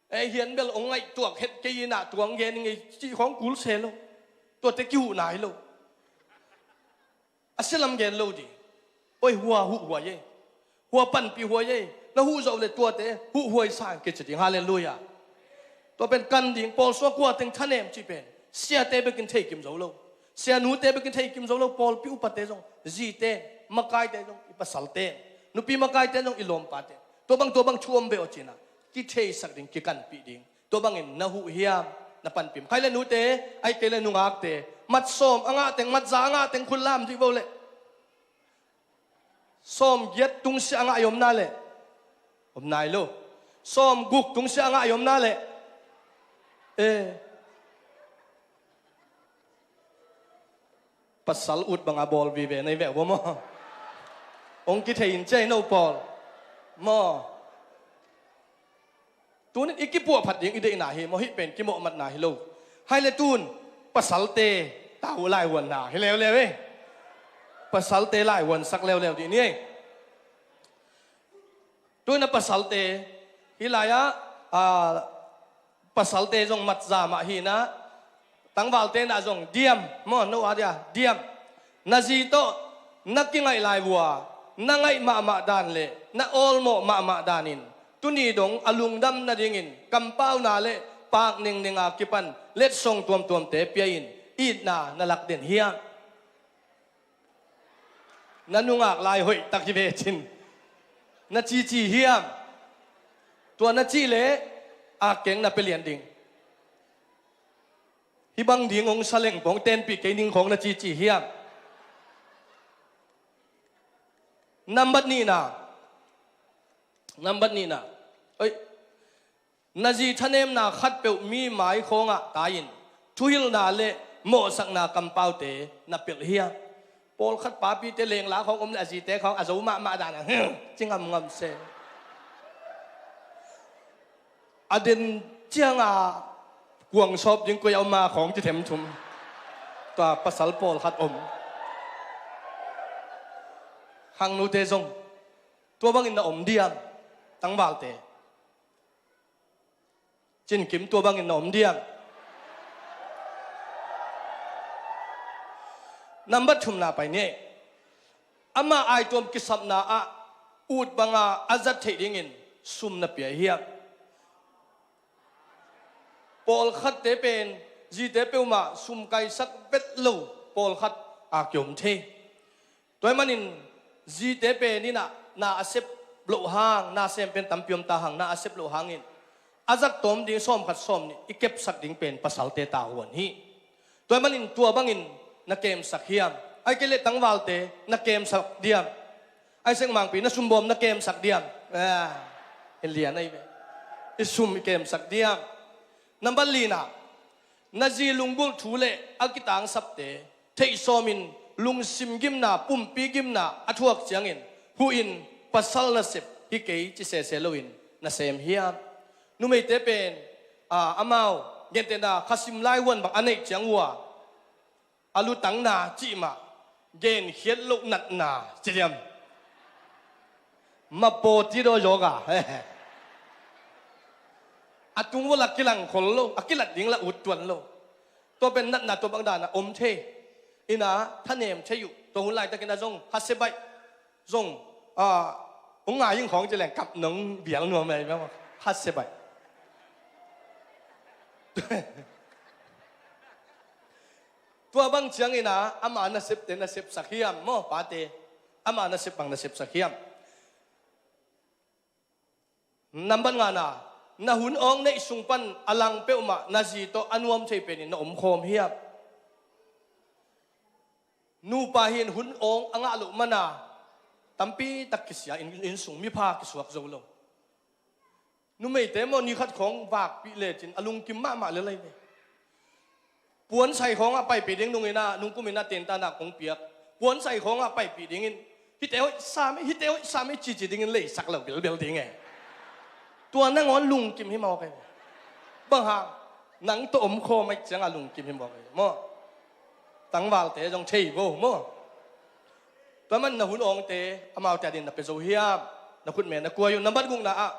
e hian bel hong ngaihtuak het kei in ah tua hong gen ing ei cih khawng kul se lo. Tuate kihuhna hi lo. A sia lam gen lo ding. Oi, hua huhhuai ei. Hua panpih huai ei. Na huh zawh le tuate huhhuai sa in kici ding. Halleluiah. Tua pen kan ding, pawlsung kua teng thanem cih pen siate bekin thei kim zo lo. Sianute bekin thei kim zo lo, pawlpi upate zong, zite, makaite zong, i pasalte, nupi makaite zong, i lawmpate. Tua bang, tua bang thu om ve aw cih na kitheisak ding, kikanpih ding. Tua bangin na huh hiam, na panpih hiam? Khai le nute, ahih kei le nungakte, mat sawm a ngah teng, mat za a ngah teng khut lam dih vo leh. Sawm giat tungsiah a ngah i om na leh, om nai lo. Sawm guk tungsiah a ngah i om na leh, e, Pasal ut banga bawl vive nei veh ua maw? Hong kithei in ciai no pawl maw? Tunin i kipuahphat ding i deihna hi maw, hih pen kimawhmatna hi lo. Hai le tun pasalte tau laihuanna hi leuleu ei. Pasalte laihuansak leuleu dih ni ei. Tuina pasalte hi lai-ah, a, pasalte zong matza mah hi na, tangvalte na zong diam maw, no a dia diam. Na zi tawh na kingaih lai vua, na ngaih mahmah dan le na awlmawh mahmah danin tuni dong a lungdam nadingin kampauna le pak nengnenga kipan letsong tuamtuamte pia-in itna na lak den hiam? Na nungak lai hoih tak hi ve cin. Na cici hiam? Tua na cih leh a keng na pia lian ding. Hih bang ding hong sa leng pong tenpih kei ning khawng na cici hiam? Nambat nihna. Nambat nihna. Oi. Na zi thanemna khatpeuh mi mai khawngah tai-in thuhilhna le mawhsakna kampaute na pilh hiam? Pawlkhat papite lengla khawng om le a zite khawng a zo mahmah dana ci ngamngam se. A den cianga kuang sawp ding koi a om a khawng ci themthum. Tua pasal pawlkhat om. Khangnute zong tua bangin na om diam? Tangvalte. Cinkim tua bangin na om diam? Nambat thumna pai ni. Ama aituam kisapna ah ut banga a zat theih dingin sum na pia hiam? Pawlkhatte pen zite peuhmah sum kaisak vet lo pawlkhat a kiom thei. Tua ahih manin zite pen in ah na a sep loh hang, na sem pen tampi om ta hang, na a sep loh hangin a zat tawm ding sawmkhat sawmnih i kepsak ding pen pasalte tavuan hi. Tua ahih manin tua bangin na kemsak hiam? Ahih kei leh tangvalte na kemsak diam? Ahih seng mangpi na sumbawm na kemsak diam? Ah, i lian ahi ve. I sum i kemsak diam? Nambat lina, na zi lunggulh thu le a kitangsapte theih sawmin lungsim gimna, pumpi gimna a thuak ciangin huhin pasal nasep hi kei ci sese loin na sem hiam? Numeite pen, a, amau gentehna khasim laihuan bang a neih ciang uh a, a lutangna cih mah genkhiat loh natna ci diam? Mapawti daw zawk a a tungvol a kilang khol lo, a kilat ding la ut tuan lo. Tua pen natna tua bang dana om thei. Ina thanem thei uh. Tua hun laitakin a zong khasia baih zong, a, hong ngai ing khawng ci leng kap nong bial nuam ei mah. Khasia baih. Tua bang ciangin a ama nasepte na sepsak hiam maw, pate? Ama nasep bang na sepsak hiam? Nambat ngana, na hun awng neih sung pan a lang peuhmah na zi tawh a nuam thei penin na omkhawm hiam? Nupa hin hun awng a ngah loh mana tampi tak kisia, inn, inn sung mipha kisuak zo lo. Numeite maw, ni khat khawng vakpih lecin a lungkim mahmah lel ahi ve. Puansai khawngah paipih ding nungin ah, nungkumin ah tentana kong piak. Puansai khawngah paipih dingin, hihte hoih sam ei, hihte hoih sam ei cici dingin leisak lo bilbil ding e. Tua nangawn lungkim hi mawk e. Bang hang, nang tawh omkhawm ahih ciangah lungkim hi mawk e maw? Tangvalte zong thei vo maw? Tua man na hun awngte amaute adin na pia zo hiam? Na khutme na kuai uh. Nambat gukna ah,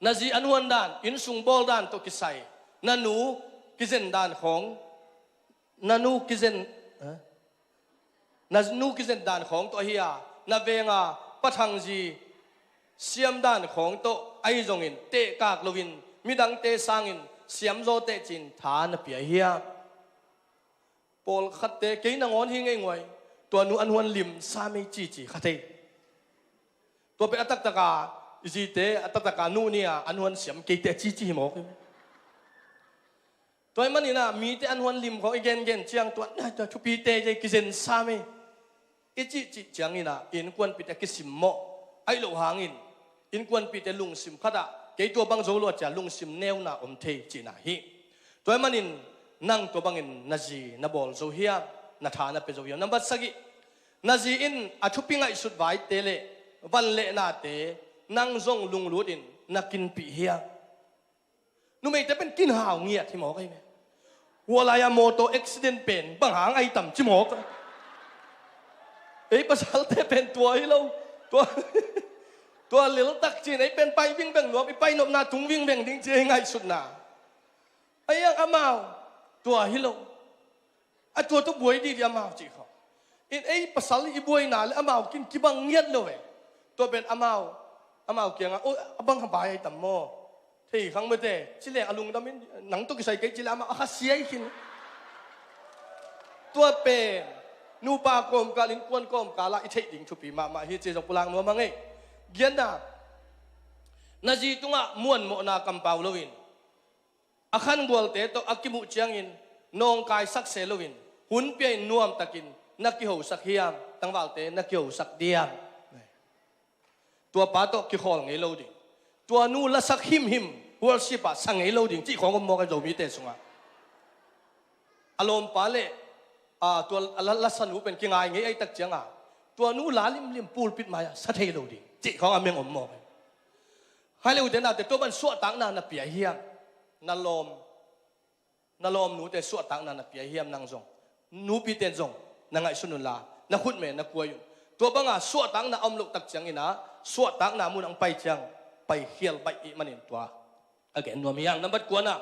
na zi an huan dan, innsung bawl dan tawh kisai, na nu kizen dan khawng, na nu kizen, eh? Na nu kizen dan khawng tawh ahi a, na venga Pa Thang zi siam dan khawng tawh ahi zongin tehkak loin midangte sangin siam zaw teh cin tha na pia hiam? Pawlkhatte kei nangawn hi ngeinguai, tua nu an huan lim sam ei cici kha thei. Tua pen a taktaka i zite a taktaka nu ni-a an huan siam keite a cici hi mawk hi. Tua ahih manin ah mite an huan lim khawng i gengen ciang tua, tua thupite ei kizen sam ei i cihcih ciangin ah i innkuanpihte a kisimmawh ahih loh hangin innkuanpihte lungsim khatah kei tua bang zo lo a cia lungsim neuna om thei cihna hi. Tua ahih manin nang tua bangin na zi na bawl zo hiam? na tha na pia zo hiam? Nambat sagih, na zi in a thupi ngaihsut vaite le van le nate nang zong lunglut in na kinpih hiam? Numeite pen kinhau ngiat hi mawk ahi ve. Hua lai-a mawtaw accident pen bang hang ahi tam ci mawk. Ei pasalte pen tua hi lo. Tua, tua lel tak cin ei pen pai vingveng nuam, i pai nopna tung vingveng ding ci ei ngaihsutna. Ahi hang amau tua hi lo. A tua tawh buai didi amau cih khawng. In ei pasal i buaina le amau kin kibang ngiat lo e. Tua pen amau, amau kiangah, "Oh, a bang kha bai ahi tam maw? Thei khang mate," ci leng a lungdam in, "Nang tawh kisai kei," ci leng amau a kha sia hi khin. Tua pen nupa kawmkal, innkuan kawmkal ah i theih ding thupi mahmah hi ci zong pulak nuam a ngei. Giatna, na zi tungah muanmawhna kampau loin a khangualte tawh a kimuh ciangin nawngkaisak se loin hun pia in nuamtakin na kihosak hiam? Tangvalte na kihosak diam? Tua pa tawh kikhawl ngei lo ding. Tua nu lasak himhim worship ah sa ngei lo ding cih khawng om mawk a Zomite sungah. A lawmpa le, a, tua la, la, lasa nu pen kingai ngei ahi tak cianga tua nu la limlim pulpit mai-ah sa thei lo ding cih khawng a meng om mawk. Hai le ute naute, tua bang suahtakna na pia hiam? Na lawm, na lawm nute suahtakna na pia hiam nang zong? Nupite in zong na ngaihsun unla na khutme na kuai un. Tua banga suahtakna a om loh tak ciangin ah suahtakna mun ang pai ciang pai khial baih ih manin tua a gen nuam hi hang. Nambat kuana,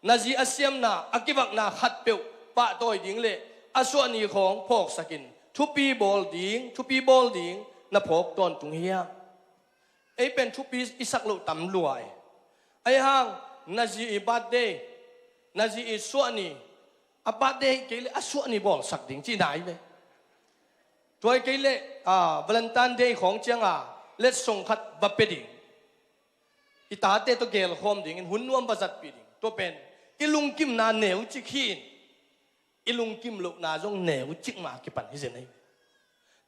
na zi a siamna a kivakna khatpeuh pahtawi ding le a suahni khawng phawksakin thupi bawl ding, thupi bawl ding na phawk tawntung hiam? Ei pen thupi i sak loh tam lua e. Ahi hang na zi i birthday, na zi i suahni, a birthday kei le a suahni bawlsak ding ci nai ve. Tua kei le, a, Valentine Day khawng cianga letsong khat va pia ding. I tate tawh gelkhawm dingin hun nuam va zatpih ding. Tua pen i lungkimna neu cik hi in, i lungkim lohna zong neu cik mah kipan hi zen ahi.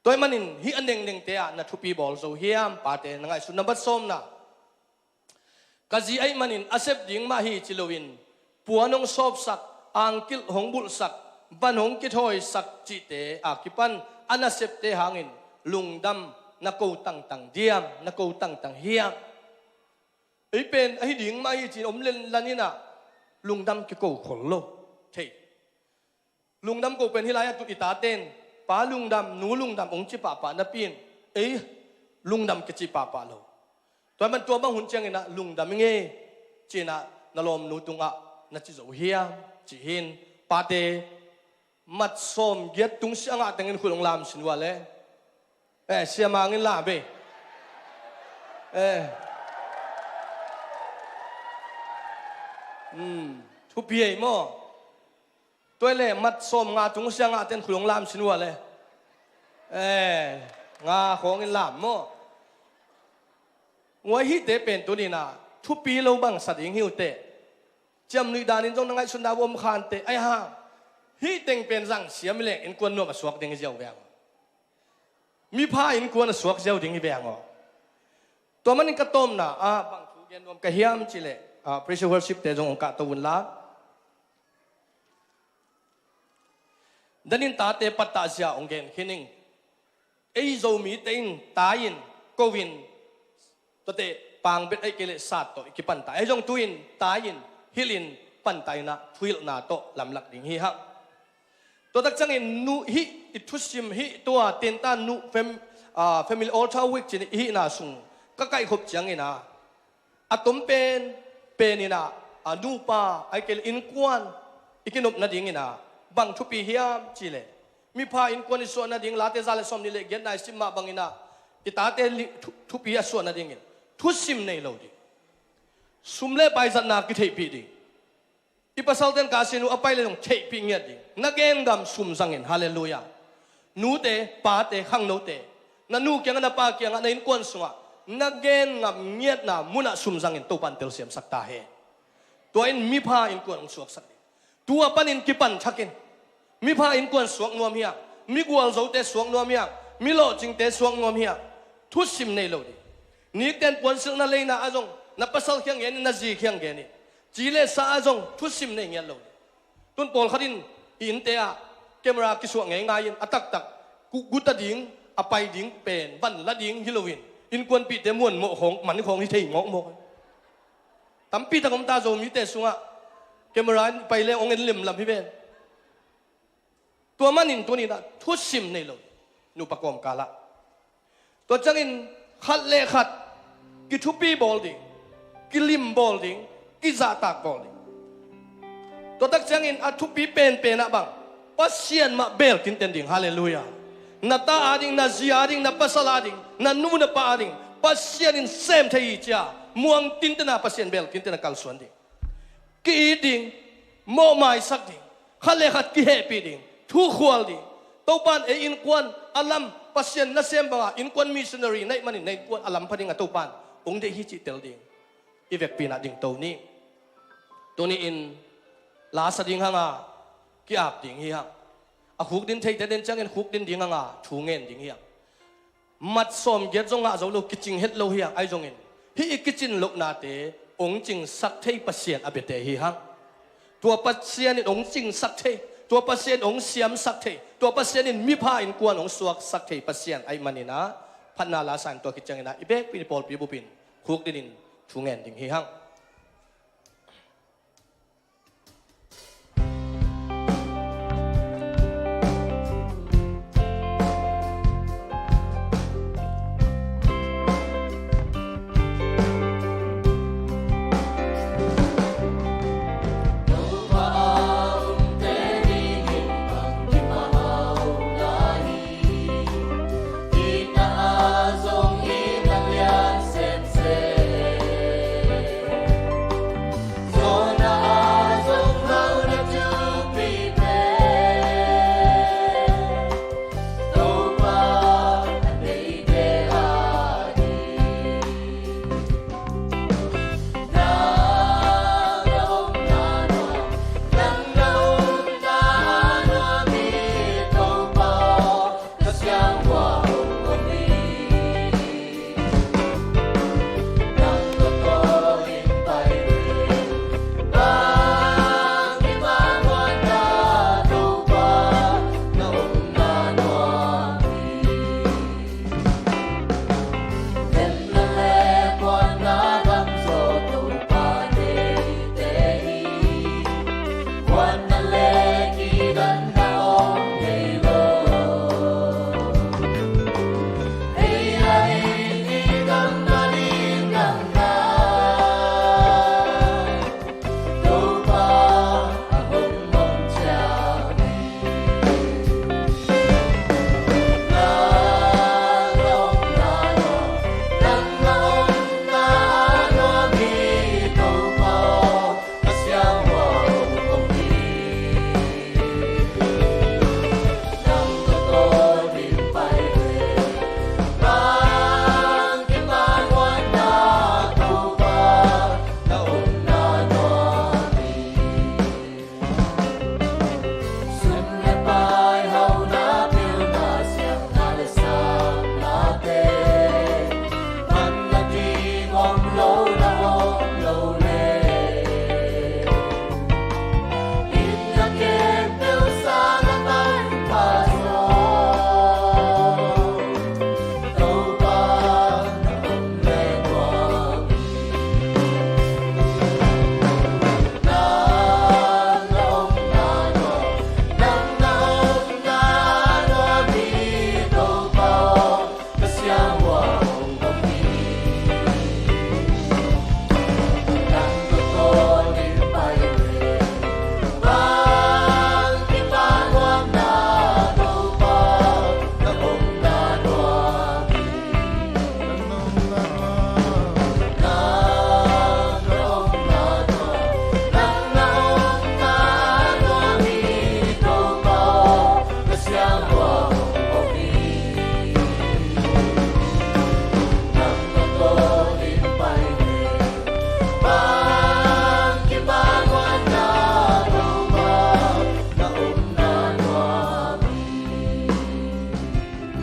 Tua ahih manin hih a nengnengte ah na thupi bawl zo hiam? Pate na ngaihsun. Nambat sawmna, ka zi ahih manin a sep ding mah hi ci loin puan hong sawpsak, angkilh hong bulhsak, van hong kithawisak cihte a kipan a nasepte hangin lungdam na ko tangtang diam, na ko tangtang hiam? Ei pen ahi ding mah hi ci-in om lenlan in ah lungdam kiko khol lo. Thei. Lungdam ko pen hih lai-ah tun i tate in pa lungdam, nu lungdam hong ci pahpah napi in ei lungdam kici pahpah lo. Tua ahih man tua bang hun ciangin ah lungdam i ngei ci-in ah na lawmnu tungah na ci zo hiam? Ci hi in. Pate, mat sawm giat tung sia ngah tengin khut hong lam sin uh a le. Eh, sia mangin lam ve. Eh. Hmm. Thupi ei maw? Tua le mat sawm nga tung sia ngah ten khut hong lam sin uh a le. Eh, nga khawngin lam maw? Nguai, hihte pen tuni-in ah thupi lo bang sa ding hi uh teh. Ciamnuih danin zong na ngaihsutna uh om kha inteh. Ahi hang hih teng pen zang siam hi leng innkuan nuam a suak ding hi ziau veng. Mipha innkuan a suak ziau ding hi veng aw. Tua manin ka tawpna ah bang thu gen nuam ka hiam cih leh, ah, praise worship-te zong hong kahto unla. Danin tate pattah zia hong gen khin ing. Ei Zomite in tai-in, ko-in, tuate pangbet ahih kei leh sat tawh i kipan ta. Ei zong tu-in tai-in, hilhin pan ta in ah thuhilhna tawh lamlak ding hi hang. Tua tak ciangin nu hih i thusim hih tua tenta nu fam-, ah, Family Altar Week ci-in i hihna sung ka kaihkhop ciangin ah a tom pen, pen in ah, a nupa, ahih kei leh innkuan i kinop nadingin ah bang thupi hiam cih leh, mipha innkuan i suah nading Late za le sawmnih le giatna i sim mah bangin ah i tate li-, thu-, thupi a suah nadingin thusim nei lo ding. Sum le pai zatna kitheihpih ding. I pasalte'n ka sin uh a pai le zong theihpih ngiat ding. Na gen ngam sum zangin. Halleluiah. Nute, pate, khangnote, na nu kiangah, na pa kiangah, na innkuan sungah na gen ngam ngiatna munah sum zangin Topa'n telsiamsak ta hen. Tua in mipha innkuan hong suaksak ding. Tua panin kipan thakin. Mipha innkuan suak nuam hiam? Mi gualzote suak nuam hiam? Mi lawhcingte suak nuam hiam? Thusim nei lo ding. Nikten puansilhna leina ah zong na pasal kiang gen in, na zi kiang gen in. Ci le sa ah zong thusim nei ngiat lo ding. Tun pawlkhat in i innte ah Camera kisuah ngeingai in a taktak, gu-, guta ding, a pai ding pen van la ding hi loin, innkuanpihte muanmawh khawng, man khawng hi thei mawkmawk. Tampi tak om ta, Zomite sungah camera in pai leng hong en lemlam hi ven. Tua manin tuni-in ah thusim nei lo, nupa kawmkal ah. Tua ciangin khat le khat kithupi bawl ding, kilim bawl ding, kizahtak bawl ding. Tua tak ciangin a thupi penpen ah bang, Pasian mah beel tinten ding. Halleluiah. Na ta ading, na zi ading, na pasal ading, na nu na pa ading Pasian in sem thei hi ci-a muang tinten a, Pasian beel tinten a kalsuan ding. Ki-it ding, mawhmaisak ding, khat le khat kihehpih ding, thukhual ding. Topa in ei innkuan a lam, Pasian nasem banga innkuan missionary na hih manin na innkuan a lam pha ding a Topa in hong deih hi cih tel ding. I vekpi-in ah dingto ni. Tuni-in la sa ding hang a, ki-ap ding hi hang. A khukdin theite den ciangin khukdin ding hang a, thu ngen ding hi hang. Mat sawmgiat zong ngah zo lo, kicing het lo hi hang. Ahi zongin hih i kicin lohnate hong cingsak thei Pasian a biate hi hang. Tua Pasian in hong cingsak thei, tua Pasian in hong siamsak thei, tua Pasian in mipha innkuan hong suaksak thei Pasian ahih manin ah, phatna la sa-in tua khit ciangin ah i vekpi-in, i pawlpi bupin khukdinin thu ngen ding hi hang.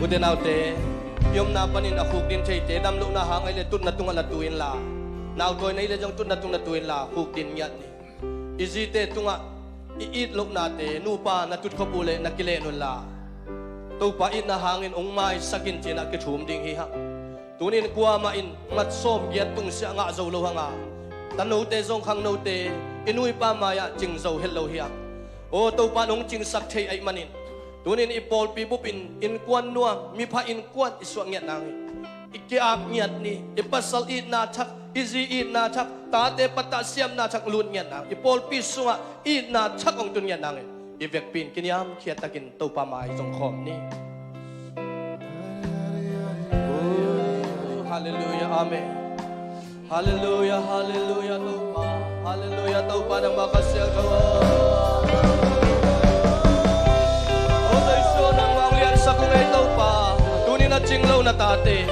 Ute naute, i omna panin a khukdin theite, damlohna hang ahih leh tutna tungah la tu inla, nautawina ahih leh zong tutna tung la tu inla, khukdin ngiat ni. I zite tungah i it lohnate nupa na tutkhop uh leh na kilen unla, Topa itna hangin hong maisak in ci-in ah kithum ding hi hang. Tunin kuamah in mat sawmgiat tungsiah ngah zo lo hang a, tanote zong khangnote i nu i pa mai-ah cing zo het lo hi hang. Aw Topa in hong cingsak thei ahih manin tunin i pawlpi bupin innkuan nuam, mipha innkuan i suah ngiat nangin i ki-ap ngiat ni. I pasal itna thak, i zi itna thak, tate patah siamna thak lut ngiat nang, i pawlpi sungah itna thak hong tun ngiat nangin i vekpi in kiniamkhiat takin Topa mai zong khawm ni. Oh, halleluiah, amen. Halleluiah, halleluiah Topa. Halleluiah Topa, nangmah Kha Siangtho aw. Aw Zeisu, nangmah hong liansak ung ei Topa. Tunin a cing lo na tate,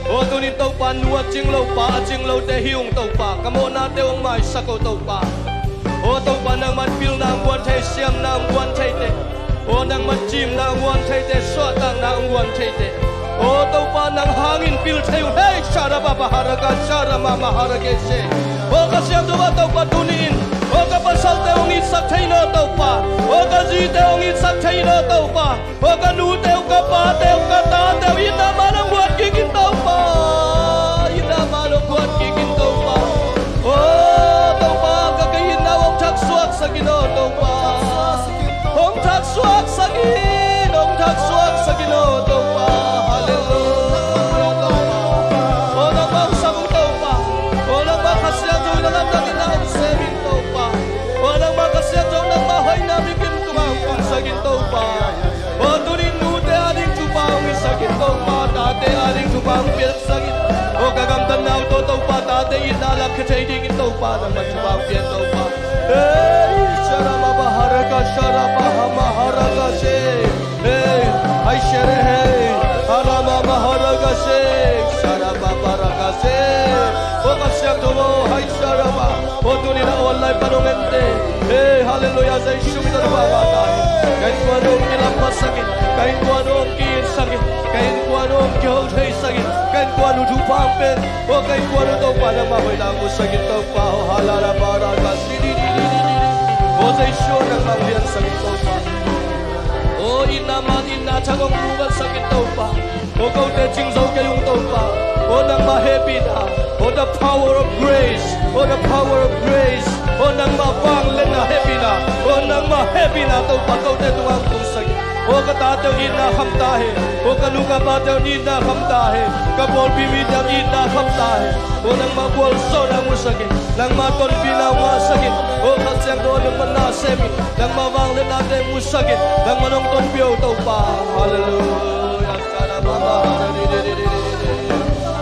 aw tunin Topa nu a cing lo, pa a cing lote hi ung Topa. Ka mawhnate hong maisak o Topa. Aw Topa, nangmah in pilna hong guan thei, siamna hong guan theite, aw nangmah in cimna hong guan theite, suahtakna hong guan theite, aw Topa nang hangin pil thei ung. Hei, sharababa haraka, sharamama harake she. Aw Kha Siangtho aw Topa, tuni-in aw ka pasalte hong itsak thei in aw Topa, aw ka zite hong itsak thei in aw Topa, aw ka nute uh, ka pate uh, ka tate uh itna man hong guan kik in Topa. Itna man hong guan kik in Topa. Aw Topa, ka, ka itna uh hong thaksuaksak in aw Topa. Hong thaksuaksak in, hong thaksuaksak in aw Topa. Halleluiah Topa. Aw nangmah hong sam ung Topa. Aw nangmah Kha Siangtho in a lamdang in na hong sem in Topa. Aw nangmah Kha Siangtho, nangmah hoihna mikim tungah hong tunsak in Topa. Aw tunin nute ading thupha hong hisak in Topa, tate ading thupha hong piaksak in. Aw ka gamtatna uh tawh Topa, tate itna lakkhia thei dingin Topa, nangmah thupha hong pia in Topa. Hei, sharababa haraka, sharabahama haraka she. Hei, hai shere hei, harama maharaka she, sharababa haraka she. Aw Kha Siangtho aw, hai sharaba. Aw tunin a online pan hong ente, hei, halleluiah, Zeisu min tawh thupha ngah ta hen. Ka innkuan uh hong kilamphasak in, ka innkuan uh hong ki-itsak in, ka innkuan uh hong kiho theisak in, ka innkuan uh thupha hong pia in. Aw ka innkuan uh Topa, nangmah hoihna hong musak in Topa. Aw halala baraka shi di di di di di di. Aw Zeisu, nangmah hong liansak in Topa. Aw itna man itna thak hong musak in Topa. Aw kote cing zo kei ung Topa. Aw nangmah hehpihna, aw the power of grace, aw the power of grace, aw nangmah vangliatna hehpihna, aw nangmah hehpihna Topa kote tungah hong tunsak in. Aw ka tate uh itna kham ta hen. Aw ka nu ka pate uh itna kham ta hen. Ka pawlpi mite uh itna kham ta hen. Aw nangmah gualzawhna hong musak in, nangmah tonpihna hong ngahsak in. Aw Kha Siangtho, nangmah na sem in, nangmah vangliatnate hong musak in, nangmah hong tonpih aw Topa. Halleluiah.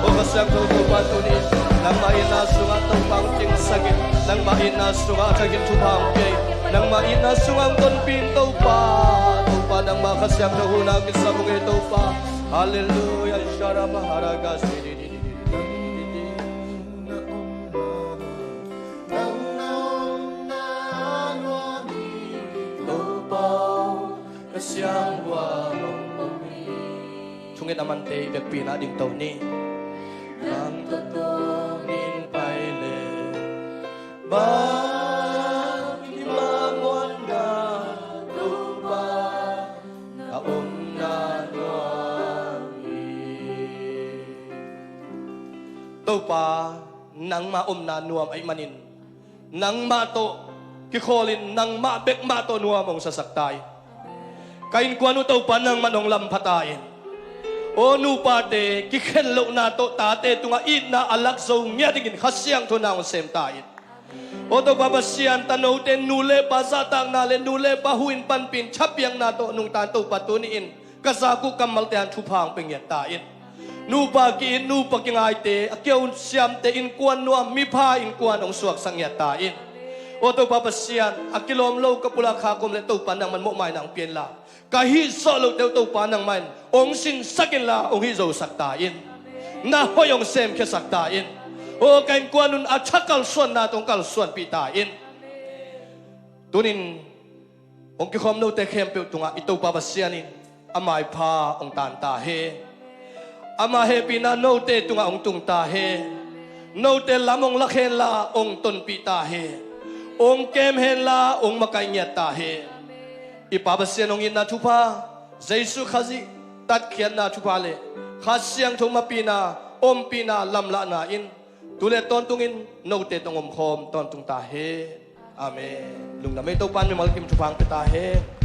Aw Kha Siangtho Topa, tuni nangmah itna sungah Topa hong cingsak in, nangmah itna sungah a thakin thupha hong pia in, nangmah itna sungah hong tonpih in Topa. Topa nangmah Kha Siangtho hun a kisam ung ei Topa. Halleluiah. Sharabaharaga shi di di di di di. Thunget a mante i vekpi in a dingto ni. Nang tawh tungin pai le bang himah muanna Topa na omna nuam hi. Topa nangmah omna nuam ahih manin nangmah tawh kikhawlin nangmah bek mah tawh nuam hong sasak ta in. Ka innkuan uh Topa nangmah hong lampha ta in. Aw nupate kikhen lohna tawh tate tungah itna a lak zo ngiat dingin Kha Siangtho na hong sem ta in. Aw Topa Pasian, tanote nu le pa zahtakna le nu le pa huhin panpih in thapiakna tawh nungta in Topa tuni-in ka zak uh kammalte hang thupha hong pia ngiat ta in. Nupa ki-it, nupa kingaite, a kiho siamte innkuan nuam, mipha innkuan hong suaksak ngiat ta in. Aw Topa Pasian, a kilawm lo ka pulak kha kom le Topa nangman mawhmaina hong pia inla, ka hih zawh lohte uh Topa nangmah in hong sinsak inla hong hih zosak ta in. Na hoih hong semkhiasak ta in. Aw ka innkuan un a tha kalsuanna tawh hong kalsuanpih ta in. Tunin hong kikhawm note khempeuh tungah i Topa Pasian in a maipha hong taan ta hen. Ama hehpihna note tungah hong tung ta hen. Note lam hong lak henla hong tonpih ta hen. Ong kem henla ong makaih ngiat ta hen. I Pa Pasian ong itna thupha, Jesu Khazih tatkhiatna thupha le Kha Siangtho mapina ompihna lamlahna in tu le tawntungin note tawh ong omkhawm tawntung ta hen. Amen. Lungdam ei. Topa'n mimal kim thupha ong pia ta hen.